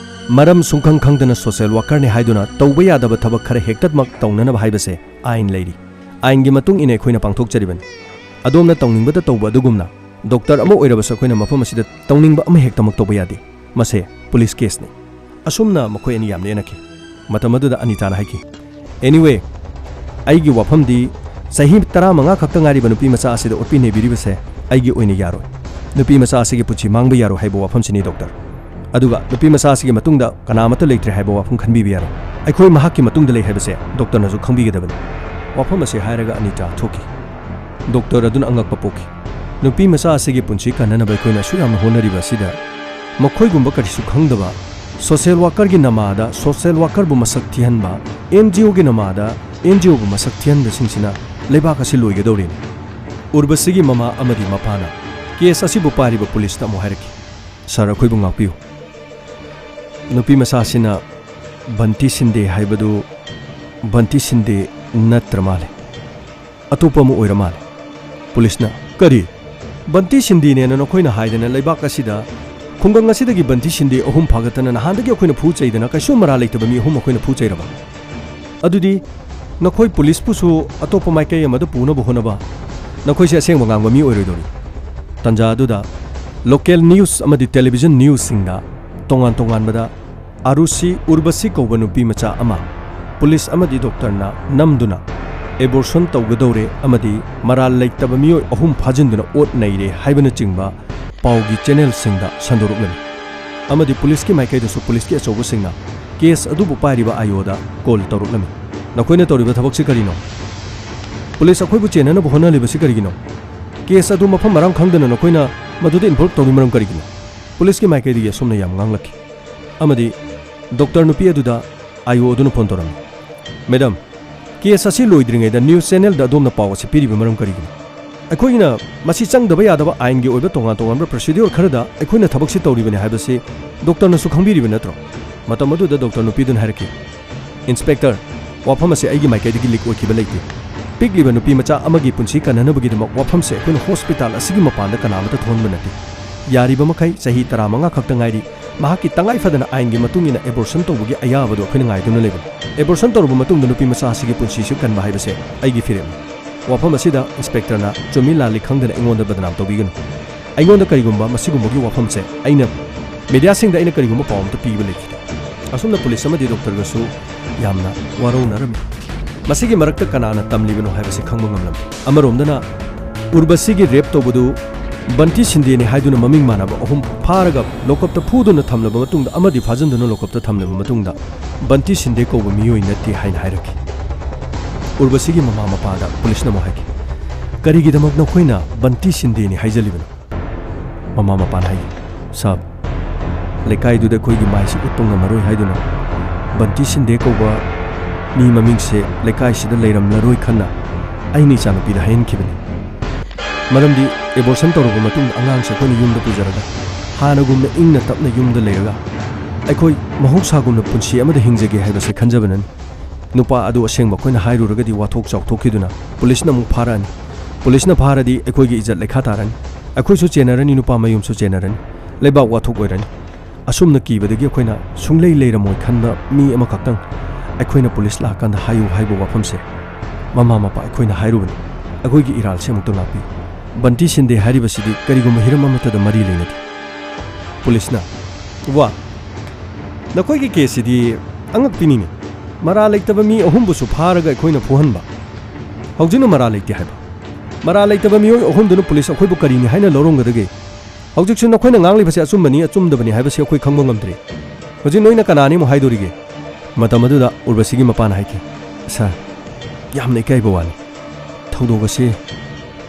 ꯃꯔꯝ ꯁꯨꯡꯈꯪ ꯈꯪꯗꯅ ꯁꯣꯁꯤꯌꯦꯜ ꯋꯥꯀꯔꯅꯤ ꯍꯥꯏꯗꯨꯅ ꯇꯧꯕ ꯌꯥꯗꯕ ꯊꯕꯛ ꯈꯔ ꯍꯦꯛꯇꯃꯛ ꯇꯧꯅꯅꯕ ꯍꯥꯏꯕꯁꯦ ꯑꯥꯏꯟ ꯂꯩꯔꯤ꯫ ꯑꯥꯏꯟꯒꯤ ꯃꯇꯨꯡ ꯏꯟꯅ ꯑꯩꯈꯣꯏꯅ ꯄꯥꯡꯊꯣꯛꯆꯔꯤꯕꯅꯤ꯫ ꯑꯗꯣꯝꯅ ꯇꯧꯅꯤꯡꯕꯇ ꯇꯧꯕ ꯑꯗꯨꯒꯨꯝꯅ ꯗꯣꯛꯇꯔ ꯑꯃ ꯑꯣꯏꯔꯕꯁꯨ ꯑꯩꯈꯣꯏꯅ ꯃꯐꯝ ꯑꯁꯤꯗ ꯇꯧꯅꯤꯡꯕ ꯑꯃ ꯍꯦꯛꯇꯃꯛ ꯇꯧꯕ ꯌꯥꯗꯦ꯫ ꯃꯁꯦ ꯄꯨꯂꯤꯁ ꯀꯦꯁꯅꯤ"꯫ ꯑꯁꯨꯝꯅ ꯃꯈꯣꯏ ꯑꯅꯤ ꯌꯥꯝꯅ ꯌꯦꯠꯅꯈꯤ꯫ ꯃꯇꯝ ꯑꯗꯨꯗ ꯑꯅꯤꯇꯥꯅ ꯍꯥꯏꯈꯤ, "Anyway, ꯑꯩꯒꯤ ꯋꯥꯐꯝꯗꯤ ꯆꯍꯤ ꯇꯔꯥꯃꯉꯥ ꯈꯛꯇ ꯉꯥꯏꯔꯤꯕ ꯅꯨꯄꯤ ꯃꯆꯥ ꯑꯁꯤꯗ ꯑꯣꯠꯄꯤ ꯅꯩꯕꯤꯔꯤꯕꯁꯦ ꯑꯩꯒꯤ ꯑꯣꯏꯅ ꯌꯥꯔꯣꯏ꯫ ꯅꯨꯄꯤ ꯃꯆꯥ ꯑꯁꯤꯒꯤ ꯄꯨꯟꯁꯤ ꯃꯥꯡꯕ ꯌꯥꯔꯣꯏ ꯍꯥꯏꯕ ꯋꯥꯐꯝꯁꯤꯅꯤ, ꯗꯣꯛꯇꯔ꯫ ꯑꯗꯨꯒ ꯅꯨꯄꯤ ꯃꯆꯥ ꯑꯁꯤꯒꯤ ꯃꯇꯨꯡꯗ ꯀꯅꯥꯃꯠꯇ ꯂꯩꯇ꯭ꯔꯦ ꯍꯥꯏꯕ ꯋꯥꯐꯝ ꯈꯟꯕꯤꯕ ꯌꯥꯔꯣꯏ꯫ ꯑꯩꯈꯣꯏ ꯃꯍꯥꯛꯀꯤ ꯃꯇꯨꯡꯗ ꯂꯩ ꯍꯥꯏꯕꯁꯦ ꯗꯣꯛꯇꯔꯅꯁꯨ ꯈꯪꯕꯤꯒꯗꯕꯅꯤ꯫" ꯋꯥꯐꯝ ꯑꯁꯤ ꯍꯥꯏꯔꯒ ꯑꯅꯤꯇꯥ ꯊꯣꯛꯈꯤ꯫ ꯗꯣꯛꯇꯔ ꯑꯗꯨꯅ ꯑꯉꯛꯄ ꯄꯣꯛꯈꯤ꯫ ꯅꯨꯄꯤ ꯃꯆꯥ ꯑꯁꯤꯒꯤ ꯄꯨꯟꯁꯤ ꯀꯟꯅꯅꯕ ꯑꯩꯈꯣꯏꯅ ꯑꯁꯨꯛ ꯌꯥꯝꯅ ꯍꯣꯠꯅꯔꯤꯕ ꯑꯁꯤꯗ ꯃꯈꯣꯏꯒꯨꯝꯕ ꯀꯔꯤꯁꯨ ꯈꯪꯗꯕ, social workerꯒꯤ ꯅꯃꯥꯗ social workerꯕꯨ ꯃꯁꯛ ꯊꯤꯍꯟꯕ, NGOꯒꯤ ꯅꯃꯥꯗ NGOꯕꯨ ꯃꯁꯛ ꯊꯤꯍꯟꯕꯁꯤꯡꯁꯤꯅ ꯂꯩꯕꯥꯛ ꯑꯁꯤ ꯂꯣꯏꯒꯗꯧꯔꯦꯅꯦ꯫ ꯎꯔꯕꯁꯤꯒꯤ ꯃꯃꯥ ꯑꯃꯗꯤ ꯃꯄꯥꯅ case ꯑꯁꯤꯕꯨ ꯄꯥꯏꯔꯤꯕ ꯄꯨꯂꯤꯁꯇ ꯑꯃꯨꯛ ꯍꯥꯏꯔꯛꯈꯤ, "ꯁꯥꯔ, ꯑꯩꯈꯣꯏꯕꯨ ꯉꯥꯛꯄꯤꯌꯨ꯫ ꯅꯨꯄꯤ ꯃꯆꯥꯁꯤꯅ ꯕꯟꯇꯤ ꯁꯤꯟꯗꯦ ꯍꯥꯏꯕꯗꯨ ꯕꯟꯇꯤ ꯁꯤꯟꯗꯦ ꯅꯠꯇ꯭ꯔ ꯃꯥꯜꯂꯦ꯫ ꯑꯇꯣꯞꯄ ꯑꯃ ꯑꯣꯏꯔ ꯃꯥꯜꯂꯦ꯫" ꯄꯨꯂꯤꯁꯅ, "ꯀꯔꯤ? ꯕꯟꯇꯤ ꯁꯤꯟꯗꯦꯅꯦꯅ ꯅꯈꯣꯏꯅ ꯍꯥꯏꯗꯅ ꯂꯩꯕꯥꯛ ꯑꯁꯤꯗ, ꯈꯨꯡꯒꯪ ꯑꯁꯤꯗꯒꯤ ꯕꯟꯇꯤ ꯁꯤꯟꯗꯦ ꯑꯍꯨꯝ ꯐꯥꯒꯠꯇꯅ ꯅꯍꯥꯟꯗꯒꯤ ꯑꯩꯈꯣꯏꯅ ꯐꯨ ꯆꯩꯗꯅ ꯀꯩꯁꯨ ꯃꯔꯥꯜ ꯂꯩꯇꯕ ꯃꯤ ꯑꯍꯨꯝ ꯑꯩꯈꯣꯏꯅ ꯐꯨ ꯆꯩꯔꯕ? ꯑꯗꯨꯗꯤ ꯅꯈꯣꯏ ꯄꯨꯂꯤꯁꯄꯨꯁꯨ ꯑꯇꯣꯞꯄ ꯃꯥꯏꯀꯩ ꯑꯃꯗ ꯄꯨꯅꯕ ꯍꯣꯠꯅꯕ, ꯅꯈꯣꯏꯁꯦ ꯑꯁꯦꯡꯕ ꯉꯥꯡꯕ ꯃꯤ ꯑꯣꯏꯔꯣꯏꯗꯧꯔꯤ꯫" ꯇꯟꯖꯥ ꯑꯗꯨꯗ local news ꯑꯃꯗꯤ television newsꯁꯤꯡꯗ ꯇꯣꯉꯥꯟ ꯇꯣꯉꯥꯟꯕꯗ ꯑꯥꯔꯨꯁꯤ ꯎꯔꯕꯁꯤ ꯀꯧꯕ ꯅꯨꯄꯤ ꯃꯆꯥ ꯑꯃ ꯄꯨꯂꯤꯁ ꯑꯃꯗꯤ ꯗꯣꯛꯇꯔꯅ ꯅꯝꯗꯨꯅ abortion ꯇꯧꯒꯗꯧꯔꯦ ꯑꯃꯗꯤ ꯃꯔꯥꯜ ꯂꯩꯇꯕ ꯃꯤꯑꯣꯏ ꯑꯍꯨꯝ ꯐꯥꯖꯤꯟꯗꯨꯅ ꯑꯣꯠ ꯅꯩꯔꯦ ꯍꯥꯏꯕꯅꯆꯤꯡꯕ ꯄꯥꯎꯒꯤ ꯆꯦꯅꯦꯜꯁꯤꯡꯗ ꯁꯟꯗꯣꯔꯛꯂꯝꯃꯤ꯫ ꯑꯃꯗꯤ ꯄꯨꯂꯤꯁꯀꯤ ꯃꯥꯏꯀꯩꯗꯁꯨ ꯄꯨꯂꯤꯁꯀꯤ ꯑꯆꯧꯕꯁꯤꯡꯅ case ꯑꯗꯨꯕꯨ ꯄꯥꯏꯔꯤꯕ IOꯗ call ꯇꯧꯔꯛꯂꯝꯃꯤ꯫ "ꯅꯈꯣꯏꯅ ꯇꯧꯔꯤꯕ ꯊꯕꯛꯁꯤ ꯀꯔꯤꯅꯣ? ꯄꯨꯂꯤꯁ ꯑꯩꯈꯣꯏꯕꯨ ꯆꯦꯟꯅꯅꯕ ꯍꯣꯠꯅꯂꯤꯕꯁꯤ ꯀꯔꯤꯒꯤꯅꯣ? Case ꯑꯗꯨ ꯃꯐꯝ ꯃꯔꯥꯡ ꯈꯪꯗꯅ ꯅꯈꯣꯏꯅ ꯃꯗꯨꯗ involve ꯇꯧꯔꯤ ꯃꯔꯝ ꯀꯔꯤꯒꯤꯅꯣ?" ꯄꯨꯂꯤꯁꯀꯤ ꯃꯥꯏꯀꯩꯗꯒꯤ ꯑꯁꯨꯝꯅ ꯌꯥꯝ ꯉꯥꯡꯂꯛꯈꯤ꯫ ꯑꯃꯗꯤ ꯗꯣꯛꯇꯔ ꯅꯨꯄꯤ ꯑꯗꯨꯗ IO ꯑꯗꯨꯅ ꯐꯣꯟ ꯇꯧꯔꯝꯃꯤ꯫ "ꯃꯦꯗꯥꯝ, case ꯑꯁꯤ ꯂꯣꯏꯗ꯭ꯔꯤꯉꯩꯗ news channelꯗ ꯑꯗꯣꯝꯅ ꯄꯥꯎ ꯑꯁꯤ ꯄꯤꯔꯤꯕ ꯃꯔꯝ ꯀꯔꯤꯒꯤꯅꯣ? ꯑꯩꯈꯣꯏꯅ ꯃꯁꯤ ꯆꯪꯗꯕ ꯌꯥꯗꯕ ꯑꯥꯏꯟꯒꯤ ꯑꯣꯏꯕ ꯇꯣꯉꯥꯟ ꯇꯣꯉꯥꯟꯕ procedure ꯈꯔꯗ ꯑꯩꯈꯣꯏꯅ ꯊꯕꯛꯁꯤ ꯇꯧꯔꯤꯕꯅꯤ ꯍꯥꯏꯕꯁꯤ ꯗꯣꯛꯇꯔꯅꯁꯨ ꯈꯪꯕꯤꯔꯤꯕ ꯅꯠꯇ꯭ꯔꯣ?" ꯃꯇꯝ ꯑꯗꯨꯗ ꯗꯣꯛꯇꯔ ꯅꯨꯄꯤꯗꯨꯅ ꯍꯥꯏꯔꯛꯈꯤ, "ꯏꯟꯁꯄꯦꯛꯇꯔ, ꯋꯥꯐꯝ ꯑꯁꯤ ꯑꯩꯒꯤ ꯃꯥꯏꯀꯩꯗꯒꯤ leak ꯑꯣꯏꯈꯤꯕ ꯂꯩꯇꯦ꯫ ꯄꯤꯛꯂꯤꯕ ꯅꯨꯄꯤ ꯃꯆꯥ ꯑꯃꯒꯤ ꯄꯨꯟꯁꯤ ꯀꯟꯅꯅꯕꯒꯤꯗꯃꯛ ꯋꯥꯐꯝꯁꯦ ꯑꯩꯈꯣꯏꯅ ꯍꯣꯁꯄꯤꯇꯥꯜ ꯑꯁꯤꯒꯤ ꯃꯄꯥꯟꯗ ꯀꯅꯥꯃꯠꯇ ꯊꯣꯛꯍꯟꯕ ꯅꯠꯇꯦ꯫ ꯌꯥꯔꯤꯕ ꯃꯈꯩ ꯆꯍꯤ ꯇꯔꯥꯃꯉꯥ ꯈꯛꯇ ꯉꯥꯏꯔꯤ, ꯃꯍꯥꯛꯀꯤ ꯇꯉꯥꯏ ꯐꯗꯅ ꯑꯥꯏꯟꯒꯤ ꯃꯇꯨꯡ ꯏꯟꯅ abortion ꯇꯧꯕꯒꯤ ꯑꯌꯥꯕꯗꯨ ꯑꯩꯈꯣꯏꯅ ꯉꯥꯏꯗꯨꯅ ꯂꯩꯕꯅꯤ꯫ Abortion ꯇꯧꯔꯕ ꯃꯇꯨꯡꯗ ꯅꯨꯄꯤ ꯃꯆꯥ ꯑꯁꯤꯒꯤ ꯄꯨꯟꯁꯤꯁꯨ ꯀꯟꯕ ꯍꯥꯏꯕꯁꯦ ꯑꯩꯒꯤ ꯐꯤꯔꯦꯞꯅꯤ꯫ ꯋꯥꯐꯝ ꯑꯁꯤꯗ ꯏꯟꯁꯄꯦꯛꯇꯔꯅ ꯆꯨꯝꯃꯤ ꯂꯥꯜꯂꯤ ꯈꯪꯗꯅ ꯑꯩꯉꯣꯟꯗ ꯕꯗꯅꯥꯝ ꯇꯧꯕꯤꯒꯅꯨ꯫ ꯑꯩꯉꯣꯟꯗ ꯀꯔꯤꯒꯨꯝꯕ ꯃꯁꯤꯒꯨꯝꯕꯒꯤ ꯋꯥꯐꯝꯁꯦ ꯑꯩꯅ ꯃꯦꯗꯤꯌꯥꯁꯤꯡꯗ ꯑꯩꯅ ꯀꯔꯤꯒꯨꯝꯕ ꯄꯥꯎ ꯑꯃꯠꯇ ꯄꯤꯕ ꯂꯩꯈꯤꯗꯦ꯫ ꯑꯁꯨꯝꯅ ꯄꯨꯂꯤꯁ ꯑꯃꯗꯤ ꯗꯣꯛꯇꯔꯒꯁꯨ ꯌꯥꯝꯅ ꯋꯥꯔꯧꯅꯔꯝꯃꯤ꯫ ꯃꯁꯤꯒꯤ ꯃꯔꯛꯇ ꯀꯅꯥꯅ ꯇꯝꯂꯤꯕꯅꯣ ꯍꯥꯏꯕꯁꯤ ꯈꯪꯕ ꯉꯝꯂꯝꯃꯤ꯫ ꯑꯃꯔꯣꯝꯗꯅ ꯎꯔꯕꯁꯤꯒꯤ ꯔꯦꯞ ꯇꯧꯕꯗꯨ ꯕꯟꯇꯤ ꯁꯤꯟꯗꯦꯅꯤ ꯍꯥꯏꯗꯨꯅ ꯃꯃꯤꯡ ꯃꯥꯟꯅꯕ ꯑꯍꯨꯝ ꯐꯥꯔꯒ ꯂꯣꯀꯞꯇ ꯐꯨꯗꯨꯅ ꯊꯝꯂꯕ ꯃꯇꯨꯡꯗ ꯑꯃꯗꯤ ꯐꯥꯖꯤꯟꯗꯨꯅ ꯂꯣꯀꯞꯇ ꯊꯝꯂꯕ ꯃꯇꯨꯡꯗ ꯕꯟꯇꯤ ꯁꯤꯟꯗꯦ ꯀꯧꯕ ꯃꯤꯑꯣꯏ ꯅꯠꯇꯦ ꯍꯥꯏꯅ ꯍꯥꯏꯔꯛꯈꯤ꯫ ꯎꯔꯕꯁꯤꯒꯤ ꯃꯃꯥ ꯃꯄꯥꯗ ꯄꯨꯂꯤꯁꯅ ꯑꯃꯨꯛ ꯍꯥꯏꯈꯤ, "ꯀꯔꯤꯒꯤꯗꯃꯛ ꯅꯈꯣꯏꯅ ꯕꯟꯇꯤ ꯁꯤꯟꯗꯦꯅꯤ ꯍꯥꯏꯖꯜꯂꯤꯕꯅꯣ?" ꯃꯃꯥ ꯃꯄꯥꯅ ꯍꯥꯏꯈꯤ, "ꯁꯥꯕ, ꯂꯩꯀꯥꯏꯗꯨꯗ ꯑꯩꯈꯣꯏꯒꯤ ꯃꯥꯏꯁꯤ ꯎꯠꯄ ꯉꯝꯃꯔꯣꯏ ꯍꯥꯏꯗꯨꯅ ꯕꯟꯇꯤ ꯁꯤꯟꯗꯦ ꯀꯧꯕ ꯃꯤ ꯃꯃꯤꯡꯁꯦ ꯂꯩꯀꯥꯏꯁꯤꯗ ꯂꯩꯔꯝꯂꯔꯣꯏ ꯈꯟꯅ ꯑꯩꯅ ꯏꯆꯥꯅꯨꯄꯤꯗ ꯍꯥꯏꯍꯟꯈꯤꯕꯅꯤ꯫ ꯃꯔꯝꯗꯤ ꯑꯦꯕꯣꯔꯁꯟ ꯇꯧꯔꯕ ꯃꯇꯨꯡꯗ ꯑꯉꯥꯡꯁꯦ ꯑꯩꯈꯣꯏꯅ ꯌꯨꯝꯗ ꯄꯨꯖꯔꯒ ꯍꯥꯟꯅꯒꯨꯝꯅ ꯏꯪꯅ ꯇꯞꯅ ꯌꯨꯝꯗ ꯂꯩꯔꯒ ꯑꯩꯈꯣꯏ ꯃꯍꯧꯁꯥꯒꯨꯝꯅ ꯄꯨꯟꯁꯤ ꯑꯃꯗ ꯍꯤꯡꯖꯒꯦ ꯍꯥꯏꯕꯁꯦ ꯈꯟꯖꯕꯅꯅꯤ꯫ ꯅꯨꯄꯥ ꯑꯗꯨ ꯑꯁꯦꯡꯕ ꯑꯩꯈꯣꯏꯅ ꯍꯥꯏꯔꯨꯔꯒꯗꯤ ꯋꯥꯊꯣꯛ ꯆꯥꯎꯊꯣꯛꯈꯤꯗꯨꯅ ꯄꯨꯂꯤꯁꯅ ꯑꯃꯨꯛ ꯐꯥꯔꯛꯑꯅꯤ꯫ ꯄꯨꯂꯤꯁꯅ ꯐꯥꯔꯗꯤ ꯑꯩꯈꯣꯏꯒꯤ ꯏꯖꯠ ꯂꯩꯈꯥ ꯇꯥꯔꯅꯤ꯫ ꯑꯩꯈꯣꯏꯁꯨ ꯆꯦꯟꯅꯔꯅꯤ, ꯅꯨꯄꯥ ꯃꯌꯨꯝꯁꯨ ꯆꯦꯟꯅꯔꯅꯤ꯫ ꯂꯩꯕꯥꯛ ꯋꯥꯊꯣꯛ ꯑꯣꯏꯔꯅꯤ꯫ ꯑꯁꯨꯝꯅ ꯀꯤꯕꯗꯒꯤ ꯑꯩꯈꯣꯏꯅ ꯁꯨꯡꯂꯩ ꯂꯩꯔꯝꯃꯣꯏ ꯈꯟꯕ ꯃꯤ ꯑꯃꯈꯛꯇꯪ ꯑꯩꯈꯣꯏꯅ ꯄꯨꯂꯤꯁ ꯂꯥꯛꯑꯀꯥꯟꯗ ꯍꯥꯏꯌꯨ ꯍꯥꯏꯕ ꯋꯥꯐꯝꯁꯦ ꯃꯃꯥ ꯃꯄꯥ ꯑꯩꯈꯣꯏꯅ ꯍꯥꯏꯔꯨꯕꯅꯤ꯫ ꯑꯩꯈꯣꯏꯒꯤ ꯏꯔꯥꯜꯁꯦ ꯑꯃꯨꯛꯇ ꯉꯥꯛꯄꯤꯌꯨ꯫ ꯕꯟꯇꯤ ꯁꯤꯟꯗꯦ ꯍꯥꯏꯔꯤꯕꯁꯤꯗꯤ ꯀꯔꯤꯒꯨꯝꯕ ꯍꯤꯔꯝ ꯑꯃꯠꯇꯗ ꯃꯔꯤ ꯂꯩꯅꯗꯦ꯫" ꯄꯨꯂꯤꯁꯅ, "ꯋꯥ, ꯅꯈꯣꯏꯒꯤ ꯀꯦꯁꯁꯤꯗꯤ ꯑꯉꯛꯄꯤꯅꯤꯅꯦ꯫ ꯃꯔꯥꯜ ꯂꯩꯇꯕ ꯃꯤ ꯑꯍꯨꯝꯕꯨꯁꯨ ꯐꯥꯔꯒ ꯑꯩꯈꯣꯏꯅ ꯐꯨꯍꯟꯕ꯫ ꯍꯧꯖꯤꯛꯅ ꯃꯔꯥꯜ ꯂꯩꯇꯦ ꯍꯥꯏꯕ꯫ ꯃꯔꯥꯜ ꯂꯩꯇꯕ ꯃꯤꯑꯣꯏ ꯑꯍꯨꯝꯗꯨꯅ ꯄꯨꯂꯤꯁ ꯑꯩꯈꯣꯏꯕꯨ ꯀꯔꯤꯅꯤ ꯍꯥꯏꯅ ꯂꯧꯔꯝꯒꯗꯒꯦ? ꯍꯧꯖꯤꯛꯁꯨ ꯅꯈꯣꯏꯅ ꯉꯥꯡꯂꯤꯕꯁꯤ ꯑꯆꯨꯝꯕꯅꯤ, ꯑꯆꯨꯝꯗꯕꯅꯤ ꯍꯥꯏꯕꯁꯤ ꯑꯩꯈꯣꯏ ꯈꯪꯕ ꯉꯝꯗ꯭ꯔꯤ꯫ ꯍꯧꯖꯤꯛ ꯅꯣꯏꯅ ꯀꯅꯥꯅꯤ ꯑꯃꯨꯛ ꯍꯥꯏꯗꯣꯔꯤꯒꯦ?" ꯃꯇꯝ ꯑꯗꯨꯗ ꯎꯔꯕꯁꯤꯒꯤ ꯃꯄꯥꯅ ꯍꯥꯏꯈꯤ, "ꯁꯥꯔ, ꯌꯥꯝꯅ ꯏꯀꯥꯏꯕ ꯋꯥꯅꯤ꯫ ꯊꯧꯗꯣꯛ ꯑꯁꯤ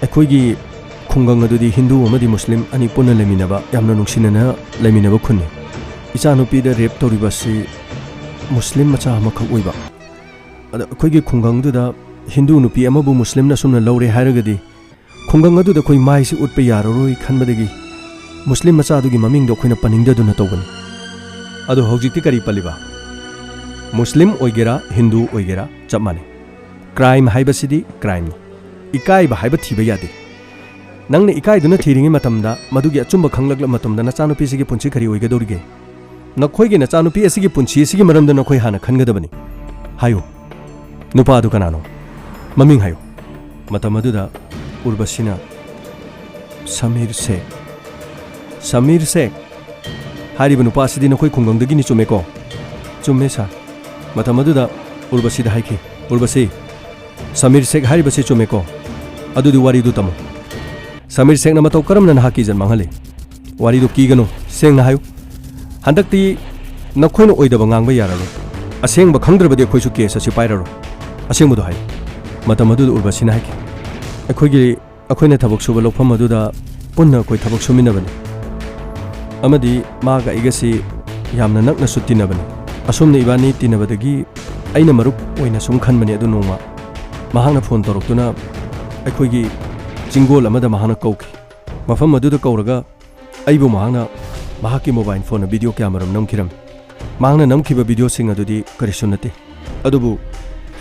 ꯑꯩꯈꯣꯏꯒꯤ ꯈꯨꯡꯒꯪ ꯑꯗꯨꯗꯤ ꯍꯤꯟꯗꯨ ꯑꯃꯗꯤ ꯃꯨꯁꯂꯤꯝ ꯑꯅꯤ ꯄꯨꯟꯅ ꯂꯩꯃꯤꯟꯅꯕ, ꯌꯥꯝꯅ ꯅꯨꯡꯁꯤꯅꯅ ꯂꯩꯃꯤꯟꯅꯕ ꯈꯨꯟꯅꯤ꯫ ꯏꯆꯥꯅꯨꯄꯤꯗ ꯔꯦꯞ ꯇꯧꯔꯤꯕ ꯑꯁꯤ ꯃꯨꯁꯂꯤꯝ ꯃꯆꯥ ꯑꯃꯈꯛ ꯑꯣꯏꯕ꯫ ꯑꯗ ꯑꯩꯈꯣꯏꯒꯤ ꯈꯨꯡꯒꯪꯗꯨꯗ ꯍꯤꯟꯗꯨ ꯅꯨꯄꯤ ꯑꯃꯕꯨ ꯃꯨꯁꯂꯤꯝꯅ ꯑꯁꯨꯝꯅ ꯂꯧꯔꯦ ꯍꯥꯏꯔꯒꯗꯤ ꯈꯨꯡꯒꯪ ꯑꯗꯨꯗ ꯑꯩꯈꯣꯏ ꯃꯥꯏꯁꯤ ꯎꯠꯄ ꯌꯥꯔꯔꯣꯏ ꯈꯟꯕꯗꯒꯤ ꯃꯨꯁꯂꯤꯝ ꯃꯆꯥꯗꯨꯒꯤ ꯃꯃꯤꯡꯗꯣ ꯑꯩꯈꯣꯏꯅ ꯄꯟꯅꯤꯡꯗꯗꯨꯅ ꯇꯧꯕꯅꯤ꯫ ꯑꯗꯣ ꯍꯧꯖꯤꯛꯇꯤ ꯀꯔꯤ ꯄꯜꯂꯤꯕ? ꯃꯨꯁꯂꯤꯝ ꯑꯣꯏꯒꯦꯔꯥ, ꯍꯤꯟꯗꯨ ꯑꯣꯏꯒꯦꯔꯥ, ꯆꯞ ꯃꯥꯟꯅꯩ꯫ ꯀ꯭ꯔꯥꯏꯝ ꯍꯥꯏꯕꯁꯤꯗꯤ ꯀ꯭ꯔꯥꯏꯝꯅꯤ꯫ ꯏꯀꯥꯏꯕ ꯍꯥꯏꯕ ꯊꯤꯕ ꯌꯥꯗꯦ꯫ ꯅꯪꯅ ꯏꯀꯥꯏꯗꯨꯅ ꯊꯤꯔꯤꯉꯩ ꯃꯇꯝꯗ, ꯃꯗꯨꯒꯤ ꯑꯆꯨꯝꯕ ꯈꯪꯂꯛꯂꯕ ꯃꯇꯝꯗ, ꯅꯆꯥꯅꯨꯄꯤꯁꯤꯒꯤ ꯄꯨꯟꯁꯤ ꯀꯔꯤ ꯑꯣꯏꯒꯗꯧꯔꯤꯒꯦ? ꯅꯈꯣꯏꯒꯤ ꯅꯆꯥꯅꯨꯄꯤ ꯑꯁꯤꯒꯤ ꯄꯨꯟꯁꯤ ꯑꯁꯤꯒꯤ ꯃꯔꯝꯗ ꯅꯈꯣꯏ ꯍꯥꯟꯅ ꯈꯟꯒꯗꯕꯅꯤ꯫ ꯍꯥꯏꯌꯨ, ꯅꯨꯄꯥ ꯑꯗꯨ ꯀꯅꯥꯅꯣ? ꯃꯃꯤꯡ ꯍꯥꯏꯌꯨ꯫" ꯃꯇꯝ ꯑꯗꯨꯗ ꯎꯔꯕꯁꯤꯅ, "ꯁꯃꯤꯔ ꯁꯦꯈ꯫ ꯁꯃꯤꯔ ꯁꯦꯈ ꯍꯥꯏꯔꯤꯕ ꯅꯨꯄꯥ ꯑꯁꯤꯗꯤ ꯅꯈꯣꯏ ꯈꯨꯡꯒꯪꯗꯒꯤꯅꯤ, ꯆꯨꯝꯃꯦꯀꯣ?" "ꯆꯨꯝꯃꯦ ꯁꯥꯔ꯫" ꯃꯇꯝ ꯑꯗꯨꯗ ꯎꯔꯕꯁꯤꯗ ꯍꯥꯏꯈꯤ, "ꯎꯔꯕꯁꯤ, ꯁꯃꯤꯔ ꯁꯦꯈ ꯍꯥꯏꯔꯤꯕꯁꯤ ꯆꯨꯝꯃꯦꯀꯣ? ꯑꯗꯨꯗꯤ ꯋꯥꯔꯤꯗꯨ ꯇꯝꯃꯨ꯫ ꯁꯃꯤꯔ ꯁꯦꯈꯅ ꯃꯇꯧ ꯀꯔꯝꯅ ꯅꯍꯥꯛꯀꯤ ꯏꯖꯠ ꯃꯥꯡꯍꯜꯂꯤ? ꯋꯥꯔꯤꯗꯨ ꯀꯤꯒꯅꯨ, ꯁꯦꯡꯅ ꯍꯥꯏꯌꯨ꯫ ꯍꯟꯗꯛꯇꯤ ꯅꯈꯣꯏꯅ ꯑꯣꯏꯗꯕ ꯉꯥꯡꯕ ꯌꯥꯔꯔꯣꯏ꯫ ꯑꯁꯦꯡꯕ ꯈꯪꯗ꯭ꯔꯕꯗꯤ ꯑꯩꯈꯣꯏꯁꯨ ꯀꯦꯁ ꯑꯁꯤ ꯄꯥꯏꯔꯔꯣꯏ꯫ ꯑꯁꯦꯡꯕꯗꯨ ꯍꯥꯏꯌꯨ꯫" ꯃꯇꯝ ꯑꯗꯨꯗ ꯎꯔꯕꯁꯤꯅ ꯍꯥꯏꯈꯤ, "ꯑꯩꯈꯣꯏꯒꯤ ꯑꯩꯈꯣꯏꯅ ꯊꯕꯛ ꯁꯨꯕ ꯂꯧꯐꯝ ꯑꯗꯨꯗ ꯄꯨꯟꯅ ꯑꯩꯈꯣꯏ ꯊꯕꯛ ꯁꯨꯃꯤꯟꯅꯕꯅꯤ꯫ ꯑꯃꯗꯤ ꯃꯥꯒ ꯑꯩꯒꯁꯤ ꯌꯥꯝꯅ ꯅꯛꯅꯁꯨ ꯇꯤꯟꯅꯕꯅꯤ꯫ ꯑꯁꯨꯝꯅ ꯏꯕꯥꯅꯤ ꯇꯤꯟꯅꯕꯗꯒꯤ ꯑꯩꯅ ꯃꯔꯨꯞ ꯑꯣꯏꯅ ꯁꯨꯝ ꯈꯟꯕꯅꯤ꯫ ꯑꯗꯨ ꯅꯣꯡꯃ ꯃꯍꯥꯛꯅ ꯐꯣꯟ ꯇꯧꯔꯛꯇꯨꯅ ꯑꯩꯈꯣꯏꯒꯤ ꯆꯤꯡꯒꯣꯜ ꯑꯃꯗ ꯃꯍꯥꯛꯅ ꯀꯧꯈꯤ꯫ ꯃꯐꯝ ꯑꯗꯨꯗ ꯀꯧꯔꯒ ꯑꯩꯕꯨ ꯃꯍꯥꯛꯅ ꯃꯍꯥꯛꯀꯤ ꯃꯣꯕꯥꯏꯜ ꯐꯣꯟꯗ ꯚꯤꯗꯤꯑꯣ ꯀꯌꯥꯃꯔꯨꯝ ꯅꯝꯈꯤꯔꯝꯃꯤ꯫ ꯃꯍꯥꯛꯅ ꯅꯝꯈꯤꯕ ꯚꯤꯗꯤꯑꯣꯁꯤꯡ ꯑꯗꯨꯗꯤ ꯀꯔꯤꯁꯨ ꯅꯠꯇꯦ꯫ ꯑꯗꯨꯕꯨ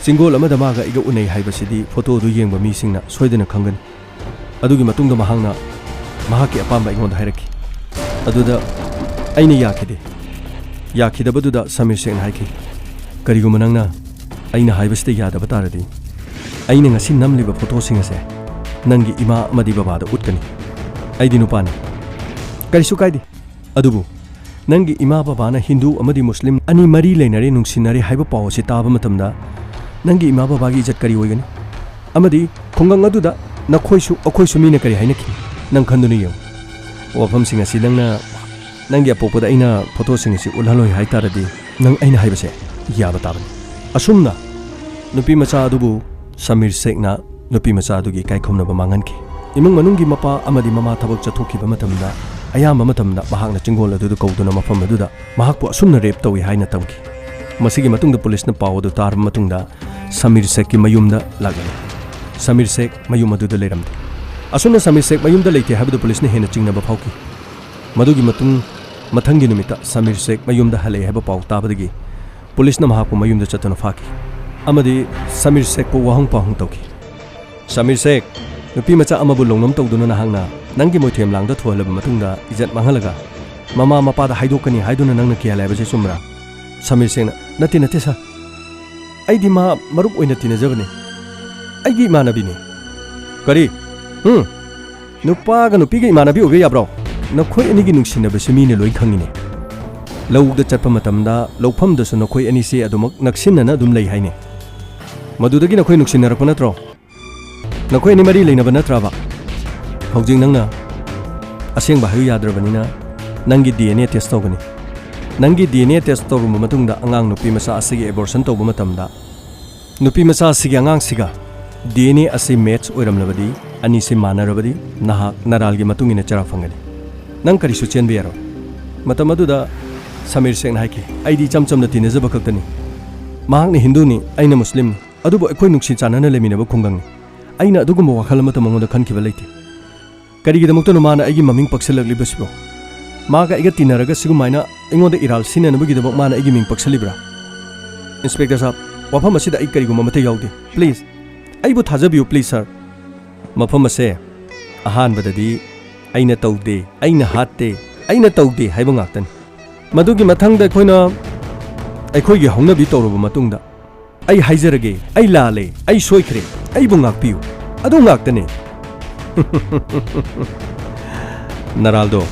ꯆꯤꯡꯒꯣꯜ ꯑꯃꯗ ꯃꯥꯒ ꯑꯩꯒ ꯎꯅꯩ ꯍꯥꯏꯕꯁꯤꯗꯤ ꯐꯣꯇꯣ ꯑꯗꯨ ꯌꯦꯡꯕ ꯃꯤꯁꯤꯡꯅ ꯁꯣꯏꯗꯅ ꯈꯪꯒꯅꯤ꯫" ꯑꯗꯨꯒꯤ ꯃꯇꯨꯡꯗ ꯃꯍꯥꯛꯅ ꯃꯍꯥꯛꯀꯤ ꯑꯄꯥꯝꯕ ꯑꯩꯉꯣꯟꯗ ꯍꯥꯏꯔꯛꯈꯤ꯫ ꯑꯗꯨꯗ ꯑꯩꯅ ꯌꯥꯈꯤꯗꯦ꯫ ꯌꯥꯈꯤꯗꯕꯗꯨꯗ ꯁꯃꯤꯔ ꯁꯦꯈꯅ ꯍꯥꯏꯈꯤ, "ꯀꯔꯤꯒꯨꯝꯕ ꯅꯪꯅ ꯑꯩꯅ ꯍꯥꯏꯕꯁꯤꯗ ꯌꯥꯗꯕ ꯇꯥꯔꯗꯤ, ꯑꯩꯅ ꯉꯁꯤ ꯅꯝꯂꯤꯕ ꯐꯣꯇꯣꯁꯤꯡ ꯑꯁꯦ ꯅꯪꯒꯤ ꯏꯃꯥ ꯑꯃꯗꯤ ꯕꯕꯥꯗ ꯎꯠꯀꯅꯤ꯫ ꯑꯩꯗꯤ ꯅꯨꯄꯥꯅꯤ꯫ ꯀꯔꯤꯁꯨ ꯀꯥꯏꯗꯦ꯫ ꯑꯗꯨꯕꯨ ꯅꯪꯒꯤ ꯏꯃꯥ ꯕꯕꯥꯅ ꯍꯤꯟꯗꯨ ꯑꯃꯗꯤ ꯃꯨꯁꯂꯤꯝ ꯑꯅꯤ ꯃꯔꯤ ꯂꯩꯅꯔꯦ, ꯅꯨꯡꯁꯤꯅꯔꯦ ꯍꯥꯏꯕ ꯄꯥꯎ ꯑꯁꯤ ꯇꯥꯕ ꯃꯇꯝꯗ ꯅꯪꯒꯤ ꯏꯃꯥ ꯕꯕꯥꯒꯤ ꯏꯖꯠ ꯀꯔꯤ ꯑꯣꯏꯒꯅꯤ? ꯑꯃꯗꯤ ꯈꯨꯡꯒꯪ ꯑꯗꯨꯗ ꯅꯈꯣꯏꯁꯨ ꯑꯩꯈꯣꯏꯁꯨ ꯃꯤꯅ ꯀꯔꯤ ꯍꯥꯏꯅꯈꯤꯅꯤ? ꯅꯪ ꯈꯟꯗꯨꯅ ꯌꯦꯡꯉꯨ꯫ ꯋꯥꯐꯝꯁꯤꯡ ꯑꯁꯤ ꯅꯪꯅ ꯅꯪꯒꯤ ꯑꯄꯣꯛꯄꯗ ꯑꯩꯅ ꯐꯣꯇꯣꯁꯤꯡ ꯑꯁꯤ ꯎꯠꯍꯜꯂꯣꯏ ꯍꯥꯏ ꯇꯥꯔꯗꯤ ꯅꯪ ꯑꯩꯅ ꯍꯥꯏꯕꯁꯦ ꯌꯥꯕ ꯇꯥꯕꯅꯤ꯫" ꯑꯁꯨꯝꯅ ꯅꯨꯄꯤ ꯃꯆꯥ ꯑꯗꯨꯕꯨ ꯁꯃꯤꯔ ꯁꯦꯈꯅ ꯅꯨꯄꯤ ꯃꯆꯥ ꯑꯗꯨꯒꯤ ꯏꯀꯥꯏ ꯈꯨꯝꯅꯕ ꯃꯥꯡꯍꯟꯈꯤ꯫ ꯏꯃꯨꯡ ꯃꯅꯨꯡꯒꯤ ꯃꯄꯥ ꯑꯃꯗꯤ ꯃꯃꯥ ꯊꯕꯛ ꯆꯠꯊꯣꯛꯈꯤꯕ ꯃꯇꯝꯗ ꯑꯌꯥꯝꯕ ꯃꯇꯝꯗ ꯃꯍꯥꯛꯅ ꯆꯤꯡꯒꯣꯜ ꯑꯗꯨꯗ ꯀꯧꯗꯨꯅ ꯃꯐꯝ ꯑꯗꯨꯗ ꯃꯍꯥꯛꯄꯨ ꯑꯁꯨꯝꯅ ꯔꯦꯞ ꯇꯧꯏ ꯍꯥꯏꯅ ꯇꯝꯈꯤ꯫ ꯃꯁꯤꯒꯤ ꯃꯇꯨꯡꯗ ꯄꯨꯂꯤꯁꯅ ꯄꯥꯎ ꯑꯗꯨ ꯇꯥꯔꯕ ꯃꯇꯨꯡꯗ ꯁꯃꯤꯔ ꯁꯦꯈꯀꯤ ꯃꯌꯨꯝꯗ ꯂꯥꯛꯂꯝꯃꯤ꯫ ꯁꯃꯤꯔ ꯁꯦꯈ ꯃꯌꯨꯝ ꯑꯗꯨꯗ ꯂꯩꯔꯝꯗꯦ꯫ ꯑꯁꯨꯝꯅ ꯁꯃꯤꯔ ꯁꯦꯈ ꯃꯌꯨꯝꯗ ꯂꯩꯇꯦ ꯍꯥꯏꯕꯗꯨ ꯄꯨꯂꯤꯁꯅ ꯍꯦꯟꯅ ꯆꯤꯡꯅꯕ ꯐꯥꯎꯈꯤ꯫ ꯃꯗꯨꯒꯤ ꯃꯇꯨꯡ ꯃꯊꯪꯒꯤ ꯅꯨꯃꯤꯠꯇ ꯁꯃꯤꯔ ꯁꯦꯈ ꯃꯌꯨꯝꯗ ꯍꯜꯂꯛꯑꯦ ꯍꯥꯏꯕ ꯄꯥꯎ ꯇꯥꯕꯗꯒꯤ ꯄꯨꯂꯤꯁꯅ ꯃꯍꯥꯛꯄꯨ ꯃꯌꯨꯝꯗ ꯆꯠꯇꯨꯅ ꯐꯥꯈꯤ ꯑꯃꯗꯤ ꯁꯃꯤꯔ ꯁꯦꯈꯄꯨ ꯋꯥꯍꯪ ꯄꯥꯎꯍꯪ ꯇꯧꯈꯤ꯫ "ꯁꯃꯤꯔ ꯁꯦꯈ, ꯅꯨꯄꯤ ꯃꯆꯥ ꯑꯃꯕꯨ ꯂꯧꯅꯝ ꯇꯧꯗꯨꯅ ꯅꯍꯥꯛꯅ ꯅꯪꯒꯤ ꯃꯣꯏꯊꯦꯝ ꯂꯥꯡꯗ ꯊꯨꯍꯜꯂꯕ ꯃꯇꯨꯡꯗ ꯏꯖꯠ ꯃꯥꯡꯍꯜꯂꯒ ꯃꯃꯥ ꯃꯄꯥꯗ ꯍꯥꯏꯗꯣꯛꯀꯅꯤ ꯍꯥꯏꯗꯨꯅ ꯅꯪꯅ ꯀꯤꯍꯜꯂꯦ ꯍꯥꯏꯕꯁꯤ ꯆꯨꯝꯕ꯭ꯔꯥ?" ꯁꯃꯤꯔ ꯁꯦꯈꯅ, "ꯅꯠꯇꯦ, ꯅꯠꯇꯦ ꯁꯥꯔ, ꯑꯩꯗꯤ ꯃꯥ ꯃꯔꯨꯞ ꯑꯣꯏꯅ ꯇꯤꯟꯅꯖꯕꯅꯤ, ꯑꯩꯒꯤ ꯏꯃꯥꯟꯅꯕꯤꯅꯤ꯫" "ꯀꯔꯤ? ꯎꯝ? ꯅꯨꯄꯥꯒ ꯅꯨꯄꯤꯒ ꯏꯃꯥꯟꯅꯕꯤ ꯑꯣꯏꯕ ꯌꯥꯕ꯭ꯔꯣ? ꯅꯈꯣꯏ ꯑꯅꯤꯒꯤ ꯅꯨꯡꯁꯤꯅꯕꯁꯤ ꯃꯤꯅ ꯂꯣꯏ ꯈꯪꯉꯤꯅꯦ꯫ ꯂꯧꯗ ꯆꯠꯄ ꯃꯇꯝꯗ ꯂꯧꯐꯝꯗꯁꯨ ꯅꯈꯣꯏ ꯑꯅꯤꯁꯤ ꯑꯗꯨꯃꯛ ꯅꯛꯁꯤꯟꯅꯅ ꯑꯗꯨꯝ ꯂꯩ ꯍꯥꯏꯅꯦ꯫ ꯃꯗꯨꯗꯒꯤ ꯅꯈꯣꯏ ꯅꯨꯡꯁꯤꯅꯔꯛꯄ ꯅꯠꯇ꯭ꯔꯣ? ꯅꯈꯣꯏ ꯑꯅꯤ ꯃꯔꯤ ꯂꯩꯅꯕ ꯅꯠꯇ꯭ꯔꯕ? ꯍꯧꯖꯤꯛ ꯅꯪꯅ ꯑꯁꯦꯡꯕ ꯍꯥꯏꯌꯨ ꯌꯥꯗ꯭ꯔꯕꯅꯤꯅ, ꯅꯪꯒꯤ ꯗꯤ ꯑꯦꯟ ꯑꯦ ꯇꯦꯁ ꯇꯧꯒꯅꯤ꯫ ꯅꯪꯒꯤ ꯗꯤ ꯑꯦꯟ ꯑꯦ ꯇꯦꯁ ꯇꯧꯔꯕ ꯃꯇꯨꯡꯗ, ꯑꯉꯥꯡ ꯅꯨꯄꯤ ꯃꯆꯥ ꯑꯁꯤꯒꯤ ꯑꯦꯕꯣꯔꯁꯟ ꯇꯧꯕ ꯃꯇꯝꯗ, ꯅꯨꯄꯤ ꯃꯆꯥ ꯑꯁꯤꯒꯤ ꯑꯉꯥꯡꯁꯤꯒ ꯗꯤ ꯑꯦꯟ ꯑꯦ ꯑꯁꯤ ꯃꯦꯠꯆ ꯑꯣꯏꯔꯝꯂꯕꯗꯤ, ꯑꯅꯤꯁꯤ ꯃꯥꯟꯅꯔꯕꯗꯤ, ꯅꯍꯥꯛ ꯅꯔꯥꯜꯒꯤ ꯃꯇꯨꯡ ꯏꯟꯅ ꯆꯔꯥ ꯐꯪꯒꯅꯤ꯫ ꯅꯪ ꯀꯔꯤꯁꯨ ꯆꯦꯟꯕ ꯌꯥꯔꯣꯏ꯫ ꯃꯇꯝ ꯑꯗꯨꯗ ꯁꯃꯤꯔ ꯁꯦꯈꯅ ꯍꯥꯏꯈꯤ, "ꯑꯩꯗꯤ ꯏꯆꯝ ꯆꯝꯅ ꯇꯤꯟꯅꯖꯕ ꯈꯛꯇꯅꯤ꯫ ꯃꯍꯥꯛꯅ ꯍꯤꯟꯗꯨꯅꯤ, ꯑꯩꯅ ꯃꯨꯁꯂꯤꯝꯅꯤ, ꯑꯗꯨꯕꯨ ꯑꯩꯈꯣꯏ ꯅꯨꯡꯁꯤ ꯆꯥꯟꯅꯅ ꯂꯩꯃꯤꯟꯅꯕ ꯈꯨꯡꯒꯪꯅꯤ꯫ ꯑꯩꯅ ꯑꯗꯨꯒꯨꯝꯕ ꯋꯥꯈꯜ ꯑꯃꯠꯇ ꯃꯉꯣꯟꯗ ꯈꯟꯈꯤꯕ ꯂꯩꯇꯦ꯫ ꯀꯔꯤꯒꯤꯗꯃꯛꯇꯅꯣ ꯃꯥꯅ ꯑꯩꯒꯤ ꯃꯃꯤꯡ ꯄꯛꯁꯤꯜꯂꯛꯂꯤꯕꯁꯤꯕꯣ? ꯃꯥꯒ ꯑꯩꯒ ꯇꯤꯟꯅꯔꯒ ꯁꯤꯒꯨꯝꯃꯥꯏꯅ ꯑꯩꯉꯣꯟꯗ ꯏꯔꯥꯜ ꯁꯤꯟꯅꯅꯕꯒꯤꯗꯃꯛ ꯃꯥꯅ ꯑꯩꯒꯤ ꯃꯤꯡ ꯄꯛꯁꯤꯜꯂꯤꯕ꯭ꯔꯥ? ꯏꯟꯁꯄꯦꯛꯇꯔ ꯁꯥꯍꯕ, ꯋꯥꯐꯝ ꯑꯁꯤꯗ ꯑꯩ ꯀꯔꯤꯒꯨꯝꯕ ꯑꯃꯠꯇ ꯌꯥꯎꯗꯦ꯫ ꯄ꯭ꯂꯤꯖ, ꯑꯩꯕꯨ ꯊꯥꯖꯕꯤꯌꯨ, ꯄ꯭ꯂꯤꯖ, ꯁꯥꯔ꯫ ꯃꯐꯝ ꯑꯁꯦ ꯑꯍꯥꯟꯕꯗꯗꯤ ꯑꯩꯅ ꯇꯧꯗꯦ, ꯑꯩꯅ ꯍꯥꯠꯇꯦ, ꯑꯩꯅ ꯇꯧꯗꯦ ꯍꯥꯏꯕ ꯉꯥꯛꯇꯅꯤ꯫ ꯃꯗꯨꯒꯤ ꯃꯊꯪꯗ ꯑꯩꯈꯣꯏꯅ ꯑꯩꯈꯣꯏꯒꯤ ꯍꯧꯅꯕꯤ ꯇꯧꯔꯕ ꯃꯇꯨꯡꯗ, ꯑꯩ ꯍꯥꯏꯖꯔꯒꯦ, ꯑꯩ ꯂꯥꯜꯂꯦ, ꯑꯩ ꯁꯣꯏꯈ꯭ꯔꯦ, ꯑꯩꯕꯨ ꯉꯥꯛꯄꯤꯌꯨ, ꯑꯗꯨ ꯉꯥꯛꯇꯅꯦ꯫" ꯅꯔꯥꯜꯗꯣ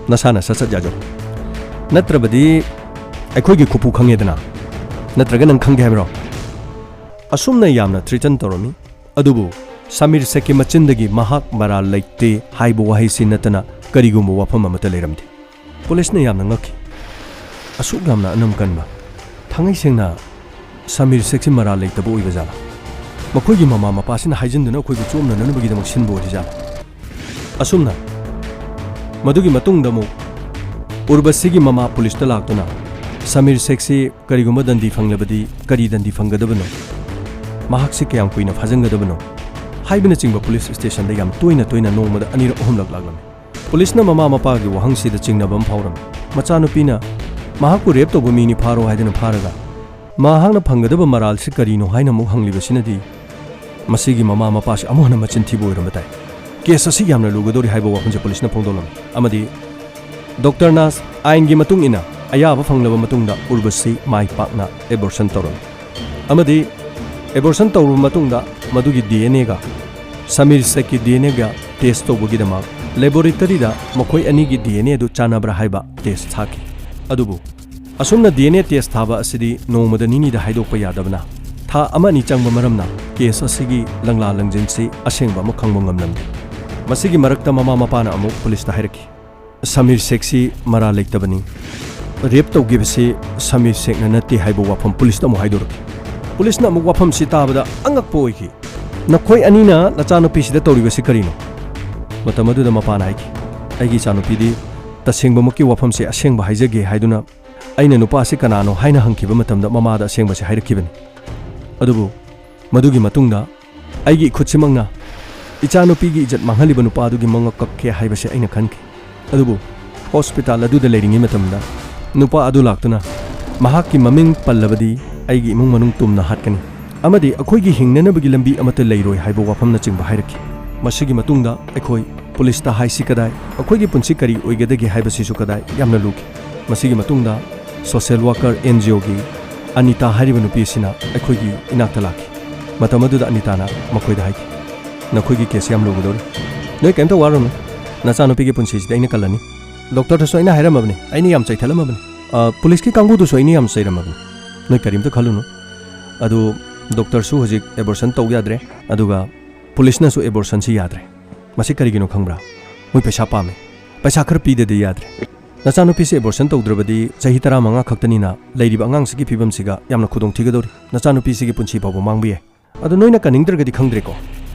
ꯅꯁꯥꯅ ꯁꯠ ꯁꯠ ꯌꯥꯖꯧ꯫ ꯅꯠꯇ꯭ꯔꯕꯗꯤ ꯑꯩꯈꯣꯏꯒꯤ ꯈꯨꯄꯨ ꯈꯪꯉꯦꯗꯅ꯫ ꯅꯠꯇ꯭ꯔꯒ ꯅꯪ ꯈꯪꯒꯦ ꯍꯥꯏꯕ꯭ꯔꯣ? ꯑꯁꯨꯝꯅ ꯌꯥꯝꯅ ꯊ꯭ꯔꯤꯇꯟ ꯇꯧꯔꯝꯃꯤ꯫ ꯑꯗꯨꯕꯨ ꯁꯃꯤꯔ ꯁꯦꯈꯀꯤ ꯃꯆꯤꯟꯗꯒꯤ ꯃꯍꯥꯛ ꯃꯔꯥꯜ ꯂꯩꯇꯦ ꯍꯥꯏꯕ ꯋꯥꯍꯩꯁꯤ ꯅꯠꯇꯅ ꯀꯔꯤꯒꯨꯝꯕ ꯋꯥꯐꯝ ꯑꯃꯠꯇ ꯂꯩꯔꯝꯗꯦ꯫ ꯄꯨꯂꯤꯁꯅ ꯌꯥꯝꯅ ꯉꯛꯈꯤ꯫ ꯑꯁꯨꯛ ꯌꯥꯝꯅ ꯑꯅꯝ ꯀꯟꯕ, ꯊꯥꯡꯉꯩ ꯁꯦꯡꯅ ꯁꯃꯤꯔ ꯁꯦꯈꯁꯤ ꯃꯔꯥꯜ ꯂꯩꯇꯕ ꯑꯣꯏꯕ ꯖꯥꯠꯂꯥ? ꯃꯈꯣꯏꯒꯤ ꯃꯃꯥ ꯃꯄꯥꯁꯤꯅ ꯍꯥꯏꯖꯤꯟꯗꯨꯅ ꯑꯩꯈꯣꯏꯕꯨ ꯆꯣꯞꯅꯅꯕꯒꯤꯗꯃꯛ ꯁꯤꯟꯕ ꯑꯣꯏꯔꯤ ꯖꯥꯠꯂꯥ? ꯑꯁꯨꯝꯅ ꯃꯗꯨꯒꯤ ꯃꯇꯨꯡꯗ ꯑꯃꯨꯛ ꯎꯔꯕꯁꯤꯒꯤ ꯃꯃꯥ ꯄꯨꯂꯤꯁꯇ ꯂꯥꯛꯇꯨꯅ, "ꯁꯃꯤꯔ ꯁꯦꯈꯁꯤ ꯀꯔꯤꯒꯨꯝꯕ ꯗꯟꯗꯤ ꯐꯪꯂꯕꯗꯤ ꯀꯔꯤ ꯗꯟꯗꯤ ꯐꯪꯒꯗꯕꯅꯣ? ꯃꯍꯥꯛꯁꯤ ꯀꯌꯥꯝ ꯀꯨꯏꯅ ꯐꯥꯖꯤꯟꯒꯗꯕꯅꯣ?" ꯍꯥꯏꯕꯅꯆꯤꯡꯕ ꯄꯨꯂꯤꯁ ꯁ꯭ꯇꯦꯁꯟꯗ ꯌꯥꯝ ꯇꯣꯏꯅ ꯇꯣꯏꯅ ꯅꯣꯡꯃꯗ ꯑꯅꯤꯔꯛ ꯑꯍꯨꯝꯂꯛ ꯂꯥꯛꯂꯝꯃꯤ꯫ ꯄꯨꯂꯤꯁꯅ ꯃꯃꯥ ꯃꯄꯥꯒꯤ ꯋꯥꯍꯪꯁꯤꯗ ꯆꯤꯡꯅꯕ ꯑꯃ ꯐꯥꯎꯔꯝꯃꯤ꯫ ꯃꯆꯥꯅꯨꯄꯤꯅ ꯃꯍꯥꯛꯄꯨ ꯔꯦꯞ ꯇꯧꯕ ꯃꯤꯅꯤ ꯐꯥꯔꯣ ꯍꯥꯏꯗꯨꯅ ꯐꯥꯔꯒ, ꯃꯍꯥꯛꯅ ꯐꯪꯒꯗꯕ ꯃꯔꯥꯜꯁꯤ ꯀꯔꯤꯅꯣ ꯍꯥꯏꯅ ꯑꯃꯨꯛ ꯍꯪꯂꯤꯕꯁꯤꯅꯗꯤ ꯃꯁꯤꯒꯤ ꯃꯃꯥ ꯃꯄꯥꯁꯤ ꯑꯃꯨꯛ ꯍꯟꯅ ꯃꯆꯤꯟ ꯊꯤꯕ ꯑꯣꯏꯔꯝꯕ ꯇꯥꯏ꯫ ꯀꯦꯁ ꯑꯁꯤ ꯌꯥꯝꯅ ꯂꯨꯒꯗꯧꯔꯤ ꯍꯥꯏꯕ ꯋꯥꯐꯝꯁꯦ ꯄꯨꯂꯤꯁꯅ ꯐꯣꯡꯗꯣꯛꯂꯝꯃꯤ ꯑꯃꯗꯤ ꯗꯣꯛꯇꯔ ꯅꯥꯁ ꯑꯥꯏꯟꯒꯤ ꯃꯇꯨꯡ ꯏꯟꯅ ꯑꯌꯥꯕ ꯐꯪꯂꯕ ꯃꯇꯨꯡꯗ ꯎꯔꯕꯁꯤ ꯃꯥꯏ ꯄꯥꯛꯅ ꯑꯦꯕꯣꯔꯁꯟ ꯇꯧꯔꯝꯃꯤ꯫ ꯑꯃꯗꯤ ꯑꯦꯕꯣꯔꯁꯟ ꯇꯧꯔꯕ ꯃꯇꯨꯡꯗ ꯃꯗꯨꯒꯤ ꯗꯤ ꯑꯦꯟ ꯑꯦꯒ ꯁꯃꯤꯔ ꯁꯦꯈꯀꯤ ꯗꯤ ꯑꯦꯟ ꯑꯦꯒ ꯇꯦꯁ ꯇꯧꯕꯒꯤꯗꯃꯛ ꯂꯦꯕꯣꯔꯦꯇꯔꯤꯗ ꯃꯈꯣꯏ ꯑꯅꯤꯒꯤ ꯗꯤ ꯑꯦꯟ ꯑꯦ ꯑꯗꯨ ꯆꯥꯟꯅꯕ꯭ꯔꯥ ꯍꯥꯏꯕ ꯇꯦꯁ ꯊꯥꯈꯤ꯫ ꯑꯗꯨꯕꯨ ꯑꯁꯨꯝꯅ ꯗꯤ ꯑꯦꯟ ꯑꯦ ꯇꯦꯁ ꯊꯥꯕ ꯑꯁꯤꯗꯤ ꯅꯣꯡꯃꯗ ꯅꯤꯅꯤꯗ ꯍꯥꯏꯗꯣꯛꯄ ꯌꯥꯗꯕꯅ, ꯊꯥ ꯑꯃ ꯑꯅꯤ ꯆꯪꯕ ꯃꯔꯝꯅ ꯀꯦꯁ ꯑꯁꯤꯒꯤ ꯂꯪꯂꯥ ꯂꯪꯖꯤꯟꯁꯤ ꯑꯁꯦꯡꯕ ꯑꯃ ꯈꯪꯕ ꯉꯝꯂꯝꯗꯦ꯫ ꯃꯁꯤꯒꯤ ꯃꯔꯛꯇ ꯃꯃꯥ ꯃꯄꯥꯅ ꯑꯃꯨꯛ ꯄꯨꯂꯤꯁꯇ ꯍꯥꯏꯔꯛꯈꯤ, "ꯁꯃꯤꯔ ꯁꯦꯈꯁꯤ ꯃꯔꯥ ꯂꯩꯇꯕꯅꯤ꯫ ꯔꯦꯞ ꯇꯧꯈꯤꯕꯁꯤ ꯁꯃꯤꯔ ꯁꯦꯈꯅ ꯅꯠꯇꯦ" ꯍꯥꯏꯕ ꯋꯥꯐꯝ ꯄꯨꯂꯤꯁꯇ ꯑꯃꯨꯛ ꯍꯥꯏꯗꯣꯔꯛꯈꯤ꯫ ꯄꯨꯂꯤꯁꯅ ꯑꯃꯨꯛ ꯋꯥꯐꯝꯁꯤ ꯇꯥꯕꯗ ꯑꯉꯛꯄ ꯑꯣꯏꯈꯤ꯫ "ꯅꯈꯣꯏ ꯑꯅꯤꯅ ꯅꯆꯥꯅꯨꯄꯤꯁꯤꯗ ꯇꯧꯔꯤꯕꯁꯤ ꯀꯔꯤꯅꯣ?" ꯃꯇꯝ ꯑꯗꯨꯗ ꯃꯄꯥꯅ ꯍꯥꯏꯈꯤ, "ꯑꯩꯒꯤ ꯏꯆꯥꯅꯨꯄꯤꯗꯤ ꯇꯁꯦꯡꯕꯃꯛꯀꯤ ꯋꯥꯐꯝꯁꯤ ꯑꯁꯦꯡꯕ ꯍꯥꯏꯖꯒꯦ ꯍꯥꯏꯗꯨꯅ ꯑꯩꯅ ꯅꯨꯄꯥ ꯑꯁꯤ ꯀꯅꯥꯅꯣ ꯍꯥꯏꯅ ꯍꯪꯈꯤꯕ ꯃꯇꯝꯗ ꯃꯃꯥꯗ ꯑꯁꯦꯡꯕꯁꯤ ꯍꯥꯏꯔꯛꯈꯤꯕꯅꯤ꯫ ꯑꯗꯨꯕꯨ ꯃꯗꯨꯒꯤ ꯃꯇꯨꯡꯗ ꯑꯩꯒꯤ ꯏꯈꯨꯠꯁꯤꯃꯛꯅ ꯏꯆꯥꯅꯨꯄꯤꯒꯤ ꯏꯖꯠ ꯃꯥꯡꯍꯜꯂꯤꯕ ꯅꯨꯄꯥ ꯑꯗꯨꯒꯤ ꯃꯉꯛ ꯀꯛꯀꯦ ꯍꯥꯏꯕꯁꯦ ꯑꯩꯅ ꯈꯟꯈꯤ꯫ ꯑꯗꯨꯕꯨ ꯍꯣꯁꯄꯤꯇꯥꯜ ꯑꯗꯨꯗ ꯂꯩꯔꯤꯉꯩ ꯃꯇꯝꯗ ꯅꯨꯄꯥ ꯑꯗꯨ ꯂꯥꯛꯇꯨꯅ ꯃꯍꯥꯛꯀꯤ ꯃꯃꯤꯡ ꯄꯜꯂꯕꯗꯤ ꯑꯩꯒꯤ ꯏꯃꯨꯡ ꯃꯅꯨꯡ ꯇꯨꯝꯅ ꯍꯥꯠꯀꯅꯤ ꯑꯃꯗꯤ ꯑꯩꯈꯣꯏꯒꯤ ꯍꯤꯡꯅꯅꯕꯒꯤ ꯂꯝꯕꯤ ꯑꯃꯠꯇ ꯂꯩꯔꯣꯏ ꯍꯥꯏꯕ ꯋꯥꯐꯝꯅꯆꯤꯡꯕ ꯍꯥꯏꯔꯛꯈꯤ꯫ ꯃꯁꯤꯒꯤ ꯃꯇꯨꯡꯗ ꯑꯩꯈꯣꯏ ꯄꯨꯂꯤꯁꯇ ꯍꯥꯏꯁꯤ ꯀꯗꯥꯏ, ꯑꯩꯈꯣꯏꯒꯤ ꯄꯨꯟꯁꯤ ꯀꯔꯤ ꯑꯣꯏꯒꯗꯒꯦ ꯍꯥꯏꯕꯁꯤꯁꯨ ꯀꯗꯥꯏ ꯌꯥꯝꯅ ꯂꯨꯈꯤ꯫ ꯃꯁꯤꯒꯤ ꯃꯇꯨꯡꯗ ꯁꯣꯁꯤꯌꯦꯜ ꯋꯥꯀꯔ ꯑꯦꯟ ꯖꯤ ꯑꯣꯒꯤ ꯑꯅꯤꯇꯥ ꯍꯥꯏꯔꯤꯕ ꯅꯨꯄꯤ ꯑꯁꯤꯅ ꯑꯩꯈꯣꯏꯒꯤ ꯏꯅꯥꯛꯇ ꯂꯥꯛꯈꯤ꯫ ꯃꯇꯝ ꯑꯗꯨꯗ ꯑꯅꯤꯇꯥꯅ ꯃꯈꯣꯏꯗ ꯍꯥꯏꯈꯤ, "ꯅꯈꯣꯏꯒꯤ ꯀꯦꯁ ꯌꯥꯝ ꯂꯨꯒꯗꯧꯔꯤ꯫ ꯅꯣꯏ ꯀꯩꯝꯇ ꯋꯥꯔꯨꯅꯨ꯫ ꯅꯆꯥꯅꯨꯄꯤꯒꯤ ꯄꯨꯟꯁꯤꯁꯤꯗꯤ ꯑꯩꯅ ꯀꯜꯂꯅꯤ꯫ ꯗꯣꯛꯇꯔꯗꯁꯨ ꯑꯩꯅ ꯍꯥꯏꯔꯝꯃꯕꯅꯤ, ꯑꯩꯅ ꯌꯥꯝ ꯆꯩꯊꯠꯂꯝꯃꯕꯅꯤ꯫ ꯑ, ꯄꯨꯂꯤꯁꯀꯤ ꯀꯥꯡꯕꯨꯗꯨꯁꯨ ꯑꯩꯅ ꯌꯥꯝ ꯆꯩꯔꯝꯃꯕꯅꯤ꯫ ꯅꯣꯏ ꯀꯔꯤꯝꯇ ꯈꯜꯂꯨꯅꯨ"꯫ ꯑꯗꯨ ꯗꯣꯛꯇꯔꯁꯨ ꯍꯧꯖꯤꯛ ꯑꯦꯕꯣꯔꯁꯟ ꯇꯧ ꯌꯥꯗ꯭ꯔꯦ, ꯑꯗꯨꯒ ꯄꯨꯂꯤꯁꯅꯁꯨ ꯑꯦꯕꯣꯔꯁꯟꯁꯤ ꯌꯥꯗ꯭ꯔꯦ꯫ ꯃꯁꯤ ꯀꯔꯤꯒꯤꯅꯣ ꯈꯪꯕ꯭ꯔꯥ? ꯃꯣꯏ ꯄꯩꯁꯥ ꯄꯥꯝꯃꯦ꯫ ꯄꯩꯁꯥ ꯈꯔ ꯄꯤꯗꯗꯤ ꯌꯥꯗ꯭ꯔꯦ꯫ ꯅꯆꯥꯅꯨꯄꯤꯁꯦ ꯑꯦꯕꯣꯔꯁꯟ ꯇꯧꯗ꯭ꯔꯕꯗꯤ ꯆꯍꯤ ꯇꯔꯥꯃꯉꯥ ꯈꯛꯇꯅꯤꯅ ꯂꯩꯔꯤꯕ ꯑꯉꯥꯡꯁꯤꯒꯤ ꯐꯤꯕꯝꯁꯤꯒ ꯌꯥꯝꯅ ꯈꯨꯗꯣꯡ ꯊꯤꯒꯗꯧꯔꯤ꯫ ꯅꯆꯥꯅꯨꯄꯤꯁꯤꯒꯤ ꯄꯨꯟꯁꯤ ꯐꯥꯎꯕ ꯃꯥꯡꯕ ꯌꯥꯏ꯫ ꯑꯗꯨ ꯅꯣꯏꯅ ꯀꯟꯅꯤꯡꯗ꯭ꯔꯒꯗꯤ ꯈꯪꯗ꯭ꯔꯦꯀꯣ꯫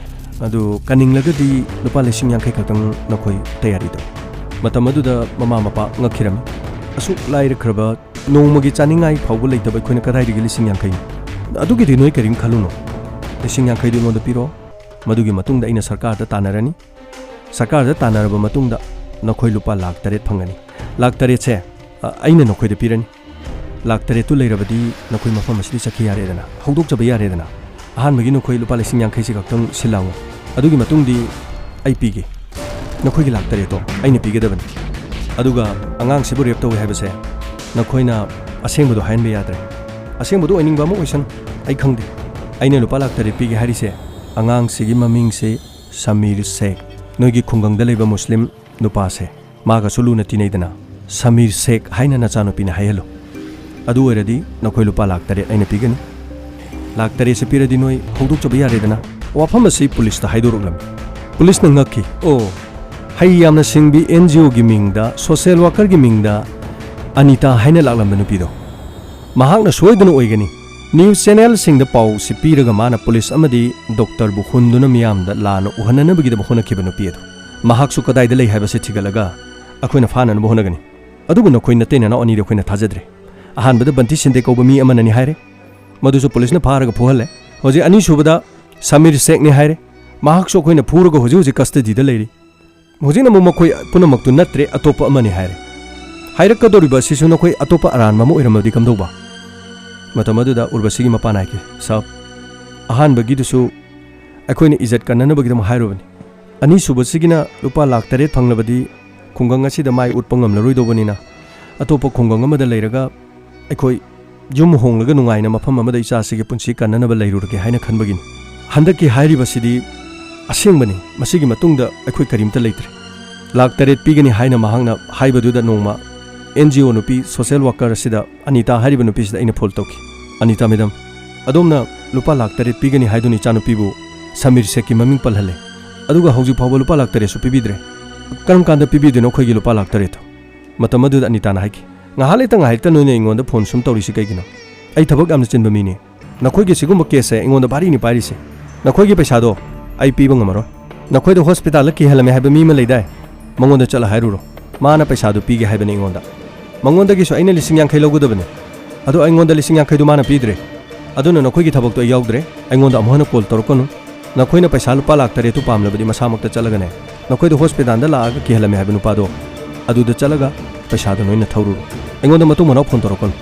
ꯑꯗꯨ ꯀꯟꯅꯤꯡꯂꯒꯗꯤ ꯂꯨꯄꯥ ꯂꯤꯁꯤꯡ ꯌꯥꯡꯈꯩ ꯈꯛꯇꯪ ꯅꯈꯣꯏ ꯇꯌꯥꯔꯤ ꯇꯧ꯫ ꯃꯇꯝ ꯑꯗꯨꯗ ꯃꯃꯥ ꯃꯄꯥ ꯉꯛꯈꯤꯔꯝꯃꯤ꯫ ꯑꯁꯨꯛ ꯂꯥꯏꯔꯈ꯭ꯔꯕ, ꯅꯣꯡꯃꯒꯤ ꯆꯥꯅꯤꯡꯉꯥꯏ ꯐꯥꯎꯕ ꯂꯩꯇꯕ ꯑꯩꯈꯣꯏꯅ ꯀꯗꯥꯏꯗꯒꯤ ꯂꯤꯁꯤꯡ ꯌꯥꯡꯈꯩꯅꯣ? ꯑꯗꯨꯒꯤꯗꯤ ꯅꯣꯏ ꯀꯔꯤꯝ ꯈꯜꯂꯨꯅꯨ꯫ ꯂꯤꯁꯤꯡ ꯌꯥꯡꯈꯩꯗꯨ ꯑꯩꯉꯣꯟꯗ ꯄꯤꯔꯣ꯫ ꯃꯗꯨꯒꯤ ꯃꯇꯨꯡꯗ ꯑꯩꯅ ꯁꯔꯀꯥꯔꯗ ꯇꯥꯟꯅꯔꯅꯤ꯫ ꯁꯔꯀꯥꯔꯗ ꯇꯥꯟꯅꯔꯕ ꯃꯇꯨꯡꯗ ꯅꯈꯣꯏ ꯂꯨꯄꯥ ꯂꯥꯈ ꯇꯔꯦꯠ ꯐꯪꯒꯅꯤ꯫ ꯂꯥꯈ ꯇꯔꯦꯠꯁꯦ, ꯑ, ꯑꯩꯅ ꯅꯈꯣꯏꯗ ꯄꯤꯔꯅꯤ꯫ ꯂꯥꯈ ꯇꯔꯦꯠꯇꯨ ꯂꯩꯔꯕꯗꯤ ꯅꯈꯣꯏ ꯃꯐꯝ ꯑꯁꯤꯗꯤ ꯆꯠꯈꯤ ꯌꯥꯔꯦꯗꯅ, ꯍꯧꯗꯣꯛꯆꯕ ꯌꯥꯔꯦꯗꯅ꯫ ꯑꯍꯥꯟꯕꯒꯤ ꯅꯈꯣꯏ ꯂꯨꯄꯥ ꯂꯤꯁꯤꯡ ꯌꯥꯡꯈꯩꯁꯤ ꯈꯛꯇꯪ ꯁꯤꯜ ꯂꯥꯡꯉꯨ꯫ ꯑꯗꯨꯒꯤ ꯃꯇꯨꯡꯗꯤ ꯑꯩ ꯄꯤꯒꯦ꯫ ꯅꯈꯣꯏꯒꯤ ꯂꯥꯈ ꯇꯔꯦꯠꯇꯣ ꯑꯩꯅ ꯄꯤꯒꯗꯕꯅꯤ꯫ ꯑꯗꯨꯒ ꯑꯉꯥꯡꯁꯤꯕꯨ ꯔꯦꯞ ꯇꯧꯏ ꯍꯥꯏꯕꯁꯦ ꯅꯈꯣꯏꯅ ꯑꯁꯦꯡꯕꯗꯣ ꯍꯥꯏꯍꯟꯕ ꯌꯥꯗ꯭ꯔꯦ꯫ ꯑꯁꯦꯡꯕꯗꯣ ꯑꯣꯏꯅꯤꯡꯕ ꯑꯃ ꯑꯣꯏꯁꯅꯨ, ꯑꯩ ꯈꯪꯗꯦ꯫ ꯑꯩꯅ ꯂꯨꯄꯥ ꯂꯥꯈ ꯇꯔꯦꯠ ꯄꯤꯒꯦ ꯍꯥꯏꯔꯤꯁꯦ, ꯑꯉꯥꯡꯁꯤꯒꯤ ꯃꯃꯤꯡꯁꯦ ꯁꯃꯤꯔ ꯁꯦꯈ, ꯅꯣꯏꯒꯤ ꯈꯨꯡꯒꯪꯗ ꯂꯩꯕ ꯃꯨꯁꯂꯤꯝ ꯅꯨꯄꯥꯁꯦ, ꯃꯥꯒꯁꯨ ꯂꯨꯅ ꯇꯤꯟꯅꯩꯗꯅ, ꯁꯃꯤꯔ ꯁꯦꯈ ꯍꯥꯏꯅ ꯅꯆꯥꯅꯨꯄꯤꯅ ꯍꯥꯏꯍꯜꯂꯨ꯫ ꯑꯗꯨ ꯑꯣꯏꯔꯗꯤ ꯅꯈꯣꯏ ꯂꯨꯄꯥ ꯂꯥꯈ ꯇꯔꯦꯠ ꯑꯩꯅ ꯄꯤꯒꯅꯤ꯫ ꯂꯥꯈ ꯇꯔꯦꯠꯁꯦ ꯄꯤꯔꯗꯤ ꯅꯣꯏ ꯍꯧꯗꯣꯛꯆꯕ ꯌꯥꯔꯦꯗꯅ꯫ ꯋꯥꯐꯝ ꯑꯁꯤ ꯄꯨꯂꯤꯁꯇ ꯍꯥꯏꯗꯣꯔꯛꯂꯝꯃꯤ꯫ ꯄꯨꯂꯤꯁꯅ ꯉꯛꯈꯤ꯫ "ꯑꯣ, ꯍꯩ ꯌꯥꯝꯅ ꯁꯤꯡꯕꯤ ꯑꯦꯟ ꯖꯤ ꯑꯣꯒꯤ ꯃꯤꯡꯗ, ꯁꯣꯁꯤꯌꯦꯜ ꯋꯥꯀꯔꯒꯤ ꯃꯤꯡꯗ ꯑꯅꯤꯇꯥ ꯍꯥꯏꯅ ꯂꯥꯛꯂꯝꯕ ꯅꯨꯄꯤꯗꯣ꯫ ꯃꯍꯥꯛꯅ ꯁꯣꯏꯗꯅ ꯑꯣꯏꯒꯅꯤ꯫ ꯅ꯭ꯌꯨꯁ ꯆꯦꯅꯦꯜꯁꯤꯡꯗ ꯄꯥꯎꯁꯤ ꯄꯤꯔꯒ ꯃꯥꯅ ꯄꯨꯂꯤꯁ ꯑꯃꯗꯤ ꯗꯣꯛꯇꯔꯕꯨ ꯍꯨꯟꯗꯨꯅ ꯃꯤꯌꯥꯝꯗ ꯂꯥꯟꯅ ꯎꯍꯟꯅꯅꯕꯒꯤꯗꯃꯛ ꯍꯣꯠꯅꯈꯤꯕ ꯅꯨꯄꯤ ꯑꯗꯣ꯫ ꯃꯍꯥꯛꯁꯨ ꯀꯗꯥꯏꯗ ꯂꯩ ꯍꯥꯏꯕꯁꯤ ꯊꯤꯒꯠꯂꯒ ꯑꯩꯈꯣꯏꯅ ꯐꯥꯅꯅꯕ ꯍꯣꯠꯅꯒꯅꯤ꯫ ꯑꯗꯨꯕꯨ ꯅꯈꯣꯏ ꯅꯇꯩ ꯅꯅꯥꯎ ꯑꯅꯤꯗꯤ ꯑꯩꯈꯣꯏꯅ ꯊꯥꯖꯗ꯭ꯔꯦ꯫ ꯑꯍꯥꯟꯕꯗ ꯕꯟꯇꯤ ꯁꯤꯟꯗꯦ ꯀꯧꯕ ꯃꯤ ꯑꯃꯅꯅꯤ ꯍꯥꯏꯔꯦ꯫ ꯃꯗꯨꯁꯨ ꯄꯨꯂꯤꯁꯅ ꯐꯥꯔꯒ ꯐꯨꯍꯜꯂꯦ꯫ ꯍꯧꯖꯤꯛ ꯑꯅꯤꯁꯨꯕꯗ ꯁꯃꯤꯔ ꯁꯦꯈꯅꯤ ꯍꯥꯏꯔꯦ꯫ ꯃꯍꯥꯛꯁꯨ ꯑꯩꯈꯣꯏꯅ ꯐꯨꯔꯒ ꯍꯧꯖꯤꯛ ꯍꯧꯖꯤꯛ ꯀꯁꯇꯗꯤꯗ ꯂꯩꯔꯤ꯫ ꯍꯧꯖꯤꯛꯅ ꯑꯃꯨꯛ ꯃꯈꯣꯏ ꯄꯨꯝꯅꯃꯛꯇꯨ ꯅꯠꯇ꯭ꯔꯦ, ꯑꯇꯣꯞꯄ ꯑꯃꯅꯤ ꯍꯥꯏꯔꯦ꯫ ꯍꯥꯏꯔꯛꯀꯗꯧꯔꯤꯕ ꯑꯁꯤꯁꯨ ꯅꯈꯣꯏ ꯑꯇꯣꯞꯄ ꯑꯔꯥꯟꯕ ꯑꯃ ꯑꯣꯏꯔꯝꯃꯕꯗꯤ ꯀꯝꯗꯧꯕ?" ꯃꯇꯝ ꯑꯗꯨꯗ ꯎꯔꯕꯁꯤꯒꯤ ꯃꯄꯥꯅ ꯍꯥꯏꯈꯤ, "ꯁꯥꯍꯕ, ꯑꯍꯥꯟꯕꯒꯤꯗꯨꯁꯨ ꯑꯩꯈꯣꯏꯅ ꯏꯖꯠ ꯀꯟꯅꯅꯕꯒꯤꯗꯃꯛ ꯍꯥꯏꯔꯨꯕꯅꯤ꯫ ꯑꯅꯤꯁꯨꯕꯁꯤꯒꯤꯅ ꯂꯨꯄꯥ ꯂꯥꯈ ꯇꯔꯦꯠ ꯐꯪꯂꯕꯗꯤ ꯈꯨꯡꯒꯪ ꯑꯁꯤꯗ ꯃꯥꯏ ꯎꯠꯄ ꯉꯝꯂꯔꯣꯏꯗꯧꯕꯅꯤꯅ, ꯑꯇꯣꯞꯄ ꯈꯨꯡꯒꯪ ꯑꯃꯗ ꯂꯩꯔꯒ ꯑꯩꯈꯣꯏ ꯌꯨꯝ ꯍꯣꯡꯂꯒ ꯅꯨꯡꯉꯥꯏꯅ ꯃꯐꯝ ꯑꯃꯗ ꯏꯆꯥꯁꯤꯒꯤ ꯄꯨꯟꯁꯤ ꯀꯟꯅꯅꯕ ꯂꯩꯔꯨꯔꯒꯦ ꯍꯥꯏꯅ ꯈꯟꯕꯒꯤꯅꯤ꯫ ꯍꯟꯗꯛꯀꯤ ꯍꯥꯏꯔꯤꯕꯁꯤꯗꯤ ꯑꯁꯦꯡꯕꯅꯤ, ꯃꯁꯤꯒꯤ ꯃꯇꯨꯡꯗ ꯑꯩꯈꯣꯏ ꯀꯔꯤꯝꯇ ꯂꯩꯇ꯭ꯔꯦ꯫ ꯂꯥꯈ ꯇꯔꯦꯠ ꯄꯤꯒꯅꯤ ꯍꯥꯏꯅ ꯃꯍꯥꯛꯅ ꯍꯥꯏꯕꯗꯨꯗ ꯅꯣꯡꯃ ꯑꯦꯟ ꯖꯤ ꯑꯣ ꯅꯨꯄꯤ ꯁꯣꯁꯤꯌꯦꯜ ꯋꯥꯀꯔ ꯑꯁꯤꯗ ꯑꯅꯤꯇꯥ ꯍꯥꯏꯔꯤꯕ ꯅꯨꯄꯤꯁꯤꯗ ꯑꯩꯅ ꯐꯣꯟ ꯇꯧꯈꯤ꯫ "ꯑꯅꯤꯇꯥ ꯃꯦꯗꯝ, ꯑꯗꯣꯝꯅ ꯂꯨꯄꯥ ꯂꯥꯈ ꯇꯔꯦꯠ ꯄꯤꯒꯅꯤ ꯍꯥꯏꯗꯨꯅ ꯏꯆꯥꯅꯨꯄꯤꯕꯨ ꯁꯃꯤꯔ ꯁꯦꯈꯀꯤ ꯃꯃꯤꯡ ꯄꯜꯍꯜꯂꯦ꯫ ꯑꯗꯨꯒ ꯍꯧꯖꯤꯛ ꯐꯥꯎꯕ ꯂꯨꯄꯥ ꯂꯥꯈ ꯇꯔꯦꯠꯁꯨ ꯄꯤꯕꯤꯗ꯭ꯔꯦ꯫ ꯀꯔꯝ ꯀꯥꯟꯗ ꯄꯤꯕꯤꯗꯣꯏꯅꯣ ꯑꯩꯈꯣꯏꯒꯤ ꯂꯨꯄꯥ ꯂꯥꯈ ꯇꯔꯦꯠꯇꯣ?" ꯃꯇꯝ ꯑꯗꯨꯗ ꯑꯅꯤꯇꯥꯅ ꯍꯥꯏꯈꯤ, "ꯉꯥꯏꯍꯥꯛ ꯂꯩꯇ ꯉꯥꯏꯍꯥꯛꯇ ꯅꯣꯏꯅ ꯑꯩꯉꯣꯟꯗ ꯐꯣꯟ ꯁꯨꯝ ꯇꯧꯔꯤꯁꯤ ꯀꯩꯒꯤꯅꯣ? ꯑꯩ ꯊꯕꯛ ꯌꯥꯝꯅ ꯆꯤꯟꯕ ꯃꯤꯅꯤ꯫ ꯅꯈꯣꯏꯒꯤ ꯁꯤꯒꯨꯝꯕ ꯀꯦꯁꯁꯦ ꯑꯩꯉꯣꯟꯗ ꯚꯥꯔꯤꯅꯤ ꯄꯥꯏꯔꯤꯁꯦ꯫ ꯅꯈꯣꯏꯒꯤ ꯄꯩꯁꯥꯗꯣ ꯑꯩ ꯄꯤꯕ ꯉꯝꯃꯔꯣꯏ꯫ ꯅꯈꯣꯏꯗ ꯍꯣꯁꯄꯤꯇꯥꯜꯗ ꯀꯤꯍꯜꯂꯝꯃꯦ ꯍꯥꯏꯕ ꯃꯤ ꯑꯃ ꯂꯩꯗꯥꯏ? ꯃꯉꯣꯟꯗ ꯆꯠꯂ ꯍꯥꯏꯔꯨꯔꯣ꯫ ꯃꯥꯅ ꯄꯩꯁꯥꯗꯨ ꯄꯤꯒꯦ ꯍꯥꯏꯕꯅꯤ ꯑꯩꯉꯣꯟꯗ꯫ ꯃꯉꯣꯟꯗꯒꯤꯁꯨ ꯑꯩꯅ ꯂꯤꯁꯤꯡ ꯌꯥꯡꯈꯩ ꯂꯧꯒꯗꯕꯅꯤ꯫ ꯑꯗꯣ ꯑꯩꯉꯣꯟꯗ ꯂꯤꯁꯤꯡ ꯌꯥꯡꯈꯩꯗꯨ ꯃꯥꯅ ꯄꯤꯗ꯭ꯔꯦ꯫ ꯑꯗꯨꯅ ꯅꯈꯣꯏꯒꯤ ꯊꯕꯛꯇꯣ ꯑꯩ ꯌꯥꯎꯗ꯭ꯔꯦ꯫ ꯑꯩꯉꯣꯟꯗ ꯑꯃꯨꯛ ꯍꯟꯅ ꯀꯣꯜ ꯇꯧꯔꯛꯀꯅꯨ꯫ ꯅꯈꯣꯏꯅ ꯄꯩꯁꯥ ꯂꯨꯄꯥ ꯂꯥꯈ ꯇꯔꯦꯠꯇꯨ ꯄꯥꯝꯂꯕꯗꯤ ꯃꯁꯥꯃꯛꯇ ꯆꯠꯂꯒꯅꯦ, ꯅꯈꯣꯏꯗ ꯍꯣꯁꯄꯤꯇꯥꯜꯗ ꯂꯥꯛꯑꯒ ꯀꯤꯍꯜꯂꯝꯃꯦ ꯍꯥꯏꯕ ꯅꯨꯄꯥꯗꯣ, ꯑꯗꯨꯗ ꯆꯠꯂꯒ ꯄꯩꯁꯥꯗꯣ ꯅꯣꯏꯅ ꯊꯧꯔꯨꯔꯣ꯫ ꯑꯩꯉꯣꯟꯗ ꯃꯇꯨꯡ ꯃꯅꯥꯎ ꯐꯣꯟ ꯇꯧꯔꯛꯀꯅꯨ꯫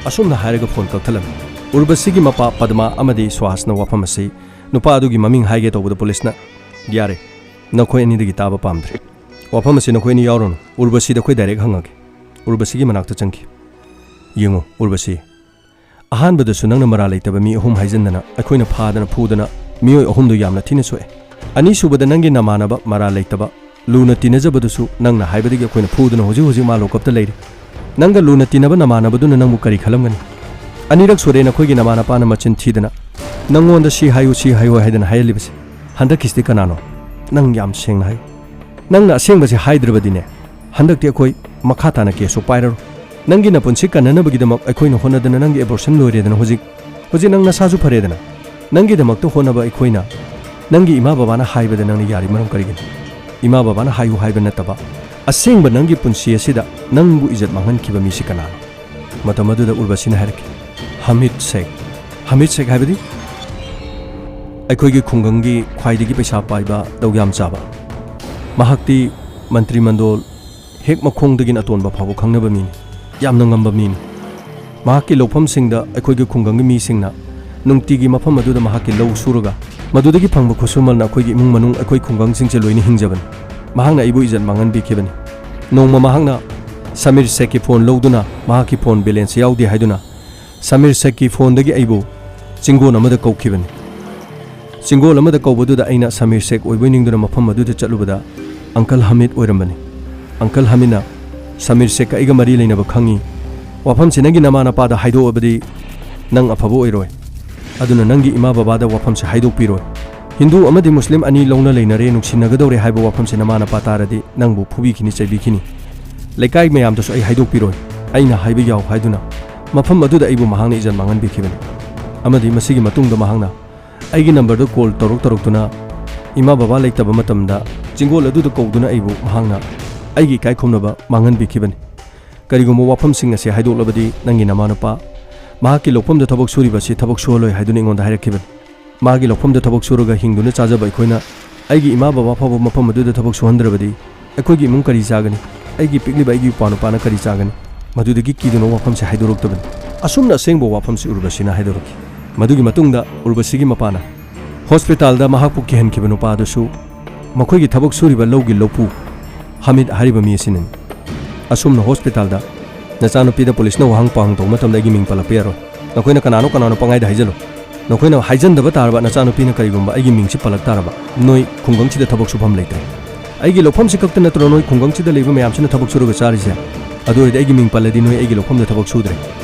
ꯑꯁꯨꯝꯅ ꯍꯥꯏꯔꯒ ꯐꯣꯟ ꯀꯛꯊꯠꯂꯝꯃꯤ꯫ ꯎꯔꯕꯁꯤꯒꯤ ꯃꯄꯥ ꯄꯗꯃꯥ ꯑꯃꯗꯤ ꯁ꯭ꯋꯥꯁꯅ ꯋꯥꯐꯝ ꯑꯁꯤ ꯅꯨꯄꯥ ꯑꯗꯨꯒꯤ ꯃꯃꯤꯡ ꯍꯥꯏꯒꯦ ꯇꯧꯕꯗ ꯄꯨꯂꯤꯁꯅ, "ꯌꯥꯔꯦ, ꯅꯈꯣꯏ ꯑꯅꯤꯗꯒꯤ ꯇꯥꯕ ꯄꯥꯝꯗ꯭ꯔꯦ꯫ ꯋꯥꯐꯝ ꯑꯁꯤ ꯅꯈꯣꯏ ꯑꯅꯤ ꯌꯥꯎꯔꯨꯅꯨ꯫ ꯎꯔꯕꯁꯤꯗ ꯑꯩꯈꯣꯏ ꯗꯥꯏꯔꯦꯛ ꯍꯪꯉꯒꯦ"꯫ ꯎꯔꯕꯁꯤꯒꯤ ꯃꯅꯥꯛꯇ ꯆꯪꯈꯤ꯫ "ꯌꯦꯡꯉꯨ, ꯎꯔꯕꯁꯤ, ꯑꯍꯥꯟꯕꯗꯁꯨ ꯅꯪꯅ ꯃꯔꯥꯜ ꯂꯩꯇꯕ ꯃꯤ ꯑꯍꯨꯝ ꯍꯥꯏꯖꯤꯟꯗꯅ ꯑꯩꯈꯣꯏꯅ ꯐꯥꯗꯅ ꯐꯨꯗꯅ ꯃꯤꯑꯣꯏ ꯑꯍꯨꯝꯗꯨ ꯌꯥꯝꯅ ꯊꯤꯅ ꯁꯣꯛꯑꯦ꯫ ꯑꯅꯤꯁꯨꯕꯗ ꯅꯪꯒꯤ ꯅꯃꯥꯟꯅꯕ ꯃꯔꯥꯜ ꯂꯩꯇꯕ, ꯂꯨꯅ ꯇꯤꯟꯅꯖꯕꯗꯨꯁꯨ ꯅꯪꯅ ꯍꯥꯏꯕꯗꯒꯤ ꯑꯩꯈꯣꯏꯅ ꯐꯨꯗꯅ ꯍꯧꯖꯤꯛ ꯍꯧꯖꯤꯛ ꯃꯥ ꯂꯣꯀꯞꯇ ꯂꯩꯔꯤ꯫ ꯅꯪꯒ ꯂꯨꯅ ꯇꯤꯟꯅꯕ ꯅꯃꯥꯟꯅꯕꯗꯨꯅ ꯅꯪꯕꯨ ꯀꯔꯤ ꯈꯜꯂꯝꯒꯅꯤ? ꯑꯅꯤꯔꯛ ꯁꯨꯔꯦ ꯅꯈꯣꯏꯒꯤ ꯅꯃꯥꯅꯄꯥꯅ ꯃꯆꯤꯟ ꯊꯤꯗꯅ ꯅꯪꯉꯣꯟꯗ "ꯁꯤ ꯍꯥꯏꯌꯨ, ꯁꯤ ꯍꯥꯏꯌꯨ" ꯍꯥꯏꯗꯅ ꯍꯥꯏꯍꯜꯂꯤꯕꯁꯦ꯫ ꯍꯟꯗꯛꯀꯤꯁꯤꯗꯤ ꯀꯅꯥꯅꯣ? ꯅꯪ ꯌꯥꯝ ꯁꯦꯡꯅ ꯍꯥꯏꯌꯨ꯫ ꯅꯪꯅ ꯑꯁꯦꯡꯕꯁꯦ ꯍꯥꯏꯗ꯭ꯔꯕꯗꯤꯅꯦ, ꯍꯟꯗꯛꯇꯤ ꯑꯩꯈꯣꯏ ꯃꯈꯥ ꯇꯥꯅ ꯀꯦꯁꯁꯨ ꯄꯥꯏꯔꯔꯣꯏ꯫ ꯅꯪꯒꯤ ꯅꯄꯨꯟꯁꯤ ꯀꯟꯅꯅꯕꯒꯤꯗꯃꯛ ꯑꯩꯈꯣꯏꯅ ꯍꯣꯠꯅꯗꯅ ꯅꯪꯒꯤ ꯑꯦꯕꯣꯔꯁꯟ ꯂꯣꯏꯔꯦꯗꯅ ꯍꯧꯖꯤꯛ꯫ ꯍꯧꯖꯤꯛ ꯅꯪ ꯅꯁꯥꯁꯨ ꯐꯔꯦꯗꯅ꯫ ꯅꯪꯒꯤꯗꯃꯛꯇ ꯍꯣꯠꯅꯕ ꯑꯩꯈꯣꯏꯅ ꯅꯪꯒꯤ ꯏꯃꯥ ꯕꯕꯥꯅ ꯍꯥꯏꯕꯗ ꯅꯪꯅ ꯌꯥꯔꯤ ꯃꯔꯝ ꯀꯔꯤꯒꯤꯅꯣ? ꯏꯃꯥ ꯕꯕꯥꯅ ꯍꯥꯏꯌꯨ ꯍꯥꯏꯕ ꯅꯠꯇꯕ, ꯑꯁꯦꯡꯕ ꯅꯪꯒꯤ ꯄꯨꯟꯁꯤ ꯑꯁꯤꯗ ꯅꯪꯕꯨ ꯏꯖꯠ ꯃꯥꯡꯍꯟꯈꯤꯕ ꯃꯤꯁꯤ ꯀꯅꯥꯅꯣ? ꯃꯇꯝ ꯑꯗꯨꯗ ꯎꯔꯕꯁꯤꯅ ꯍꯥꯏꯔꯛꯈꯤ, "ꯍꯃꯤꯗ ꯁꯦꯈ"꯫ ꯍꯃꯤꯗ ꯁꯦꯈ ꯍꯥꯏꯕꯗꯤ? ꯑꯩꯈꯣꯏꯒꯤ ꯈꯨꯡꯒꯪꯒꯤ ꯈ꯭ꯋꯥꯏꯗꯒꯤ ꯄꯩꯁꯥ ꯄꯥꯏꯕ, ꯇꯧ ꯌꯥꯝ ꯆꯥꯕ꯫ ꯃꯍꯥꯛꯇꯤ ꯃꯟꯇ꯭ꯔꯤ ꯃꯟꯗꯣꯜ ꯍꯦꯛ ꯃꯈꯣꯡꯗꯒꯤꯅ ꯑꯇꯣꯟꯕ ꯐꯥꯎꯕ ꯈꯪꯅꯕ ꯃꯤꯅꯤ꯫ ꯌꯥꯝꯅ ꯉꯝꯕ ꯃꯤꯅꯤ꯫ ꯃꯍꯥꯛꯀꯤ ꯂꯧꯐꯝꯁꯤꯡꯗ ꯑꯩꯈꯣꯏꯒꯤ ꯈꯨꯡꯒꯪꯒꯤ ꯃꯤꯁꯤꯡꯅ ꯅꯨꯡꯇꯤꯒꯤ ꯃꯐꯝ ꯑꯗꯨꯗ ꯃꯍꯥꯛꯀꯤ ꯂꯧ ꯁꯨꯔꯒ ꯃꯗꯨꯗꯒꯤ ꯐꯪꯕ ꯈꯨꯠꯁꯨꯃꯜꯅ ꯑꯩꯈꯣꯏꯒꯤ ꯏꯃꯨꯡ ꯃꯅꯨꯡ, ꯑꯩꯈꯣꯏ ꯈꯨꯡꯒꯪꯁꯤꯡꯁꯦ ꯂꯣꯏꯅ ꯍꯤꯡꯖꯕꯅꯤ꯫ ꯃꯍꯥꯛꯅ ꯑꯩꯕꯨ ꯏꯖꯠ ꯃꯥꯡꯍꯟꯕꯤꯈꯤꯕꯅꯤ꯫ ꯅꯣꯡꯃ ꯃꯍꯥꯛꯅ ꯁꯃꯤꯔ ꯁꯦꯈꯀꯤ ꯐꯣꯟ ꯂꯧꯗꯨꯅ ꯃꯍꯥꯛꯀꯤ ꯐꯣꯟ ꯕꯦꯂꯦꯟꯁ ꯌꯥꯎꯗꯦ ꯍꯥꯏꯗꯨꯅ ꯁꯃꯤꯔ ꯁꯦꯈꯀꯤ ꯐꯣꯟꯗꯒꯤ ꯑꯩꯕꯨ ꯆꯤꯡꯒꯣꯟ ꯑꯃꯗ ꯀꯧꯈꯤꯕꯅꯤ꯫ ꯆꯤꯡꯒꯣꯜ ꯑꯃꯗ ꯀꯧꯕꯗꯨꯗ ꯑꯩꯅ ꯁꯃꯤꯔ ꯁꯦꯈ ꯑꯣꯏꯕꯣꯏ ꯅꯤꯡꯗꯨꯅ ꯃꯐꯝ ꯑꯗꯨꯗ ꯆꯠꯂꯨꯕꯗ ꯑꯪꯀꯜ ꯍꯃꯤꯗ ꯑꯣꯏꯔꯝꯕꯅꯤ꯫ ꯑꯪꯀꯜ ꯍꯃꯤꯗꯅ, "ꯁꯃꯤꯔ ꯁꯦꯈꯀ ꯑꯩꯒ ꯃꯔꯤ ꯂꯩꯅꯕ ꯈꯪꯉꯤ꯫ ꯋꯥꯐꯝꯁꯤ ꯅꯪꯒꯤ ꯅꯃꯥ ꯅꯄꯥꯗ ꯍꯥꯏꯗꯣꯛꯑꯕꯗꯤ ꯅꯪ ꯑꯐꯕ ꯑꯣꯏꯔꯣꯏ꯫ ꯑꯗꯨꯅ ꯅꯪꯒꯤ ꯏꯃꯥ ꯕꯕꯥꯗ ꯋꯥꯐꯝꯁꯤ ꯍꯥꯏꯗꯣꯛꯄꯤꯔꯣꯏ꯫ ꯍꯤꯟꯗꯨ ꯑꯃꯗꯤ ꯃꯨꯁꯂꯤꯝ ꯑꯅꯤ ꯂꯧꯅ ꯂꯩꯅꯔꯦ, ꯅꯨꯡꯁꯤꯅꯒꯗꯧꯔꯦ ꯍꯥꯏꯕ ꯋꯥꯐꯝꯁꯤ ꯅꯃꯥ ꯅꯄꯥ ꯇꯥꯔꯗꯤ ꯅꯪꯕꯨ ꯐꯨꯕꯤꯈꯤꯅꯤ, ꯆꯩꯕꯤꯈꯤꯅꯤ꯫ ꯂꯩꯀꯥꯏ ꯃꯌꯥꯝꯗꯁꯨ ꯑꯩ ꯍꯥꯏꯗꯣꯛꯄꯤꯔꯣꯏ꯫ ꯑꯩꯅ ꯍꯥꯏꯕ ꯌꯥꯎ" ꯍꯥꯏꯗꯨꯅ ꯃꯐꯝ ꯑꯗꯨꯗ ꯑꯩꯕꯨ ꯃꯍꯥꯛꯅ ꯏꯖꯠ ꯃꯥꯡꯍꯟꯕꯤꯈꯤꯕꯅꯤ꯫ ꯑꯃꯗꯤ ꯃꯁꯤꯒꯤ ꯃꯇꯨꯡꯗ ꯃꯍꯥꯛꯅ ꯑꯩꯒꯤ ꯅꯝꯕꯔꯗ ꯀꯣꯜ ꯇꯧꯔꯛ ꯇꯧꯔꯛꯇꯨꯅ ꯏꯃꯥ ꯕꯕꯥ ꯂꯩꯇꯕ ꯃꯇꯝꯗ ꯆꯤꯡꯒꯣꯜ ꯑꯗꯨꯗ ꯀꯧꯗꯨꯅ ꯑꯩꯕꯨ ꯃꯍꯥꯛꯅ ꯑꯩꯒꯤ ꯏꯀꯥꯏ ꯈꯨꯝꯅꯕ ꯃꯥꯡꯍꯟꯕꯤꯈꯤꯕꯅꯤ꯫ "ꯀꯔꯤꯒꯨꯝꯕ ꯋꯥꯐꯝꯁꯤꯡ ꯑꯁꯤ ꯍꯥꯏꯗꯣꯛꯂꯕꯗꯤ ꯅꯪꯒꯤ ꯅꯃꯥꯅꯨꯄꯥ ꯃꯍꯥꯛꯀꯤ ꯂꯧꯐꯝꯗ ꯊꯕꯛ ꯁꯨꯔꯤꯕ ꯑꯁꯤ ꯊꯕꯛ ꯁꯨꯍꯜꯂꯣꯏ" ꯍꯥꯏꯗꯨꯅ ꯑꯩꯉꯣꯟꯗ ꯍꯥꯏꯔꯛꯈꯤꯕꯅꯤ꯫ ꯃꯥꯒꯤ ꯂꯧꯐꯝꯗ ꯊꯕꯛ ꯁꯨꯔꯒ ꯍꯤꯡꯗꯨꯅ ꯆꯥꯖꯕ ꯑꯩꯈꯣꯏꯅ ꯑꯩꯒꯤ ꯏꯃꯥ ꯕꯕꯥ ꯐꯥꯎꯕ ꯃꯐꯝ ꯑꯗꯨꯗ ꯊꯕꯛ ꯁꯨꯍꯟꯗ꯭ꯔꯕꯗꯤ ꯑꯩꯈꯣꯏꯒꯤ ꯏꯃꯨꯡ ꯀꯔꯤ ꯆꯥꯒꯅꯤ? ꯑꯩꯒꯤ ꯄꯤꯛꯂꯤꯕ ꯑꯩꯒꯤ ꯏꯄ꯭ꯋꯥ ꯅꯨꯄꯥꯅ ꯀꯔꯤ ꯆꯥꯒꯅꯤ? ꯃꯗꯨꯗꯒꯤ ꯀꯤꯗꯨꯅ ꯋꯥꯐꯝꯁꯦ ꯍꯥꯏꯗꯣꯔꯛꯇꯕꯅꯤ꯫ ꯑꯁꯨꯝꯅ ꯑꯁꯦꯡꯕ ꯋꯥꯐꯝꯁꯤ ꯎꯔꯕꯁꯤꯅ ꯍꯥꯏꯗꯣꯔꯛꯈꯤ꯫ ꯃꯗꯨꯒꯤ ꯃꯇꯨꯡꯗ ꯎꯔꯕꯁꯤꯒꯤ ꯃꯄꯥꯅ ꯍꯣꯁꯄꯤꯇꯥꯜꯗ ꯃꯍꯥꯛꯄꯨ ꯀꯤꯍꯟꯈꯤꯕ ꯅꯨꯄꯥ ꯑꯗꯨꯁꯨ ꯃꯈꯣꯏꯒꯤ ꯊꯕꯛ ꯁꯨꯔꯤꯕ ꯂꯧꯒꯤ ꯂꯧꯄꯨ ꯍꯃꯤꯗ ꯍꯥꯏꯔꯤꯕ ꯃꯤ ꯑꯁꯤꯅꯅꯤ꯫ ꯑꯁꯨꯝꯅ ꯍꯣꯁꯄꯤꯇꯥꯜꯗ ꯅꯆꯥꯅꯨꯄꯤꯗ ꯄꯨꯂꯤꯁꯅ ꯋꯥꯍꯪ ꯄꯥꯎꯍꯪ ꯇꯧꯕ ꯃꯇꯝꯗ ꯑꯩꯒꯤ ꯃꯤꯡ ꯄꯜꯂꯛꯄ ꯌꯥꯔꯣꯏ꯫ ꯅꯈꯣꯏꯅ ꯀꯅꯥꯅꯣ ꯀꯅꯥꯅꯣ ꯄꯪꯍꯥꯏꯗ ꯍꯥꯏꯖꯜꯂꯨ꯫ ꯅꯈꯣꯏꯅ ꯍꯥꯏꯖꯟꯗꯕ ꯇꯥꯔꯕ ꯅꯆꯥꯅꯨꯄꯤꯅ ꯀꯔꯤꯒꯨꯝꯕ ꯑꯩꯒꯤ ꯃꯤꯡꯁꯤ ꯄꯜꯂꯛ ꯇꯥꯔꯕ, ꯅꯣꯏ ꯈꯨꯡꯒꯪꯁꯤꯗ ꯊꯕꯛ ꯁꯨꯐꯝ ꯂꯩꯇ꯭ꯔꯦ꯫ ꯑꯩꯒꯤ ꯂꯧꯐꯝꯁꯤ ꯈꯛꯇ ꯅꯠꯇ꯭ꯔꯣ ꯅꯣꯏ ꯈꯨꯡꯒꯪꯁꯤꯗ ꯂꯩꯕ ꯃꯌꯥꯝꯁꯤꯅ ꯊꯕꯛ ꯁꯨꯔꯒ ꯆꯥꯔꯤꯁꯦ? ꯑꯗꯨ ꯑꯣꯏꯔꯗꯤ ꯑꯩꯒꯤ ꯃꯤꯡ ꯄꯜꯂꯗꯤ ꯅꯣꯏ ꯑꯩꯒꯤ ꯂꯧꯐꯝꯗ ꯊꯕꯛ ꯁꯨꯗ꯭ꯔꯦ꯫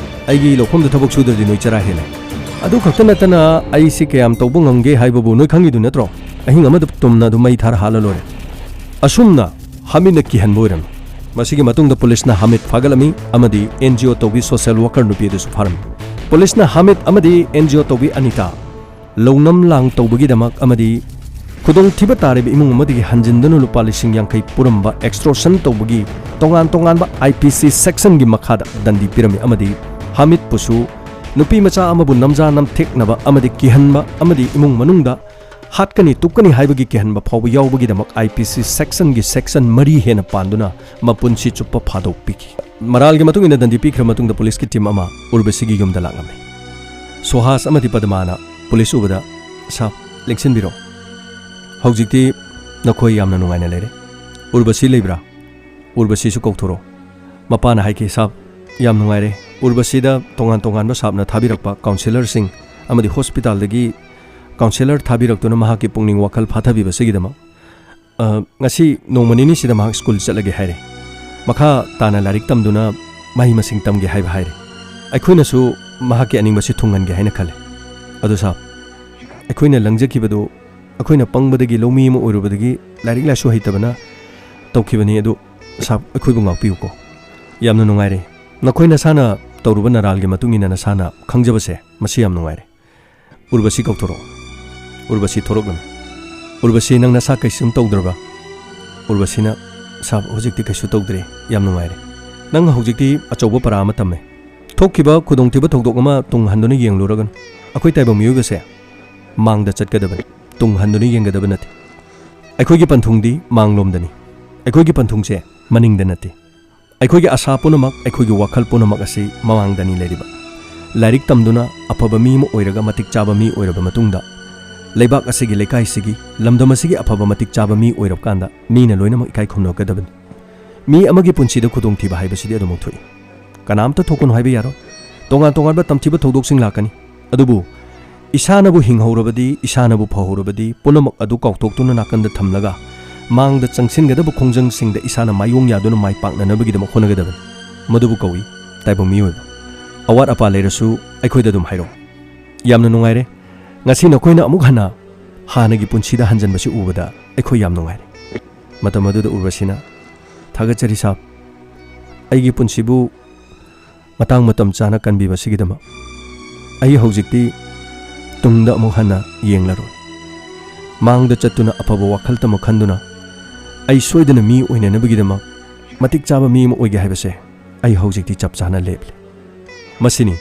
ꯑꯩꯒꯤ ꯂꯧꯐꯝꯗ ꯊꯕꯛ ꯁꯨꯗ꯭ꯔꯗꯤ ꯅꯣꯏ ꯆꯔꯥ ꯍꯦꯜꯂꯦ꯫ ꯑꯗꯨ ꯈꯛꯇ ꯅꯠꯇꯅ ꯑꯩꯁꯤ ꯀꯌꯥꯝ ꯇꯧꯕ ꯉꯝꯒꯦ ꯍꯥꯏꯕꯕꯨ ꯅꯣꯏ ꯈꯪꯉꯤꯗꯨ ꯅꯠꯇ꯭ꯔꯣ? ꯑꯍꯤꯡ ꯑꯃꯗ ꯇꯨꯝꯅ ꯑꯗꯨꯝ ꯃꯩ ꯊꯥꯔ ꯍꯥꯠꯂ ꯂꯣꯏꯔꯦ꯫ ꯑꯁꯨꯝꯅ ꯍꯥꯃꯤꯠꯅ ꯀꯤꯍꯟꯕ ꯑꯣꯏꯔꯝꯃꯤ꯫ ꯃꯁꯤꯒꯤ ꯃꯇꯨꯡꯗ ꯄꯨꯂꯤꯁꯅ ꯍꯥꯃꯤꯠ ꯐꯥꯒꯠꯂꯝꯃꯤ ꯑꯃꯗꯤ ꯑꯦꯟ ꯖꯤ ꯑꯣ ꯇꯧꯕꯤ ꯁꯣꯁꯤꯌꯦꯜ ꯋꯥꯔꯀꯔ ꯅꯨꯄꯤ ꯑꯗꯨꯁꯨ ꯐꯥꯔꯝꯃꯤ꯫ ꯄꯨꯂꯤꯁꯅ ꯍꯥꯃꯤꯠ ꯑꯃꯗꯤ ꯑꯦꯟ ꯖꯤ ꯑꯣ ꯇꯧꯕꯤ ꯑꯅꯤꯇꯥ ꯂꯧꯅꯝ ꯂꯥꯡ ꯇꯧꯕꯒꯤꯗꯃꯛ ꯑꯃꯗꯤ ꯈꯨꯗꯣꯡꯊꯤꯕ ꯇꯥꯔꯤꯕ ꯏꯃꯨꯡ ꯑꯃꯗꯒꯤ ꯍꯟꯖꯤꯟꯗꯨꯅ ꯂꯨꯄꯥ ꯂꯤꯁꯤꯡ ꯌꯥꯡꯈꯩ ꯄꯨꯔꯝꯕ ꯑꯦꯛꯁꯇꯣꯔꯁꯟ ꯇꯧꯕꯒꯤ ꯇꯣꯉꯥꯟ ꯇꯣꯉꯥꯟꯕ ꯑꯥꯏ ꯄꯤ ꯁꯤ ꯁꯦꯛꯁꯟꯒꯤ ꯃꯈꯥꯗ ꯗꯟꯗꯤ ꯄꯤꯔꯝꯃꯤ ꯑꯃꯗꯤ ꯍꯥꯃꯤꯠꯄꯨꯁꯨ ꯅꯨꯄꯤ ꯃꯆꯥ ꯑꯃꯕꯨ ꯅꯝꯖꯥ ꯅꯝꯊꯦꯛꯅꯕ ꯑꯃꯗꯤ ꯀꯤꯍꯟꯕ ꯑꯃꯗꯤ ꯏꯃꯨꯡ ꯃꯅꯨꯡꯗ ꯍꯥꯠꯀꯅꯤ ꯇꯨꯞꯀꯅꯤ ꯍꯥꯏꯕꯒꯤ ꯀꯤꯍꯟꯕ ꯐꯥꯎꯕ ꯌꯥꯎꯕꯒꯤꯗꯃꯛ ꯑꯥꯏ ꯄꯤ ꯁꯤ ꯁꯦꯛꯁꯟꯒꯤ ꯁꯦꯛꯁꯟ ꯃꯔꯤ ꯍꯦꯟꯅ ꯄꯥꯟꯗꯨꯅ ꯃꯄꯨꯟꯁꯤ ꯆꯨꯞꯄ ꯐꯥꯗꯣꯛꯄꯤꯈꯤ꯫ ꯃꯔꯥꯜꯒꯤ ꯃꯇꯨꯡ ꯏꯟꯅ ꯗꯟꯗꯤ ꯄꯤꯈ꯭ꯔ ꯃꯇꯨꯡꯗ ꯄꯨꯂꯤꯁꯀꯤ ꯇꯤꯝ ꯑꯃ ꯎꯔꯕꯁꯤꯒꯤ ꯌꯨꯝꯗ ꯂꯥꯛꯂꯝꯃꯤ꯫ ꯁꯨꯍꯥꯁ ꯑꯃꯗꯤ ꯄꯗꯃꯥꯅ ꯄꯨꯂꯤꯁ ꯎꯕꯗ, "ꯁꯥꯕ, ꯂꯦꯡꯁꯤꯟꯕꯤꯔꯣ꯫ ꯍꯧꯖꯤꯛꯇꯤ ꯅꯈꯣꯏ ꯌꯥꯝꯅ ꯅꯨꯡꯉꯥꯏꯅ ꯂꯩꯔꯦ꯫ ꯎꯔꯕꯁꯤ ꯂꯩꯕ꯭ꯔꯥ? ꯎꯔꯕꯁꯤꯁꯨ ꯀꯧꯊꯣꯔꯛꯑꯣ꯫" ꯃꯄꯥꯅ ꯍꯥꯏꯈꯤ, "ꯁꯥꯕ, ꯌꯥꯝ ꯅꯨꯡꯉꯥꯏꯔꯦ꯫ ꯎꯔꯕꯁꯤꯗ ꯇꯣꯉꯥꯟ ꯇꯣꯉꯥꯟꯕ ꯁꯥꯕꯅ ꯊꯥꯕꯤꯔꯛꯄ ꯀꯥꯎꯟꯁꯤꯂꯔꯁꯤꯡ ꯑꯃꯗꯤ ꯍꯣꯁꯄꯤꯇꯥꯜꯗꯒꯤ ꯀꯥꯎꯟꯁꯤꯂꯔ ꯊꯥꯕꯤꯔꯛꯇꯨꯅ ꯃꯍꯥꯛꯀꯤ ꯄꯨꯛꯅꯤꯡ ꯋꯥꯈꯜ ꯐꯥꯊꯕꯤꯕꯁꯤꯒꯤꯗꯃꯛ꯫ ꯑ, ꯉꯁꯤ ꯅꯣꯡꯃ ꯅꯤꯅꯤꯁꯤꯗ ꯃꯍꯥꯛ ꯁ꯭ꯀꯨꯜ ꯆꯠꯂꯒꯦ ꯍꯥꯏꯔꯦ꯫ ꯃꯈꯥ ꯇꯥꯅ ꯂꯥꯏꯔꯤꯛ ꯇꯝꯗꯨꯅ ꯃꯍꯩ ꯃꯁꯤꯡ ꯇꯝꯒꯦ ꯍꯥꯏꯕ ꯍꯥꯏꯔꯦ꯫ ꯑꯩꯈꯣꯏꯅꯁꯨ ꯃꯍꯥꯛꯀꯤ ꯑꯅꯤꯡꯕꯁꯤ ꯊꯨꯡꯍꯟꯒꯦ ꯍꯥꯏꯅ ꯈꯜꯂꯦ꯫ ꯑꯗꯨ ꯁꯥꯕ, ꯑꯩꯈꯣꯏꯅ ꯂꯪꯖꯈꯤꯕꯗꯨ ꯑꯩꯈꯣꯏꯅ ꯄꯪꯕꯗꯒꯤ, ꯂꯧꯃꯤ ꯑꯃ ꯑꯣꯏꯔꯨꯕꯗꯒꯤ, ꯂꯥꯏꯔꯤꯛ ꯂꯥꯏꯁꯨ ꯍꯩꯇꯕꯅ ꯇꯧꯈꯤꯕꯅꯤ꯫ ꯑꯗꯨ ꯁꯥꯕ, ꯑꯩꯈꯣꯏꯕꯨ ꯉꯥꯛꯄꯤꯌꯨꯀꯣ꯫ ꯌꯥꯝꯅ ꯅꯨꯡꯉꯥꯏꯔꯦ꯫ ꯅꯈꯣꯏ ꯅꯁꯥꯅ ꯇꯧꯔꯨꯕ ꯅꯔꯥꯜꯒꯤ ꯃꯇꯨꯡ ꯏꯟꯅ ꯅꯁꯥꯅ ꯈꯪꯖꯕꯁꯦ, ꯃꯁꯤ ꯌꯥꯝ ꯅꯨꯡꯉꯥꯏꯔꯦ꯫ ꯎꯔꯕꯁꯤ ꯀꯧꯊꯣꯔꯛꯑꯣ꯫" ꯎꯔꯕꯁꯤ ꯊꯣꯔꯛꯂꯝꯃꯤ꯫ "ꯎꯔꯕꯁꯤ, ꯅꯪ ꯅꯁꯥ ꯀꯩꯁꯨꯝ ꯇꯧꯗ꯭ꯔꯕ?" ꯎꯔꯕꯁꯤꯅ, "ꯁꯥꯕ, ꯍꯧꯖꯤꯛꯇꯤ ꯀꯩꯁꯨ ꯇꯧꯗ꯭ꯔꯦ, ꯌꯥꯝ ꯅꯨꯡꯉꯥꯏꯔꯦ꯫ ꯅꯪ ꯍꯧꯖꯤꯛꯇꯤ ꯑꯆꯧꯕ ꯄꯔꯥ ꯑꯃ ꯇꯝꯃꯦ꯫ ꯊꯣꯛꯈꯤꯕ ꯈꯨꯗꯣꯡꯊꯤꯕ ꯊꯧꯗꯣꯛ ꯑꯃ ꯇꯨꯡ ꯍꯟꯗꯨꯅ ꯌꯦꯡꯂꯨꯔꯒꯅꯨ꯫ ꯑꯩꯈꯣꯏ ꯇꯥꯏꯕꯪ ꯃꯤꯑꯣꯏꯕꯁꯦ ꯃꯥꯡꯗ ꯆꯠꯀꯗꯕꯅꯤ, ꯇꯨꯡ ꯍꯟꯗꯨꯅ ꯌꯦꯡꯒꯗꯕ ꯅꯠꯇꯦ꯫ ꯑꯩꯈꯣꯏꯒꯤ ꯄꯟꯊꯨꯡꯗꯤ ꯃꯥꯡꯂꯣꯝꯗꯅꯤ꯫ ꯑꯩꯈꯣꯏꯒꯤ ꯄꯟꯊꯨꯡꯁꯦ ꯃꯅꯤꯡꯗ ꯅꯠꯇꯦ꯫ ꯑꯩꯈꯣꯏꯒꯤ ꯑꯁꯥ ꯄꯨꯝꯅꯃꯛ, ꯑꯩꯈꯣꯏꯒꯤ ꯋꯥꯈꯜ ꯄꯨꯝꯅꯃꯛ ꯑꯁꯤ ꯃꯃꯥꯡꯗꯅꯤ ꯂꯩꯔꯤꯕ꯫ ꯂꯥꯏꯔꯤꯛ ꯇꯝꯗꯨꯅ ꯑꯐꯕ ꯃꯤ ꯑꯃ ꯑꯣꯏꯔꯒ ꯃꯇꯤꯛ ꯆꯥꯕ ꯃꯤ ꯑꯣꯏꯔꯕ ꯃꯇꯨꯡꯗ, ꯂꯩꯕꯥꯛ ꯑꯁꯤꯒꯤ, ꯂꯩꯀꯥꯏꯁꯤꯒꯤ, ꯂꯝꯗꯝ ꯑꯁꯤꯒꯤ ꯑꯐꯕ ꯃꯇꯤꯛ ꯆꯥꯕ ꯃꯤ ꯑꯣꯏꯔꯕ ꯀꯥꯟꯗ ꯃꯤꯅ ꯂꯣꯏꯅꯃꯛ ꯏꯀꯥꯏ ꯈꯨꯝꯅꯒꯗꯕꯅꯤ꯫ ꯃꯤ ꯑꯃꯒꯤ ꯄꯨꯟꯁꯤꯗ ꯈꯨꯗꯣꯡꯊꯤꯕ ꯍꯥꯏꯕꯁꯤꯗꯤ ꯑꯗꯨꯃꯛ ꯊꯣꯛꯏ꯫ ꯀꯅꯥꯝꯇ ꯊꯣꯛꯀꯅꯨ ꯍꯥꯏꯕ ꯌꯥꯔꯣꯏ꯫ ꯇꯣꯉꯥꯟ ꯇꯣꯉꯥꯟꯕ ꯇꯝꯊꯤꯕ ꯊꯧꯗꯣꯛꯁꯤꯡ ꯂꯥꯛꯀꯅꯤ꯫ ꯑꯗꯨꯕꯨ ꯏꯁꯥꯅꯕꯨ ꯍꯤꯡꯍꯧꯔꯕꯗꯤ, ꯏꯁꯥꯅꯕꯨ ꯐꯍꯧꯔꯕꯗꯤ, ꯄꯨꯝꯅꯃꯛ ꯑꯗꯨ ꯀꯥꯎꯊꯣꯛꯇꯨꯅ ꯅꯥꯀꯟꯗ ꯊꯝꯂꯒ ꯃꯥꯡꯗ ꯆꯪꯁꯤꯟꯒꯗꯕ ꯈꯣꯡꯖꯪꯁꯤꯡꯗ ꯏꯁꯥꯅ ꯃꯥꯏꯌꯣꯡ ꯌꯥꯗꯨꯅ ꯃꯥꯏ ꯄꯥꯛꯅꯅꯕꯒꯤꯗꯃꯛ ꯍꯣꯠꯅꯒꯗꯕꯅꯤ꯫ ꯃꯗꯨꯕꯨ ꯀꯧꯏ ꯇꯥꯏꯕꯪ ꯃꯤꯑꯣꯏꯕ꯫ ꯑꯋꯥꯠ ꯑꯄꯥ ꯂꯩꯔꯁꯨ ꯑꯩꯈꯣꯏꯗ ꯑꯗꯨꯝ ꯍꯥꯏꯔꯛꯑꯣ꯫ ꯌꯥꯝꯅ ꯅꯨꯡꯉꯥꯏꯔꯦ꯫ ꯉꯁꯤ ꯅꯈꯣꯏꯅ ꯑꯃꯨꯛ ꯍꯟꯅ ꯍꯥꯟꯅꯒꯤ ꯄꯨꯟꯁꯤꯗ ꯍꯟꯖꯟꯕꯁꯤ ꯎꯕꯗ ꯑꯩꯈꯣꯏ ꯌꯥꯝ ꯅꯨꯡꯉꯥꯏꯔꯦ꯫ ꯃꯇꯝ ꯑꯗꯨꯗ ꯎꯔꯕꯁꯤꯅ, ꯊꯥꯒꯠꯆꯔꯤ ꯁꯥꯕ꯫ ꯑꯩꯒꯤ ꯄꯨꯟꯁꯤꯕꯨ ꯃꯇꯥꯡ ꯃꯇꯝ ꯆꯥꯅ ꯀꯟꯕꯤꯕꯁꯤꯒꯤꯗꯃꯛ꯫ ꯑꯩ ꯍꯧꯖꯤꯛꯇꯤ ꯇꯨꯡꯗ ꯑꯃꯨꯛ ꯍꯟꯅ ꯌꯦꯡꯂꯔꯣꯏ꯫ ꯃꯥꯡꯗ ꯆꯠꯇꯨꯅ ꯑꯐꯕ ꯋꯥꯈꯜꯇꯃꯛ ꯈꯟꯗꯨꯅ ꯑꯩ ꯁꯣꯏꯗꯅ ꯃꯤ ꯑꯣꯏꯅꯅꯕꯒꯤꯗꯃꯛ ꯃꯇꯤꯛ ꯆꯥꯕ ꯃꯤ ꯑꯃ ꯑꯣꯏꯒꯦ ꯍꯥꯏꯕꯁꯦ ꯑꯩ ꯍꯧꯖꯤꯛꯇꯤ ꯆꯞ ꯆꯥꯅ ꯂꯦꯞꯂꯦ꯫ ꯃꯁꯤꯅꯤ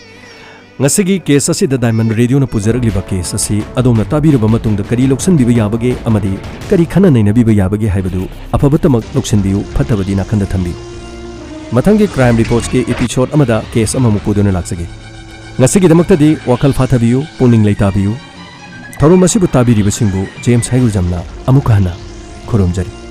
ꯉꯁꯤꯒꯤ ꯀꯦꯁ ꯑꯁꯤꯗ ꯗꯥꯏꯃꯟ ꯔꯦꯗꯤꯑꯣꯅ ꯄꯨꯖꯔꯛꯂꯤꯕ ꯀꯦꯁ ꯑꯁꯤ꯫ ꯑꯗꯣꯝꯅ ꯇꯥꯕꯤꯔꯕ ꯃꯇꯨꯡꯗ ꯀꯔꯤ ꯂꯧꯁꯤꯟꯕꯤꯕ ꯌꯥꯕꯒꯦ ꯑꯃꯗꯤ ꯀꯔꯤ ꯈꯟꯅ ꯅꯩꯅꯕꯤꯕ ꯌꯥꯕꯒꯦ ꯍꯥꯏꯕꯗꯨ ꯑꯐꯕꯇꯃꯛ ꯂꯧꯁꯤꯟꯕꯤꯌꯨ, ꯐꯠꯇꯕꯗꯤ ꯅꯥꯀꯟꯗ ꯊꯝꯕꯤꯌꯨ꯫ ꯃꯊꯪꯒꯤ ꯀ꯭ꯔꯥꯏꯝ ꯔꯤꯄꯣꯔꯠꯁꯀꯤ ꯏꯄꯤꯁꯣꯗ ꯑꯃꯗ ꯀꯦꯁ ꯑꯃꯃꯨꯛ ꯄꯨꯗꯨꯅ ꯂꯥꯛꯆꯒꯦ꯫ ꯉꯁꯤꯒꯤꯗꯃꯛꯇꯗꯤ ꯋꯥꯈꯜ ꯐꯥꯊꯕꯤꯌꯨ, ꯄꯨꯛꯅꯤꯡ ꯂꯩꯇꯥꯕꯤꯌꯨ꯫ ꯊꯧꯔꯝ ꯑꯁꯤꯕꯨ ꯇꯥꯕꯤꯔꯤꯕꯁꯤꯡꯕꯨ ꯖꯦꯝꯁ ꯍꯩꯒ꯭ꯔꯨꯖꯝꯅ ꯑꯃꯨꯛ ꯍꯟꯅ ꯈꯨꯔꯨꯝꯖꯔꯤ꯫